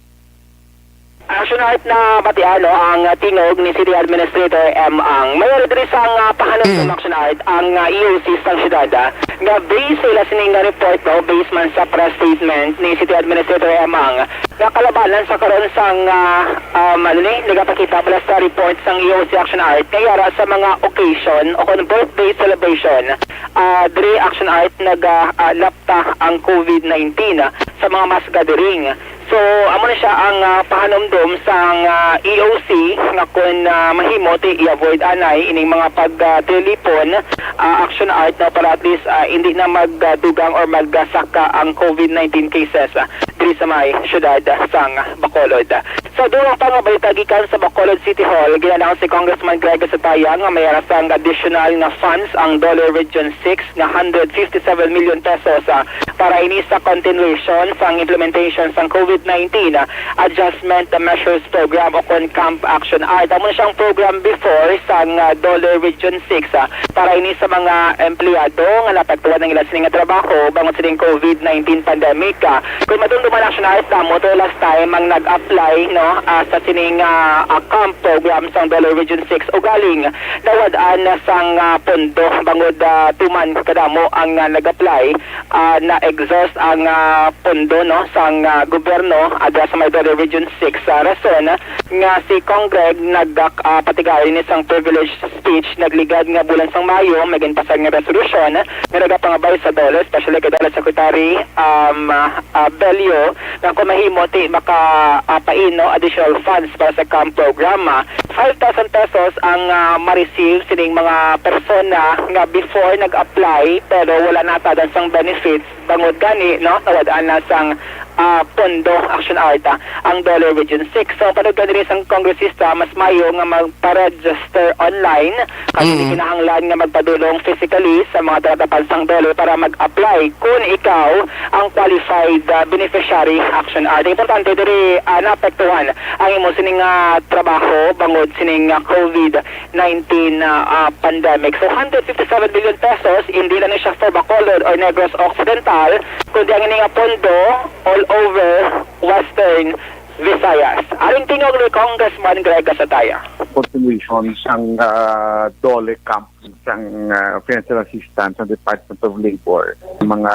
Action Art, na batian, no, ang, uh, tingog ni City Administrator M. Ang. May ara diri sang, uh, pahanumdom, Mm. Action Art, ang, uh, E O C sang siyudad, ah, nga base sa ila sining nga report, no, base man sa press statement ni City Administrator M. Ang, nga kalabanan sa karon sang, ah, um, ano ni, nagapakita bala sa report sang E O C Action Art, kay ara sa mga occasion o kon birthday celebration, ah, diri, Action Art, naga, ah, lapta ang COVID nineteen, ah, sa mga mass gathering. So, amo na siya ang, ah, pahanumdom sang, ah, E O C nga kon, ah, mahimo ti i-avoid anay ining mga pag, ah, tilipon, ah, Action Art, no, para at least, ah, hindi na magdugang or magsaka ang COVID nineteen cases, ah, diri sa may siyudad sang Bacolod. Sa dugang pa nga balita gikan sa Bacolod City Hall, gin-announce ni Congressman Greg Sataya nga may ara sang additional nga funds ang DOLE Region six nga hundred fifty-seven million pesos, ah, para ini sa continuation sang implementation sang COVID nineteen, ah, adjustment Measures Program o kon Camp Action Art. Amo na siyang program before sang, ah, DOLE Region six, ah, para ini sa mga empleyado nga naapektuhan ang ila sini nga trabaho bangod sining COVID nineteen pandemic, ah. Kung madumduman, Action Art, amo to last time ang nag-apply, no, ah, sa sining, ah, ah, camp program sang DOLE Region six, ugaling nawad-an na sang, ah, pondo bangod, ah, tuman kadamo ang, ah, nag-apply, ah, na-exhaust ang, ah, pondo, no, sang, ah, gobyerno, ah, diha sa may DOLE Region six. Ah, rason nga si Cong Greg nag, ah, patigayon ni sang privilege speech, nagligad nga bulan sang Mayo, may ginpasar nga resolusyon nga nagapangabay sa DOLE, especially kay DOLE Secretary, um, ah, ah, Bello, nga kung mahimo, ti maka, ah, paino additional funds para sa camp program. Ah, five thousand pesos ang, ah, ma-receive sining mga persona nga before nag-apply pero wala natadan sang benefits bangod gani, no, nawad-an na sang, ah, pondo, Action Art, ah, ang DOLE Region six. So, panawagan diri sang kongresista, mas maayo nga magpa-register online, kay hindi Mm. kinahanglan nga magpadulong physically sa mga taga-tapat sang DOLE para mag-apply kung ikaw ang qualified, ah, beneficiary, Action Art. Importante diri, ah, naapektuhan ang imo sining, ah, trabaho bangod sining, ah, COVID nineteen, ah, ah, pandemic. So, hundred fifty-seven billion pesos, hindi lang ni siya for Bacolod or Negros Occidental, kundi ang ini nga pondo all over Western Visayas. Aring tingog ni Congressman Greg Gasataya. Continuation sang, ah, DOLE camp sang, ah, financial assistance sa Department of Labor, mga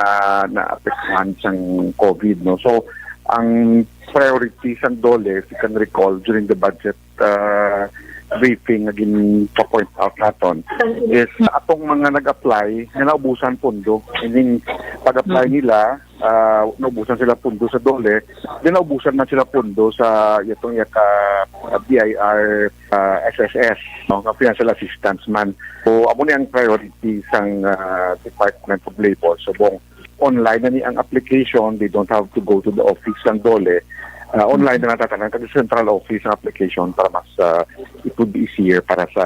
naapektuhan sang COVID, no? So, ang priority sang DOLE, if you can recall, during the budget, ah, briefing nga gin-point out naton is atong mga nag-apply nga naubusan pondo. Meaning, pag-apply Mm. nila, ah, naubusan sila pondo sa DOLE, then naubusan man sila pondo sa itong iya ka, ah, B I R, ah, S S S, no, nga financial assistance man. So, amo ni ang priority sang, ah, Department of Labor. So, kung online na ni ang application, they don't have to go to the office sang DOLE. Ah, online na lang tatanan kag central office ang application para mas, ah, it would be easier para sa,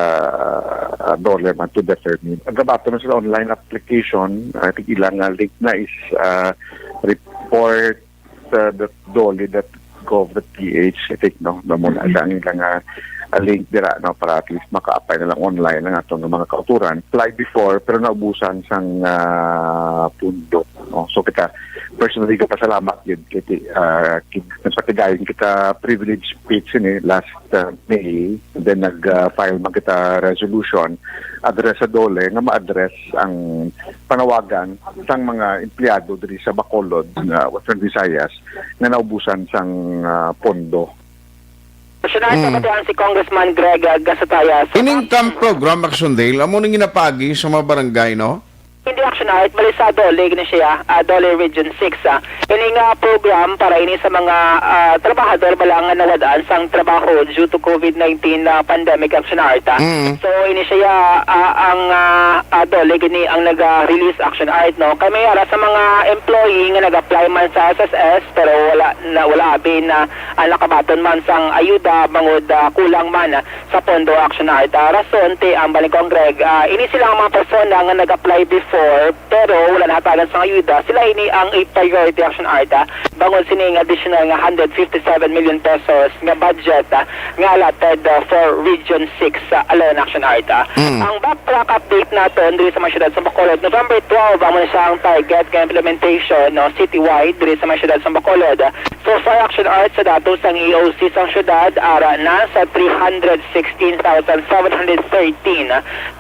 ah, DOLE man to determine. Ang gabaton na sila online application, I think ilang, ah, link na is, ah, report, ah, dot dole dot gov dot P H, I think, no? Na muna Mm. siya ang ilang, ah, ah, link dira, no? Para at least maka-apply na lang online ang atong mga kauturan. Apply before, pero naubusan sang, ah, pundo, no? So kita, personally, kita salamat yun. Kay, ah, kay, nagpatigayon kita privilege speech yun eh, last, ah, May. Then nag, ah, file man kita resolution address sa DOLE nga ma-address ang panawagan sang mga empleyado diri sa Bacolod, nga Western Visayas, nga naubusan sang, ah, pondo. Nasyonal sa Mm. batian si Congressman Greg, ah, Gasataya sa Ining camp program, Action Dale, amo ning ginapagi sa mga barangay, no? Hindi, Action Art, bali sa DOLE gani siya, ah, DOLE Region six, ah. Ini nga program para ini sa mga, ah, trabahador bala nga nawad-an sang trabaho due to COVID nineteen, ah, pandemic, Action Art, ah. Mm. So, ini siya, ah, ang, ah, ah, DOLE gani ang naga-release, Action Art, no? Kay may ara sa mga employee nga nag-apply man sa S S S pero wala na, wala abi na, ah, nakabaton man sang ayuda bangod, ah, kulang man sa pondo, Action Art. Ah, rason ti ang bali ni Cong Greg, ah, ini sila ang mga persona nga nag-apply before pero wala nahatagan sang ayuda. Sila ini ang i-priority, Action Art, ah, bangod sining additional nga hundred fifty-seven million pesos nga budget, ah, nga allotted, ah, for Region six, ah, alone, Action Art, ah. Mm. Ang backtrack update naton diri sa mga syudad sa Bacolod, November twelve, amo na siya ang target nga implementation, no, citywide diri sa mga syudad sa Bacolod. So far, Action Art, sa datos sang E O C sang syudad, ara na sa three hundred sixteen thousand seven hundred thirteen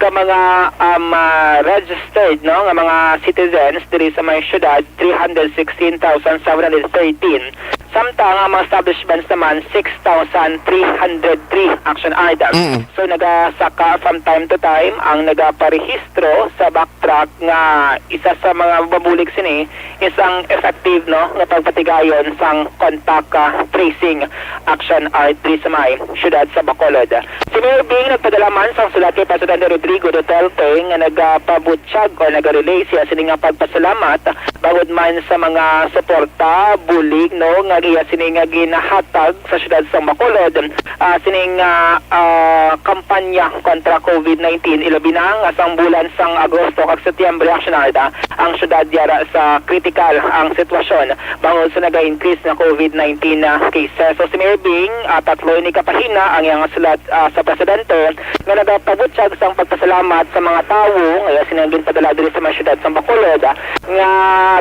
ka mga, um, ah, registered, no, nga mga citizens diri sa may syudad, three hundred sixteen thousand seven hundred thirteen. Samtang ang mga establishments naman, six thousand three hundred three, Action Art. Mm. So, nagasaka from time to time ang nagaparehistro sa backtrack nga isa sa mga mabulig sini is ang effective, no, nga pagpatigayon sang contact, ah, tracing, Action Art, diri sa may syudad sa Bacolod. Si Mayor Bing nagpadala man sang sulat kay Presidente Rodrigo Duterte nga nagapabutyag o nagarelay siya sini nga pagpasalamat bangod man sa mga suporta, bulig, no, nga Iya sini nga ginahatag sa siyudad sa Bacolod, ah, sining, ah, ah, kampanya kontra COVID nineteen, ilabi na nga sang bulan sang Agosto kag Setyembre, Action Art, ah, ang siyudad yara sa kritikal ang sitwasyon bangod sa naga-increase nga COVID nineteen na cases. So, si Mayor Bing, ah, tatlo ini ka pahina ang iyang sulat, ah, sa presidente nga nagapabutyag sang pagpasalamat sa mga tawo nga iya sining ginpadala diri sa mga siyudad sa Bacolod, ah, nga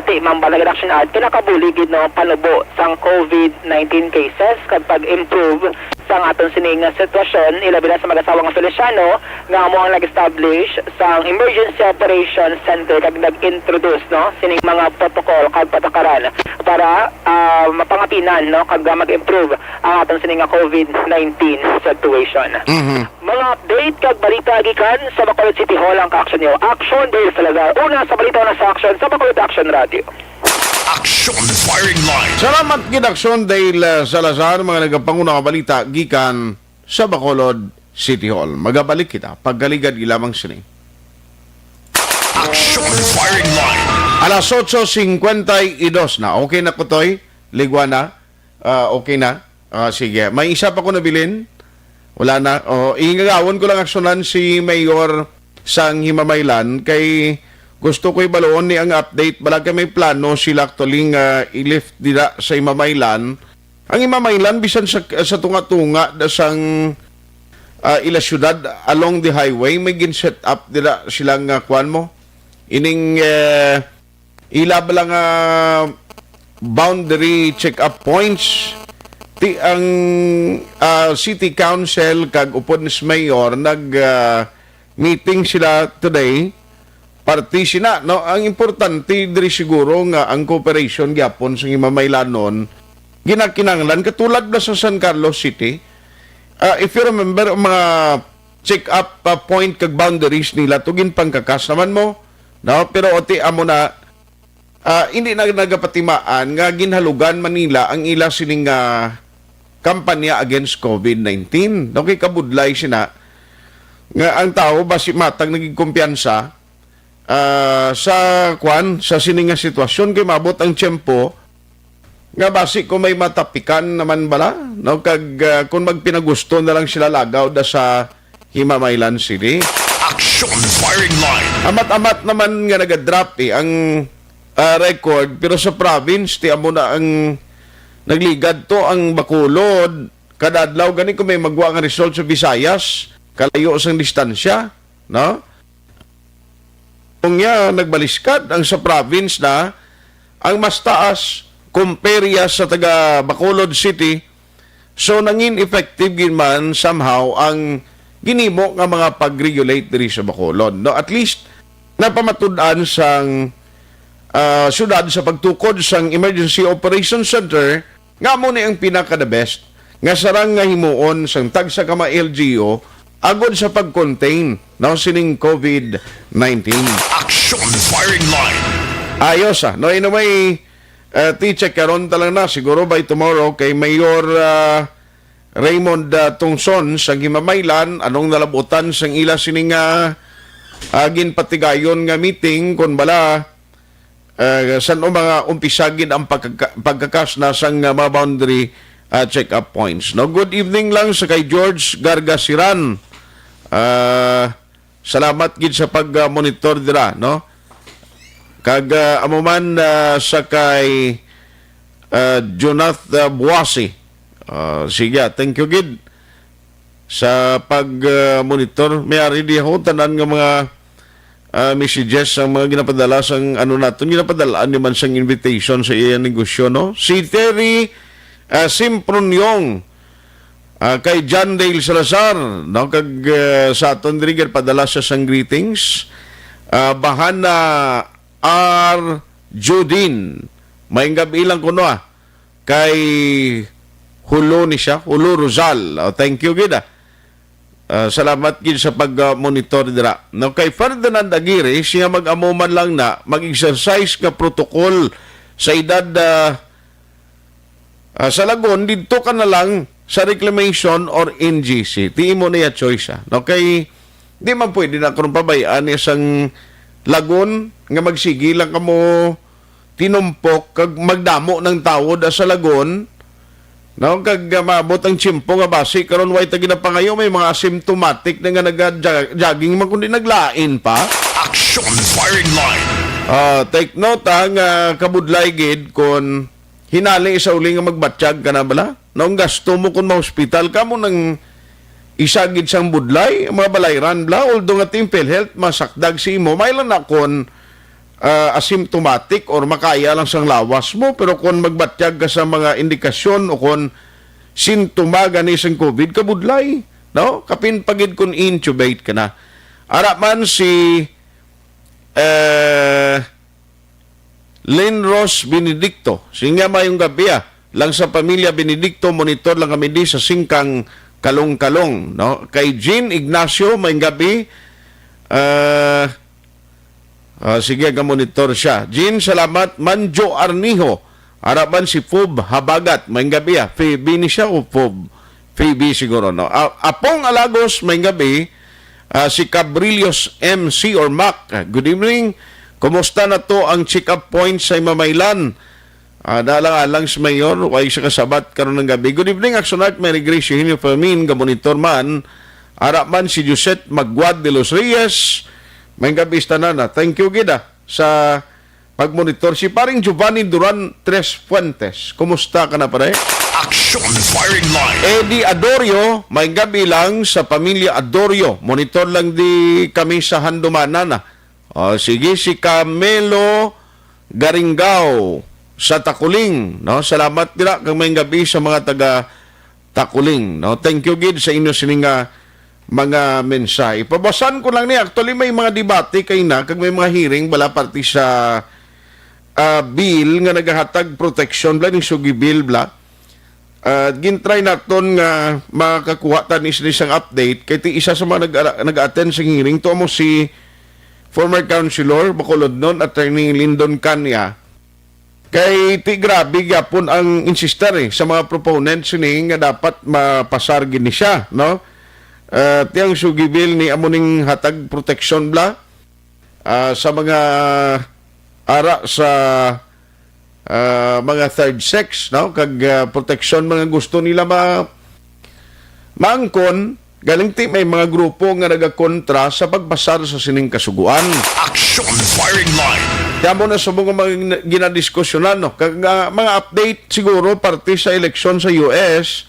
ti Mambala Action Art, kinakabuli gid, no, panubo sang COVID nineteen cases kag pag-improve sang aton sini nga sitwasyon, ilabi na sa mag-asawa nga Feliciano nga amo ang nag-establish sang Emergency Operations Center kag nag-introduce, no, sining mga protocol kag patakaran para, ah, mapangapinan, no, kag mag-improve ang aton sini nga COVID nineteen situation. Mhm. Mga update kag balita gikan sa Bacolod City Hall ang ka-action niyo. Action Dale Salazar. Una sa balita na sa action sa Bacolod Action Radio. Action Firing Line. Salamat gid, Action Dale, uh, Salazar, mga nagapanguna nga balita gikan sa Bacolod City Hall. Magabalik kita pagkaligad lamang sini. Action Firing Line. Alas otso cincuenta y dos na. Okay na, Kutoy? Ligwa na? Ah, okay na? Ah, sige. May isa pa ko nabilin? Wala na. Oh, ingagawon ko lang aksyonan si Mayor sang Himamaylan kay gusto ko ibaluon ni ang update. Bala kay may plano sila actually nga i-lift dira sa Himamaylan. Ang Himamaylan, bisan sa, sa tunga-tunga da sang, ah, ila syudad along the highway, may gin-set up dira sila nga, kuwan mo, ining, eh, ila bala nga boundary check-up points. Ti ang, ah, city council kag upod ni mayor nag, ah, meeting sila today. Parte sina, no? Ang importante diri siguro nga ang cooperation gyapon sa Himamaylanon ginakinahanglan, katulad na sa San Carlos City. Ah, if you remember, ang mga check-up, ah, point kag boundaries nila to, ginpangkakas naman mo, no? Pero oti amo na, ah, hindi na nagapatimaan nga ginhalugan man nila ang ila sining, ah, kampanya against COVID nineteen. No, kay kabudlay sina nga ang tawo basi matag naging kumpiyansa, ah, sa, kwan, sa sini nga sitwasyon kay maabot ang tiyempo nga basi kung may matapikan naman bala, no, kag, ah, kung magpinagusto na lang sila lagaw da sa Himamaylan City. Action Firing Line. Amat-amat naman nga nagadrop, eh, ang, ah, record, pero sa province, ti amo na ang nagligad to ang Bacolod. Kada adlaw gani kung may magwa nga result sa Visayas, kalayo sang distansya, no? Unya, nagbaliskad ang sa province na ang mas taas compare sa taga Bacolod City. So, nangin effective gid man somehow ang ginimo nga mga pag-regulate diri sa Bacolod, no? At least, napamatud-an sang, ah, syudad sa pagtukod sang Emergency Operations Center nga amo ni ang pinaka the best nga sarang nga himuon sang tagsa ka mga L G U agod sa pag-contain, no, sining COVID nineteen. Action Firing Line. Ayos, ah. No, in a way, eh, ti-check karon ta lang na. Siguro by tomorrow kay Mayor, ah, Raymond, ah, Tungson sang Himamaylan, anong nalabutan sang ila sining, ah, ah, ginpatigayon nga meeting, kon bala, ah, san-o mga umpisa gid ang pagkaka-, pagkakas na sang, ah, mga boundary, ah, check-up points, no? Good evening lang sa kay George Gargasiran. Ah, salamat gid sa pag, ah, monitor dira, no? Kag, ah, amo man, ah, sa kay, ah, Jonath, ah, Buasi. Ah, sige, thank you gid sa pag, ah, monitor. May ari di ako, tanan nga mga, ah, messages ang mga ginapadala sang ano naton, ginapadalaan ni man sang invitation sa iya negosyo, no? Si Terry, ah, Simproniong, ah, kay John Dale Salazar, no? Kag, ah, sa aton diri, ginpadala siya sang greetings. Ah, Bahana R. Judin, maayong gab-i lang kuno, ah. Kay Hulo ni siya, Hulo Rosal. Oh, thank you gid, ah. Ah, salamat gid sa pag, ah, monitor dira. No, kay Ferdinand Aguirre, siya mag-amo man lang na mag-exercise nga protocol sa edad, ah, ah, sa Lagon, didto ka na lang sa reclamation or N G C. Ti imo na ya choice, ah. No, kay di man pwede na karon pabayaan ni sang Lagon nga magsigi lang kamo tinumpok kag magdamo ng tawo da sa Lagon, No, kag, ah, maabot ang tiyempo nga basi karon way ta ginapangayo, may mga asymptomatic na nga naga-, jogging man kundi naglain pa. Action Firing Line. Ah, take note, ha, nga kabudlay gid kon hinali sa uli nga magbatyag ka na bala. No, ang gasto mo kon ma-hospital ka mo nang isa gid sang budlay, ang mga balayran bala, although nga ti ang PhilHealth masakdag si imo, may lang na kon ah, asymptomatic or makaya lang sang lawas mo, pero kung magbatyag ka sa mga indikasyon o kung sintoma gani sang COVID, kabudlay, no? Kapin pa gid kung intubate ka na. Ara man si, eh, Lynn Rose Benedicto. Siya, mayong gabi, ah. Lang sa pamilya Benedicto, monitor lang kami di sa Singkang Kalong-Kalong, no? Kay Jean Ignacio, mayong gabi. Ah, Ah, sige, ga-monitor siya. Jean, salamat. Manjo Arnijo, ara man si Fob Habagat. Mayong gabi, ah. Phoebe ni siya o Fob? Phoebe siguro, no? Ah, Apong Alagos, mayong gabi. Ah, si Cabrillos M C or Mac. Ah, good evening. Kumusta na to ang check-up point sa Mamaylan? Ah, alang-alang sa mayor, way sa kasabat karon nga gabi. Good evening, Action Art. Merry Grace Eugenio Fermin, ga-monitor man. Ara man si Josette Magwad de los Reyes. Mayong gabi sa tanan, ah. Thank you gid, ah, sa pagmonitor. Si paring Giovanni Duran Tres Fuentes. Kumusta ka na, pare? Action Firing Line. Eddie Adorio, mayong gabi lang sa pamilya Adorio. Monitor lang di kami sa handumanan, ah. O, sige, si Camelo Garingao sa Takuling, no? Salamat dira kag mayong gabi sa mga taga Takuling, no? Thank you gid sa inyo sini nga mga mensahe. Pabasan ko lang ni, actually may mga debate kay na kag may mga hearing bala parte sa, ah, bill nga nagahatag protection bala ning sugi bill bala. Ah, gintry naton nga makakuha ta ni sini sang update kay ti isa sa mga nag-, nag-attend sa hearing to mo si former councilor Bacolod nun, Attorney Lyndon Canya. Kay ti grabe gyapon ang insistar, eh, sa mga proponents sini nga dapat mapasar gid ni siya, no? Ah, ti ang sugi bill ni amo ning hatag proteksyon bala, ah, sa mga ara sa, ah, mga third sex, no? Kag, ah, proteksyon mga gusto nila ma-, maangkon, galing ti may mga grupo nga nagakontra sa pagpasar sa sining kasuguan. Action Firing Line. Kaya mo na subong nga mga gina-, ginadiskusyonan, no? Kag, ah, mga update siguro parte sa eleksyon sa U S,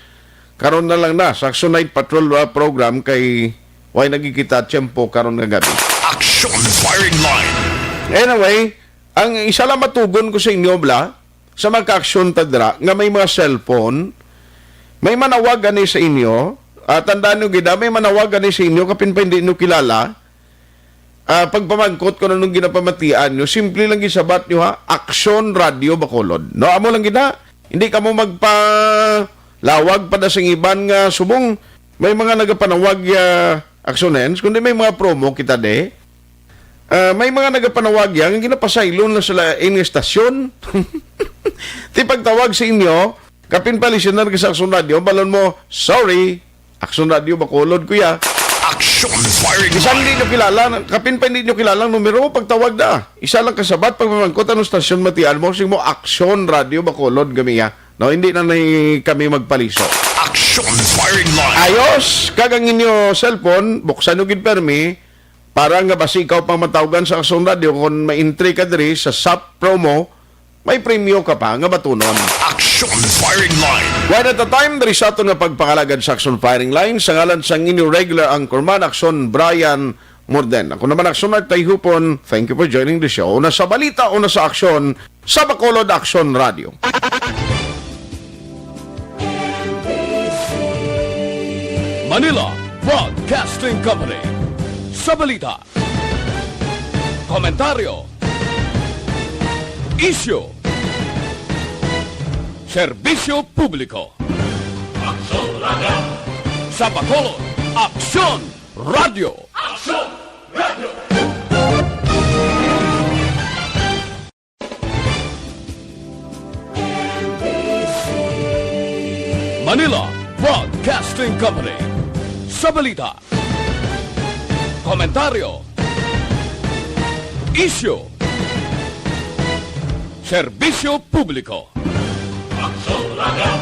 karon na lang na sa Action Night Patrol, ah, program kay way nagkikita tiyempo karon nga gabi. Action Firing Line. Anyway, ang isa lang matugon ko sa inyo, bala, sa mga ka-aksyon ta dira nga may mga cellphone, may manawag ani sa inyo, ah, tandaan nyo gid, ah, may manawag ani sa inyo, kapin pa hindi nyo kilala, ah, pagpamangkot kung anong ginapamatian nyo, simple lang gisabat nyo, ha, Aksyon Radio Bacolod. No, amo lang gid na. Hindi kamo magpalawag pa da sing iban nga subong may mga nagapanawag, ah, Aksyon Ends, kundi may mga promo kita de. Ah, may mga nagapanawag yan, nga ginapasaylon lang sila in nga estasyon. Ti pagtawag sa inyo, kapin pa listener ka sa Aksyon Radio, balon mo, "Sorry, Aksyon Radio, Bacolod, kuya." Action Firing Bisan Line. Di nyo kilala, kapin pa hindi nyo kilala ang numero, pagtawag na. Isa lang kasabat, pagmamangkot, anong stasyon matian mo? Sing mo, Aksyon Radio, Bacolod, gamiya. No, hindi na ni kami magpaliso. Action Firing Line. Ayos, kag ang inyo cellphone, buksan nyo gid permi, para nga basi ikaw pang matawgan sa Aksyon Radio, kung may entry ka diri sa sap promo, may premyo ka pa nga batunon. Action Firing Line. One at a time, diri sa aton nga pagpangalagad sa Action Firing Line, sa ngalan sang inyo regular anchorman, Aksyon Brian Morden. Ako naman, Aksyon Art Tayhupon. Thank you for joining the show. Una sa balita, una sa aksyon, sa Bacolod Aksyon Radio. Manila Broadcasting Company. Sa balita, komentaryo, isyu, serbisyo publiko. Aksyon Radio. Sa Bacolod, Aksyon Radio. Aksyon Radio. Manila Broadcasting Company. Sa balita, komentaryo, isyu, serbisyo publiko. Aksyon Radio.